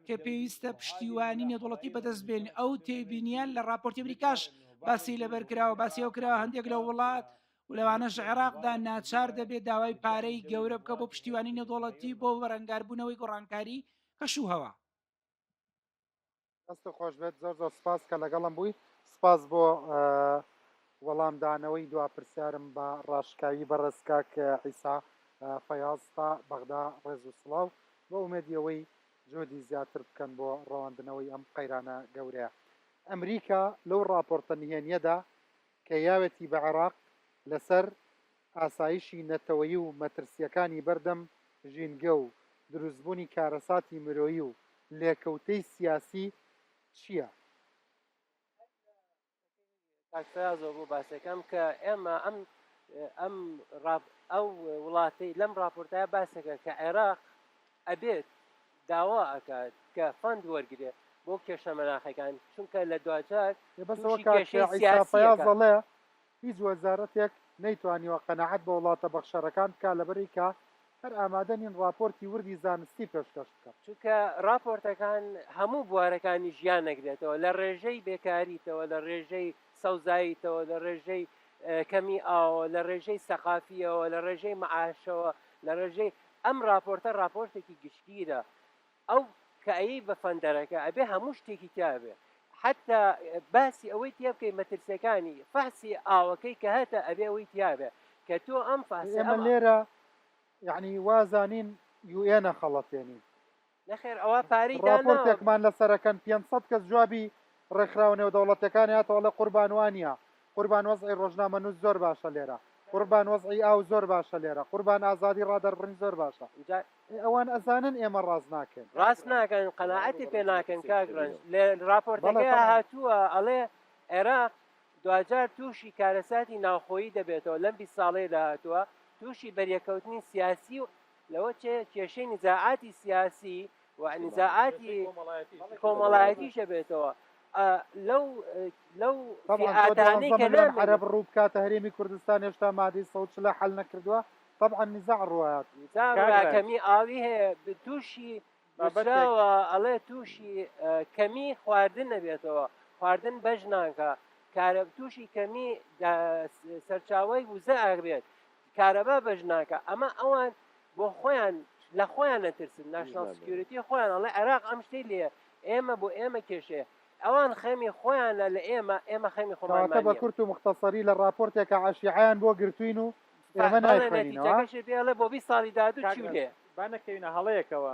کە پێویستە پشتیوانی نێودەوڵەتی بەدەست بێن ئەو تێبینیان لە راپۆرتی ئەمریکاش باسی لەبەر کراوە باسی ئەو کراوە هەندێک لە وڵات و لەوانەش عێراقدا ناچار دەبێت داوای پارەی گەورە بکە بۆ پشتیوانی نێودەوڵەتی بۆ بەرەنگاربوونەوەی گۆڕانکاری کەش و هەوا. دەستت خۆش بێت زۆر زۆر سپاس کە لەگەڵم بووی سپاس بۆ وەڵامدانەوەی دوا پرسیارم بە ڕاشکاوی بەڕێز کاک عیسا فەیاز تا بەغدا ڕێز و سڵاو بە ئومێدی ئەوەی جهدی زیاتر بکەن بۆ ڕەواندنەوەی ئەم قەیرانە گەورەیە ئەمریکا لەو ڕاپۆرتە نهێنیەدا کە یاوێتی بە عێراق لەسەر ئاسایشی نەتەوەیی و مەترسییەکانی بەردەم ژینگە و دروستبوونی کارەساتی مرۆیی و لێکەوتەی سیاسی چییە؟ کاک فەیازەوە بۆ باسەکەم کە ئێمە ئەم ئەم ئەو وڵاتەی لەم راپۆرتایە باسەکە کە عێراق ئەبێت داوا ئەکات کە fund وەرگێ بۆ کێشە مەناخەکان چونکە لە دواجار بەسەوە کاک دەڵێ هیچ وەزارەتێک نەیتوانیوە قەناعەت بە وڵاتە بەخشەرەکان بکا لەبەرئەوی کە هەر ئامادە نین ڕاپۆرتی وردی زانستی پێشکەش بکەن. چونکە ڕاپۆرتەکان هەموو بوارەکانی ژیان نەگرێتەوە لە ڕێژەی بێکاریتەوە لە ڕێژەی سەوزاییتەوە لە ڕێژەی کەمی ئاوەوە لە ڕێژەی سەقافیەوە لە ڕێژەی مەعاشەوە لە ڕێژەی ئەم ڕاپۆرتە ڕاپۆرتێکی گشتگیرە ئەو کە ئەیەی بە funder ەکە ئەبێ هەموو شتێکی تیا بێ حتا باسی ئەوەی تیا بکەی مەترسیەکانی فەحسی ئاوەکەی کە هەتە ئەبێ ئەوەی تیا بێ کە تۆ ئەم فەحسە ئێمە لێرە یعنی وازانین UN ئەخەڵەتێنین نەخێر ئەوە پارەی داناوە. ڕاپۆرتێکمان لەسەرەکەن 500 کەس جوابی ڕێکخراوە نێودەوڵەتیەکانی هاتەوە ئەڵێ قوربان وانیە قوربان وەزعی ڕۆژنامەنووس زۆر باشە لێرە قوربان وەزعی ئاو زۆر باشە لێرە قوربان ئازادی ڕادەربڕین زۆر باشە جا ئێ ئەوان ئەزانن ئێمە ڕاست ناکەن. ڕاست ناکەن قەناعەتی پێ ناکەن کاک ڕەنج لە بەڵێ ڕاپۆرتەکەیا تەبعەن. هاتووە ئەڵێ عێراق دواجار تووشی کارەساتی ناوخۆیی دەبێتەوە لەم 20 ساڵەی داهاتووە تووشی بەریەکەوتنی سیاسی و لەوە چێ کێشەی نزاعاتی سیاسی و نزاعاتی کۆمەڵایەتیش دەبێتەوە لەو لەو طبعا تۆ فئاتانەی دوانزە کە ملیۆن نامێنێت عەرەب ڕوو بکاتە هەرێمی کوردستان هێشتا مادەی 140 حەل نەکردووە طبعا نزاع ڕوایات. نزاع کاک ڕوایە ڕەنج کەمی ئاوی هەیە تووشی بابەتێک نووسراوە ئەڵێ تووشی کەمی خواردن نەبێتەوە خواردن بەش ناکا کارە تووشی کەمی سەرچاوەی وزە ئەبێت کارەبا بەش ناکا ئەمە ئەوان بۆ خۆیان لە خۆیان نەترسن national security خۆیان ئەڵێ عێراق ئەم شتەی لێ ئێمە بۆ ئێمە کێشەیە ئەوان خەمی خۆیانە لە ئێمە ئێمە خەمی کەواتە خۆمانمان بە نییە. کورت و موختەسەری لە ڕاپۆرتێکا عەشیعەیان بۆ گرتووین و ئێمە بەڵێ نایخوێنینەوە. نەتیجەکەشی پێ ئەڵێ بۆ 20 ساڵی داهاتوو کاک چی و ڕەنج لێ. با نەکەوینە هەڵەیەکەوە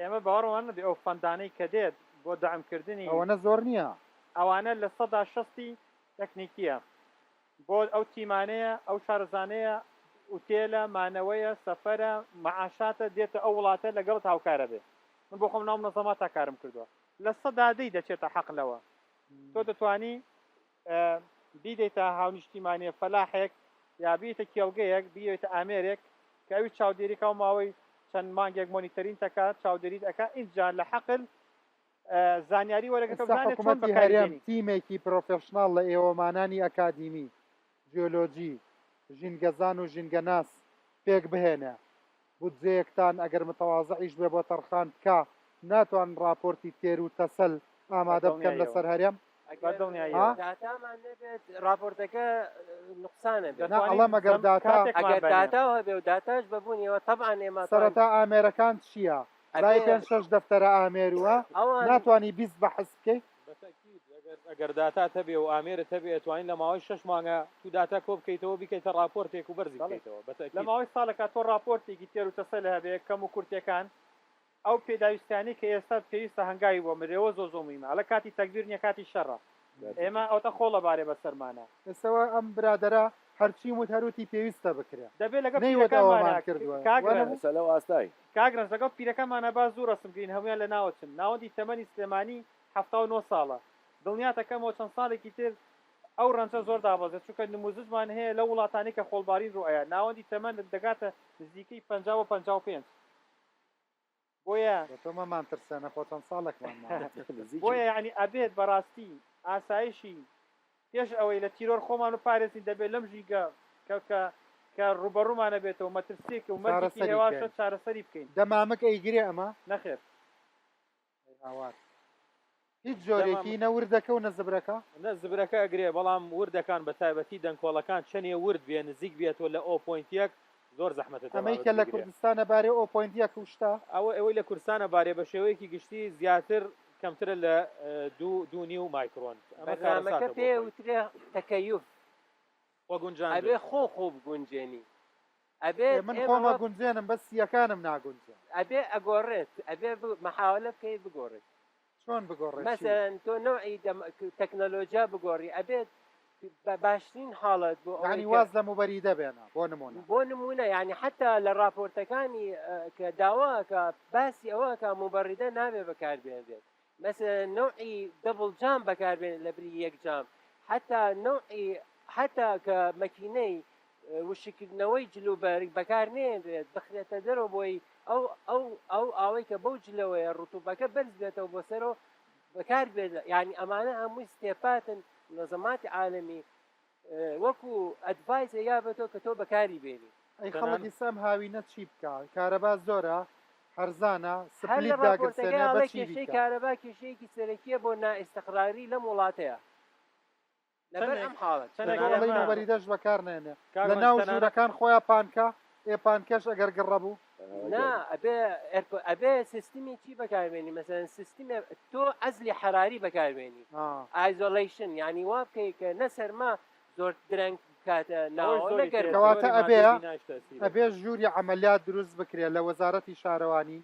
ئێمە باوەڕمان نەبێ ئەو fund انەی کە دێت بۆ دەعم کردنی ئەوەنە زۆر نییە. ئەوانە 60% تەکنیکییە بۆ ئەو تیمانەیە، ئەو شارەزانەیە، ئوتێلە، مانەوەیە، سەفەرە، مەعاشاتە، دێتە ئەو وڵاتە لەگەڵت هاوکارە بێ. من بۆ خۆم ناو منەزەماتا کارم کردووە. لە دە ی دەچێتە حەقلەوە. تۆ دەتوانی بیدەیتە هاونیشتیمانیە فەلاحێک یا بیدەیتە کێڵگەیەک، بیدەیتە ئامێرێک کە ئەویش چاودێری کا و ماوەی چەند مانگێک monitoring ت ئەکا، چاودێریت ئەکا، ئینجا لە حەقل زانیاری وەرەگرتەوە ئێستا بزانێت چۆن حکومەتی بەکاری هەرێم دێنی. تیمێکی professional لە ئێوەمانانی ئەکادیمی، جیۆلۆجی، ژینگەزان و ژینگەناس پێک بهێنێ. بودجەیەکتان ئەگەر متەوازعیش بێ بۆ تەرخان بکا ناتوانن ڕاپۆرتی تێر و تەسەل ئامادە بکەن لەسەر هەرێم؟ بە دڵنیاییەوە. ها؟ داتامان نەبێت ڕاپۆرتەکە نوقسان ئەبێت. نا ئەڵێم ئەگەر داتا. ئەگەر داتا هەبێ و داتاش بە بوونیەوە تەبعەن ئێمە ئەتوانین. سەرەتا ئامێرەکان چییە؟ لای ئەبێ پێنج شەش دەفتەرە ئامێر و ئەوان. ناتوانی 20 بەحس بکەی؟ بە تەئکید ئەگەر ئەگەر داتات هەبێ و ئامێرت هەبێ ئەتوانی لە ماوەی شەش مانگا تو داتا کۆ بکەیتەوە بیکەیتە ڕاپۆرتێک و بەرزی بەڵێ بکەیتەوە بە لە تەئکید. ماوەی ساڵێکا تۆ ڕاپۆرتێکی تێر و تەسەل هەبێ کەم و کورتیەکان ئەو پێداویستیانەی کە ئێستا پێویستە هەنگاوی بۆ بنرێ ئەوە زۆر زۆر موهیمە ئەڵێ کاتی تەگبیر نیە کاتی شەڕە ئێمە ئەوەتە خۆڵ ئەبارێ بەسەرمانا. ئێستا ئەم برادەرە هەرچیم وت هەر وتی پێویستە بکرێ دەبێ لەگەڵ نەیوت پیرەکانمانا ئەوەمان کردوە کاک وانە رەنج. بوو؟ ئێستا لەو ئاستای. کاک رەنج لەگەڵ پیرەکانمانا با زوو رەسم گرین هەموویان لەناوەچن ناوەندی تەمەنی سلێمانی 79 ساڵە دڵنیاتەکەمەوە چەند ساڵێکی تر ئەو رەنجە زۆر دابەزێت چونکە نموزجمان هەیە لەو وڵاتانەی کە خۆڵبارین رووئەیا ناوەندی تەمەن دەگاتە نزیکەی 50 بۆ 55 بۆیە. بە تۆ مەمان ترسێنە خۆ چەند ساڵێکمان ماوە. بۆیە یەعنی ئەبێت بەڕاستی ئاسایشی پێش ئەوەی لە تیرۆر خۆمان بپارێزین دەبێت لەم ژینگە کە کە کە ڕووبەڕوومان ئەبێتەوە مەترسیەکە و مەرگێکی چارەسەری هێواشە بکەین. چارەسەری بکەین. دەمامک ئەیگرێ ئەمە؟ نەخێر. ئەی هاوار. هیچ جۆرێکی دەمامک. نە وردەکە و نە زبرەکە؟ نە زبرەکە ئەگرێ بەڵام وردەکان بە تایبەتی دەنکۆڵەکان چەنێ ورد بێ نزیک بێتەوە لە o point یەک زۆر زەحمەتە ئەمەی دەمامک کە لە بیگرێ. کوردستانە بارێ o point یەک و شتە؟ ئەوە ئەوەی لە کوردستانە بارێ بە شێوەیەکی گشتی زیاتر کەمترە لە دوو دوو نیو مایکرۆن ئەمە بەرنامەکە کارەساتە بۆ پێ خۆی. وترێ تەکەیوف. خۆ گونجاندن. ئەبێ خۆ خۆ بگونجێنی. ئێ ئەبێت من ئێمە خۆم وە. ئەگونجێنم بەس سییەکانم ناگونجێن. ئەبێ ئەگۆڕێت ئەبێ مەحاوەلە بکەی بگۆڕێت. چۆن بگۆڕێت چی؟ مەسەلەن تۆ نەوعی تەکنەلۆجیا بگۆڕی ئەبێت بە باشترین حاڵەت بۆ ئەوەی یانی کە واز لە موبەریدە بێنە بۆ نموونە. بۆ نموونە یانی حەتا لە ڕاپۆرتەکانی کە داوا ئەکا باسی ئەوە ئەکا موبەریدە نابێ بەکار بێنرێت مەسەلەن نەوعی double جام بەکار بێنێت لە بری یەک جام حەتا نەوعی حەتا کە مەکینەی وشککردنەوەی جلوبەرگ بەکار نێنرێت بخرێتە دەرەوە بۆی ئەو ئەو ئەو ئاوەی کە بەو جلەوەیە ڕتوبەکە بەرز بێتەوە بۆ سەرەوە بەکار بێت یعنی ئەمانە هەمووی step اتن منظماتی عالەمی وەکو advice یا بە تۆ کە تۆ بەکاری بێنی. ئەی خەڵک تەنان. ئیستا ئەم هاوینە چی بکا کارەبا زۆرە هەرزانە هەر لە split ڕاپۆرتەکەی داگرسێنێ بە ئەڵێ چی کێشەی بیکا. کارەبا کێشەیەکی سەرەکیە بۆ نائیستقراری لەم وڵاتەیە لەبەر چەندێک ئەم حاڵەت. چەندێک تۆ ئەڵێی ئێمە موبەریدەش بەکار نێنێ کاک لە ڕەنج ناو تەنانەت. ژوورەکان خۆیا پانکە ئێ پانکەش ئەگەر گڕە بوو. نا ئەبێ ئێرکۆ ئەبێ سیستمی چی بەکاربێنی مەسەلەن سیستمێ تۆ عەزلی حەراری بەکاربێنی isolation یانی وا بکەی کە نە سەرما زۆر درەنگ بکاتە ئەوەش ناوەوە نە زۆری گەرما. تێ کەواتە زۆری ئەبێ مادەی بینایش تەئسیرە. ئەبێ ژووری عەمەلیات دروست بکرێ لە وەزارەتی شارەوانی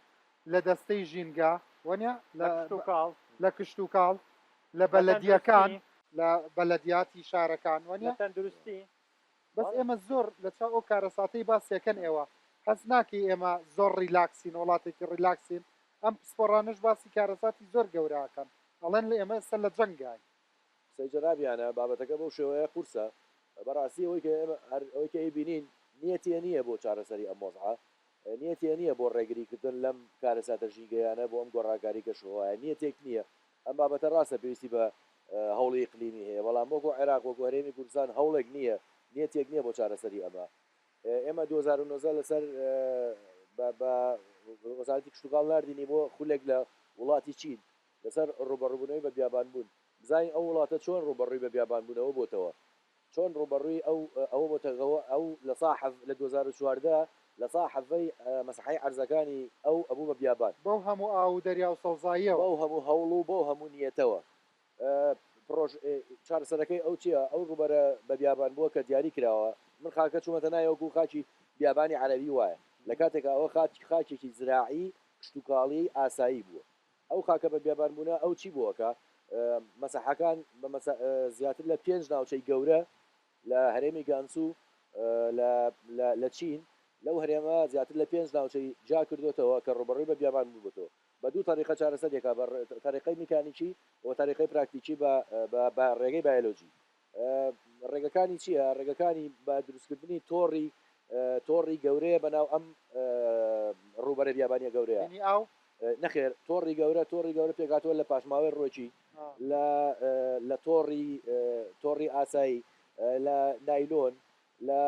لە دەستەی ژینگە وەنیە لە لە کشتوکاڵ. لە کشتوکاڵ لە لە بەلەدیەکان تەندروستی. لە بەلەدیاتی شارەکان لە وەنیە؟ تەندروستی. بەس بەڵێ. ئێمە زۆر لە چاو ئەو کارەساتەی باسیەکەن ئێوە هەست ناکەی ئێمە زۆر relax ین وڵاتێکی relax ین ئەم پسپۆڕانەش باسی کارەساتی زۆر گەورە ئەکەن ئەڵێن لە ئێمە ئێستا لە جەنگاین. قسەی جەنابیانە بابەتەکە بەو شێوەیە قورسە بەڕاستی ئەوەی کە ئێمە هەر ئەوەی کە ئەیبینین نیەتێ نییە بۆ چارەسەری ئەم وەزعە نیەتێ نییە بۆ ڕێگری کردن لەم کارەساتە ژینگەیانە بۆ ئەم گۆڕانکاری کەشوهەوایە نیەتێک نییە ئەم بابەتە ڕاستە پێویستی بە هەوڵی ئیقلیمی هەیە بەڵام وەکو عێراق وەکو هەرێمی کوردستان هەوڵێک نییە نیەتێک نییە بۆ چارەسەری ئەمە ئێمە 2019 لەسەر بە وەزارەتی کشتوکاڵ ناردینی بۆ خولێک لە وڵاتی چین لەسەر ڕووبەڕووبوونەوەی بە بیابانبوون، بزانین ئەو وڵاتە چۆن ڕووبەڕووی بە بیابانبوونەوە بۆتەوە، چۆن ڕووبەڕووی ئەو ئەوە بۆتەغەوە، ئەو لە سا حەڤ لە 2014 لە سا حەڤەی مەساحەی عەرزەکانی ئەو ئەبوو بە بیابان. بەو هەموو ئاو و دەریا و سەوزاییەوە. بەو هەموو هەوڵ و بەو هەموو نیەتەوە. پڕۆژ چارەسەرەکەی ئەو چییە؟ ئەو ڕووبەرە بە بیابان بووە کە دیاری کراوە، من خاکە چوومەتە ناوی وەکوو خاکی بیابانی عەرەبی وایە، لە کاتێکا ئەوە خاک خاکێکی زراعی کشتوکاڵی ئاسایی بووە. ئەو خاکە بە بیابان بوونە ئەو چی بۆ ئەکا؟ مەساحەکان بە زیاتر لە پێنج ناوچەی گەورە لە هەرێمی گانسو لە لە چین لەو هەرێمە زیاتر لە پێنج ناوچەی جیا کردۆتەوە کە ڕووبەڕووی بە بیابان بووبۆتەوە بە دوو تەریقە چارەسەریەکا بە تەریقەی میکانیکی و تەریقەی پراکتیکی بە بە ڕێگەی بایۆلۆجی ڕێگەکانی چییە؟ ڕێگەکانی بە دروستکردنی تۆڕی تۆڕی گەورەیە بەناو ئەم ڕووبەرە بیابانیە گەورەیە. یانی ئاو؟ نەخێر تۆڕی گەورە تۆڕی گەورە پێکهاتووە لە پاشماوەی ڕووەکی لە لە تۆڕی تۆڕی ئاسایی لە نایلۆن لە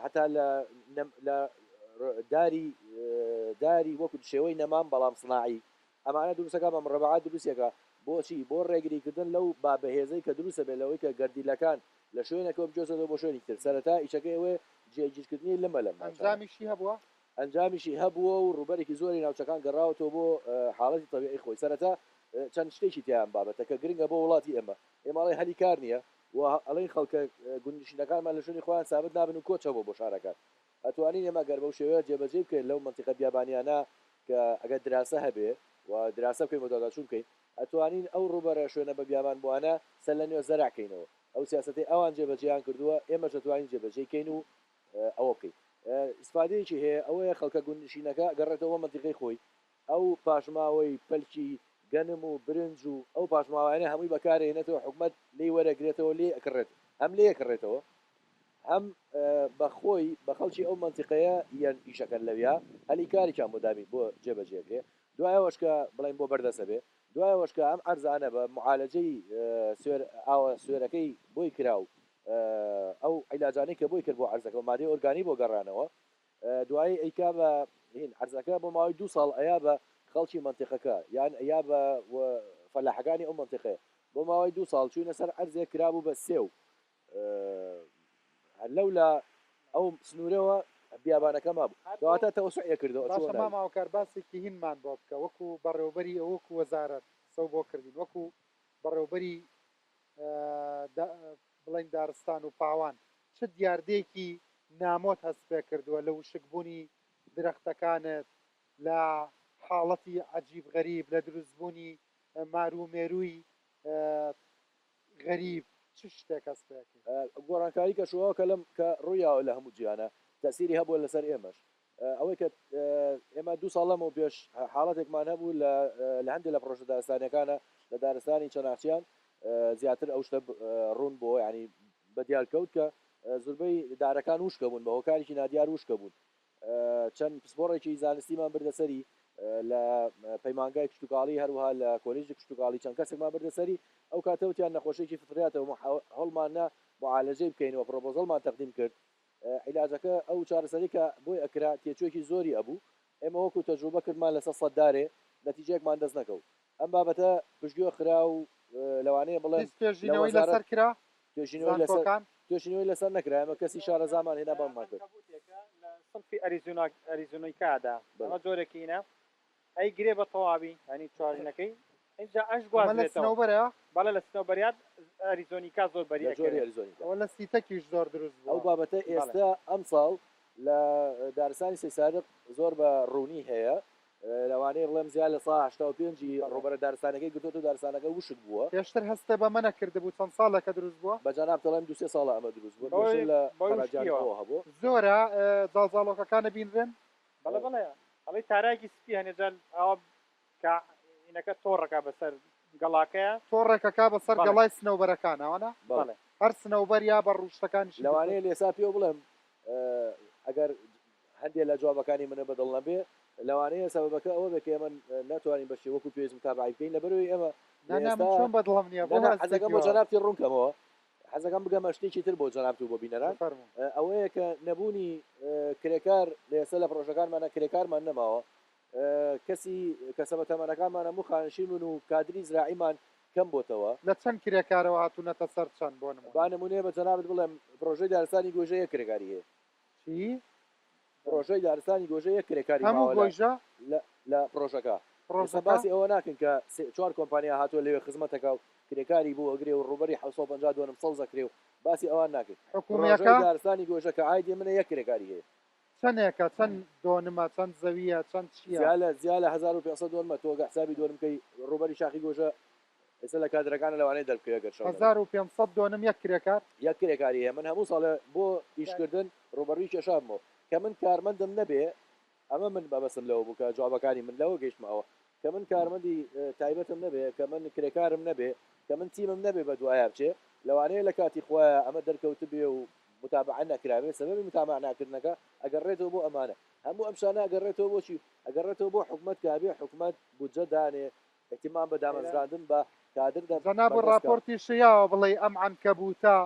هەتا لە لە. داری داری وەکو شێوەی نەمام بەڵام سناعی ئەمانە دروستەکە بە مڕەبەعات دروستەکە بۆچی بۆ ڕێگریکردن لەو با بەهێزەی کە دروستە بێت لەوەی کە گەردیلەکان لە شوێنێکەوە بگوێزێتەوە بۆ شوێنێکی تر سەرەتا ئیشەکەی ئەوەیە جێگیرکردنی لمە لەم ناوچانە. ئەنجامیشی هەبووە؟ ئەنجامیشی هەبووە و ڕووبەرێکی زۆری ناوچەکان گەڕاوەتەوە بۆ حاڵەتی تەبیعی خۆی. سەرەتا چەند شتێکی تیایە ئەم بابەتە کە گرنگە بۆ وڵاتی ئێمە. ئێمە ئەڵێین هەلی کار نییە و ئەڵێین خەڵکە گوندنشینەکانمان لە شوێنی خۆیان سابت نابن و کۆچ هەبووە بۆ شارەکان. ئەتوانین ئێمە گەر بەو شێوەیە جێبەجێی بکەین لەو مەنتیقە بیابانیانە کە ئەگەر دراسە هەبێ و دراسە بکەین بەدواداچوون بکەین ئەتوانین ئەو ڕووبەرە شوێنە بە بیابان بووانە سەرلەنوێ زەرع کەینەوە. ئەو سیاسەتەی ئەوان جێبەجێیان کردووە ئێمەش ئەتوانین جێبەجێی کەین و ئەوە بکەین. ئیسفادەیەکی هەیە ئەوەیە خەڵکە گوندنشینەکە ئەگەڕێتەوە بۆ مەنتیقەی خۆی ئەو پاشماوەی پەلکی گەنم و برنج و ئەو پاشماوانە هەمووی بەکارئەهێنێتەوە حکومەت لێی وەرەگرێتەوە لێی ئەکڕێت هەم لێی ئەکڕێتەوە هەم بە خۆی بە خەڵکی ئەو مەنتیقەیە یەن ئیشەکەن لەویا هەلی کارێکیان بۆ دابین بۆ جێبەجێ کرێ دوای ئەوەش کە بڵێن بۆ بەردەسە بێ دوای ئەوەش کە ئەم عەرزانە بە معالەجەی سوێر ئاوە سوێرەکەی بۆی کرا و ئەو عیلاجانەی کە بۆی کرد بۆ عەرزەکە و مادەی ئۆرگانی بۆ گەڕانەوە دوایی ئەیکا بە هین عەرزەکە بۆ ماوەی دوو ساڵ ئەیا بە خەڵکی مەنتیقەکە یان ئەیا بە فەلاحەکانی ئەو مەنتیقەیە بۆ ماوەی دوو ساڵ چووینە سەر عەرزێک کرابوو بە سێو هەر لەولا ئەو سنوورەوە بیابانەکە مابوو کەواتە تەوەسوعی کردەوە باشە چووە ناوی. مام هاوکار باسێکی هینمان بۆ بکە وەکو بەڕێوبەری ئەو وەکو وەزارەت قسەو بۆ کردین وەکو بەڕێوبەری بڵێین دارستان و پاوان چ دیاردەیەکی نامۆت هەست پێ کردووە لە وشکبوونی درەختەکانت لە حاڵەتی عەجیب غەریب لە دروستبوونی مارو مێرووی غەریب چ شتێک هەست پێ ئەکەی؟ گۆڕانکاری کەشوهەوا کە لەم کە ڕوویاوە لە هەموو جیهانا تەئسیری هەبووە لەسەر ئێمەش ئەوەی کە ئێمە دوو ساڵ لەمەو پێش حاڵەتێکمان هەبوو لە لە هەندێک لە پڕۆژە دارستانیەکانە لە دارستانی چەناخچیان زیاتر ئەو شتە ڕوون بۆ ینی بە دیار کەوت کە زوربەی دارەکان وشکە بوون بە هۆکارێکی نادیار وشکە بوون چەند پسپۆڕێکی زانستیمان بردە سەری لە پەیمانگای کشتوکاڵی هەروەها لە کۆلێژی کشتوکاڵی چەند کەسێکمان بردە سەری ئەو کاتە وتیان نەخۆشیێکی فطریاتەوە هەوڵمان نا معالەجەی بکەین و پرۆپۆزەڵمان تەقدیم کرد عیلاجەکە ئەو چارەسەری کە بۆی ئەکرا تێچوویەکی زۆری ئەبوو ئێمە وەکو تەجروبە کردمان لەسەر سەد دارێ نەتیجەیەکمان دەست نەکەوت ئەم بابەتە پشتگوێ خرا و لەوانەیە بڵێم هیچ لە توێژینەوەی وەزارەت لەسەر کرا توێژینەوەی لەسەر زانکۆکان؟ توێژینەوەی لەسەر نەکرا ئێمە کەسی شارەزامان هێنا بانگمان کرد. عەنکەبوتێکە لە سنفی ئەریزۆنا ئەریزۆنیکادا بەڵێ. ئەمە جۆرێکی ئینە ئەی گرێ بە تەواوی یانی چوارینەکەی ئینجا ئەش ئەمە لە گوازرێتەوە سنەوبەرە؟ بەڵێ لە سنەوبەریات ئەریزۆنیکا زۆر بەری لە جۆری ئەکەوێ. ئەریزۆنیکا. ئەوە لە سیتەکیش زۆر دروست ئەو بووە. بابەتە بەڵێ. ئێستا ئەمساڵ لە دارستانی سەیسادق زۆر بە ڕوونی هەیە لەوانەیە بڵێم زیاد لە سا 85 ی ڕووبەرە دارستانەکەی گرتۆتەوە دارستانەکە وشک بووە. پێشتر هەستت بەمە نەکردبوو چەند ساڵێکە دروست بووە؟ بە جەنابت دەڵێم دوو سێ ساڵە ئەمە دروست بووە پێشتر بەهۆی لە بەهۆی قەراجان وشکیەوە. ئەوە هەبوو. زۆرە زاڵزاڵۆکەکان ئەبینرێن؟ بەڵێ بەڵێ ئەڵێی تارایەکی سپی هەنێ جار ئاوا کە هینەکە تۆڕەکە بەسەر گەڵاکەیە. تۆڕێکەکە بەسەر بەڵێ. گەڵای سنەوبەرەکانە وانە؟ بەڵێ. بەڵێ. هەر سنەوبەر یا بە ڕووشتەکانیشی لەوانەیە گرتۆتەوە. لێسا پێو بڵێم ئەگەر هەندێ لە جوابەکانی منە بەدڵ نەبێ لەوانەیە سەبەبەکە ئەوە بێ کە ئێمە ناتوانین بە شێوەک و پێویست متابعەی بکەین لەبەرئەوەی ئێمە لە نا نا من ئێستا چۆن بەدڵم نییە بۆ نا نا هەستێکی حەزەکەم بۆ واوە. جەنابتی ڕوون کەمەوە حەزەکەم بگەمە شتێکی تر بۆ جەنابت و بۆ بینەران بفەرموو. ئەوەیە کە نەبوونی کرێکار لە ئێستا لە پڕۆژەکانمانە کرێکارمان نەماوە کەسی کەسە بەتەمەنەکانمان هەموو خانەنشین بوون و کادری زراعیمان کەم بۆتەوە. لە چەند کرێکارەوە هاتوونەتە سەر چەند بۆ نموونە؟ با نموونەیە بە جەنابت بڵێم پڕۆژەی دارستانی گۆیژە یەک کرێکاری هەیە. چی؟ پڕۆژەی دارستانی گۆیژە یەک کرێکاری هەموو ماوە لە گۆیژە؟ لە لە پڕۆژەکە. ئێستا پڕۆژەکە؟ باسی ئەوە ناکەین کە سێ چوار کۆمپانیا هاتووە لەوێ خزمەت ئەکا و کرێکاری بۆ ئەگرێ و ڕووبەری 750 دۆنم سەوز ئەکرێ و باسی ئەوان ناکەین. پڕۆژەی حکوومییەکە؟ دارستانی گۆیژە کە عایدی منە یەک کرێکاری هەیە. چەنێکە چەند دۆنمە چەند زەویە چەند چیە؟ زیا لە زیا لە 1500 دۆنمە تۆ گەر حسابی دۆنم کەی ڕووبەری شاخی گۆیژە ئێستا لە کادرەکانە لەوانەیە دەربکەوێ گەر شەو نەبێ. 1500 دۆنم یەک کرێکار؟ یەک کرێکاری هەیە من هەموو ساڵێ بۆ ئیشکردن ڕووبەڕووی کێشە بمەوە کە من کارمەندم نەبێ ئەمە من مەبەستم لەوە بوو کە جوابەکانی من لەوە گەیشتمە ئەوە کە من کارمەندی تایبەتم نەبێ کە من کرێکارم نەبێ کە من تیمم نەبێ بە دوایا بچێ لەوانەیە لە کاتی خۆیا ئەمە دەرکەوتبێ و متابەعە نەکرابێ سەبەبی متابەعە ناکردنەکە ئەگەڕێتەوە بۆ ئەمانە هەموو ئەم شتانە ئەگەڕێتەوە بۆ چی ئەگەڕێتەوە بۆ حکومەت کە ئەبێ حکومەت بودجە دانێ اهتمام بە دامەزراندن بە کادر دە جەنابت بەردەست کا. ڕاپۆرتی شیاوە بڵێی ئەم عەنکەبوتە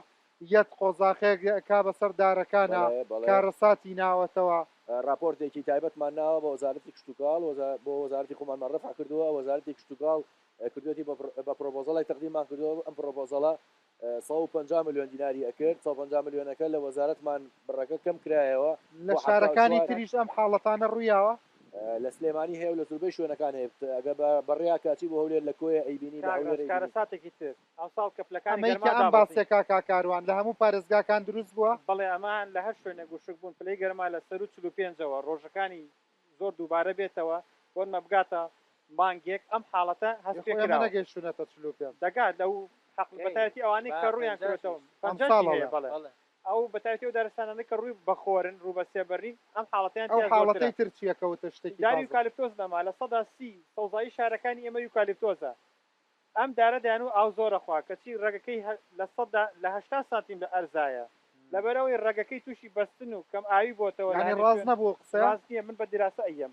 یەت قۆزاخێک ئەکا بەسەر دارەکانا بەڵێ بەڵێ. کارەساتی ناوەتەوە. ڕاپۆرتێکی تایبەتمان ناوە بە وەزارەتی کشتوکاڵ، بۆ وەزارەتی خۆمانمان ڕەفع کردووە، وەزارەتی کشتوکاڵ کردوێتی بە پرۆپۆزەڵێک تەقدیممان کردووە، ئەم پرۆپۆزەڵە 150 ملیۆن دیناری ئەکرد، 150 ملیۆنەکە لە وەزارەتمان بڕەکە کەم کرایەوە لە بۆ شارەکانی 74. تریش ئەم حاڵەتانە ڕوویاوە؟ لە سلێمانی هەیە و لە زۆربەی شوێنەکان هەیە، ئەگەر بە ڕێیا کە ئەچی بۆ هەولێر لە کۆیە ئەیبینی، لە کاک هەولێر ڕەنج ئەیبینی. کارەساتێکی تر ئەمساڵ کە پلەکانی ئەمەی گەرما کە ئەم دابەزی. باسە کاکا کاروان لە هەموو پارێزگاکان دروست بووە؟ بەڵێ ئەمە لە هەر شوێنێک وشک بوون پلەی گەرما لە سەروو 45 ەوە ڕۆژەکانی زۆر دووبارە بێتەوە بۆنمە بگاتە مانگێک ئەم حاڵەتە هەست ئێ خۆ ئێمە پێکراوە. نەگەیشتوونەتە 45. دەگات لەو حەقل کەی؟ بەتایبەتی ئەوانەی با کە ڕوویان پەنجاشیش. کردۆتەوە ئەمساڵ پەنجاشی هەیە ئەڵێم. بەڵێ بەڵێ. ئەو بەتایبەتی ئەو دارستانانەی کە ڕووی بەخۆرن ڕوو بە سێبەرین ئەم حاڵەتەیان ئەو تیا زۆرترە. حاڵەتەی تر چییە کە وتت شتێکی داری تازە؟ یوکالیپتۆس نەما 30% سەوزایی شارەکانی ئێمە یوکالیپتۆزە ئەم دارە دەیانوت ئاو زۆر ئەخوا کەچی ڕەگەکەی لە سەدا لە 80 سانتیم لە ئەرزایە لەبەرئەوەی ڕەگەکەی توشی بەستن و کەم ئاوی بۆتەوە لە یانی هەنێ ڕاست شوێن نەبوو ئەو قسەیە؟ ڕاست نیە من بە دیراسە ئەیەم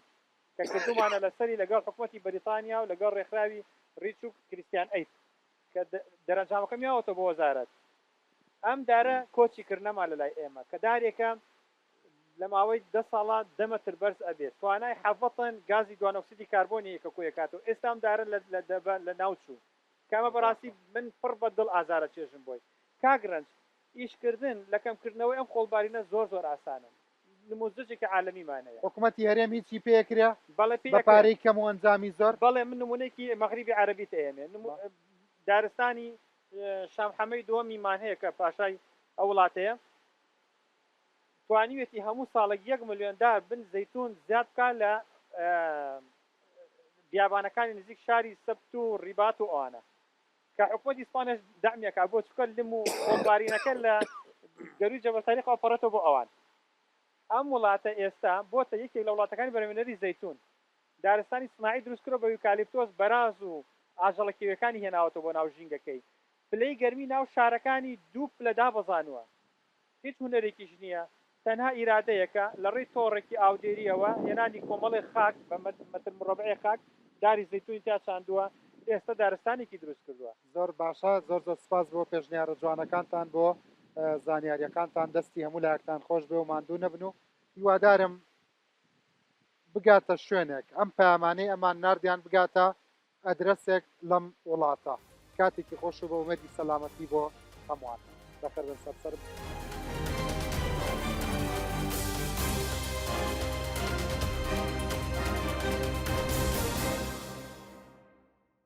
کە کردومانە لەسەری لەگەڵ حکومەتی بەریتانیا و لەگەڵ ڕێکخراوی ڕیچ و کریستیان ئەید کە دەرەنجامەکەم یاوەتەوە بۆ وەزارەت ئەم دارە کۆچی کرد نەما لەلای ئێمە کە دارێکە لە ماوەی دە ساڵا دە مەتر بەرز ئەبێت توانای 17 تەن گازی دوانۆکسیدی کاربۆنی هەیە کە کۆیەکاتەوە ئێستا ئەم دارە لە لە دەبە لە ناو چوو کە ئەمە بەڕاستی من پڕ بە دڵ ئازارە چێژم بۆی کاک رەنج ئیش کردن لە کەم کردنەوەی ئەم خۆڵبارینە زۆر زۆر ئاسانە نموزجێکی عالەمیمان هەیە. حکومەتی هەرێم هیچی پێ ئەکرێ بەڵێ پێی بە ئەکرێ. پارەی کەم و ئەنجامی زۆر؟ بەڵێ من نمونەیەکی مەغریبی عەرەبیت ئەیەمێ نمو دارستانی شام حەمەی دووەمیمان هەیە کە پاشای ئەو وڵاتەیە توانیوێتی هەموو ساڵێک یەک ملیۆن دار بن زەیتون زیاد بکات لە بیابانەکانی نزیک شاری سەبت و ڕیبات و ئەوانە کە حکومەتی ئیسپانیاش دەعمی ئەکات بۆ چونکە لم و خۆڵبارینەکە لە گەرووی جەبەل تاریقەوە ئەپەڕێتەوە بۆ ئەوان. ئەم وڵاتە ئێستا بۆتە یەکێک لە وڵاتەکانی بەرهەمهێنەری زەیتون. دارستانی سناعی دروستکردوە بە یوکالیپتۆس بەراز و ئاژەڵە کێویەکانی هێناوەتەوە بۆ ناو ژینگەکەی. پلەی گەرمی ناو شارەکانی دوو پلە دابەزانوە. هیچ هونەرێکیش نییە، تەنها ئیرادەیەکە، لە ڕێی تۆڕێکی ئاودێرییەوە هێنانی کۆمەڵێک خاک بە مەتر مڕەبعێ خاک داری زەیتونی تیا چاندووە، ئێستە دارستانێکی دروست کردووە. زۆر باشە زۆر زۆر سپاس بۆ پێشنیارە جوانەکانتان بۆ زانیاریەکانتان دەستی هەموو لایەکتان خۆش بێ و ماندوو نەبن و هیوادارم بگاتە شوێنێک ئەم پەیامانەی ئەمان ناردیان بگاتە ئەدرەسێک لەم وڵاتە. کاتێکی خۆش و بە ئومێدی سەلامەتی بۆ هەمووان. بەخێربێن سەر سەرم.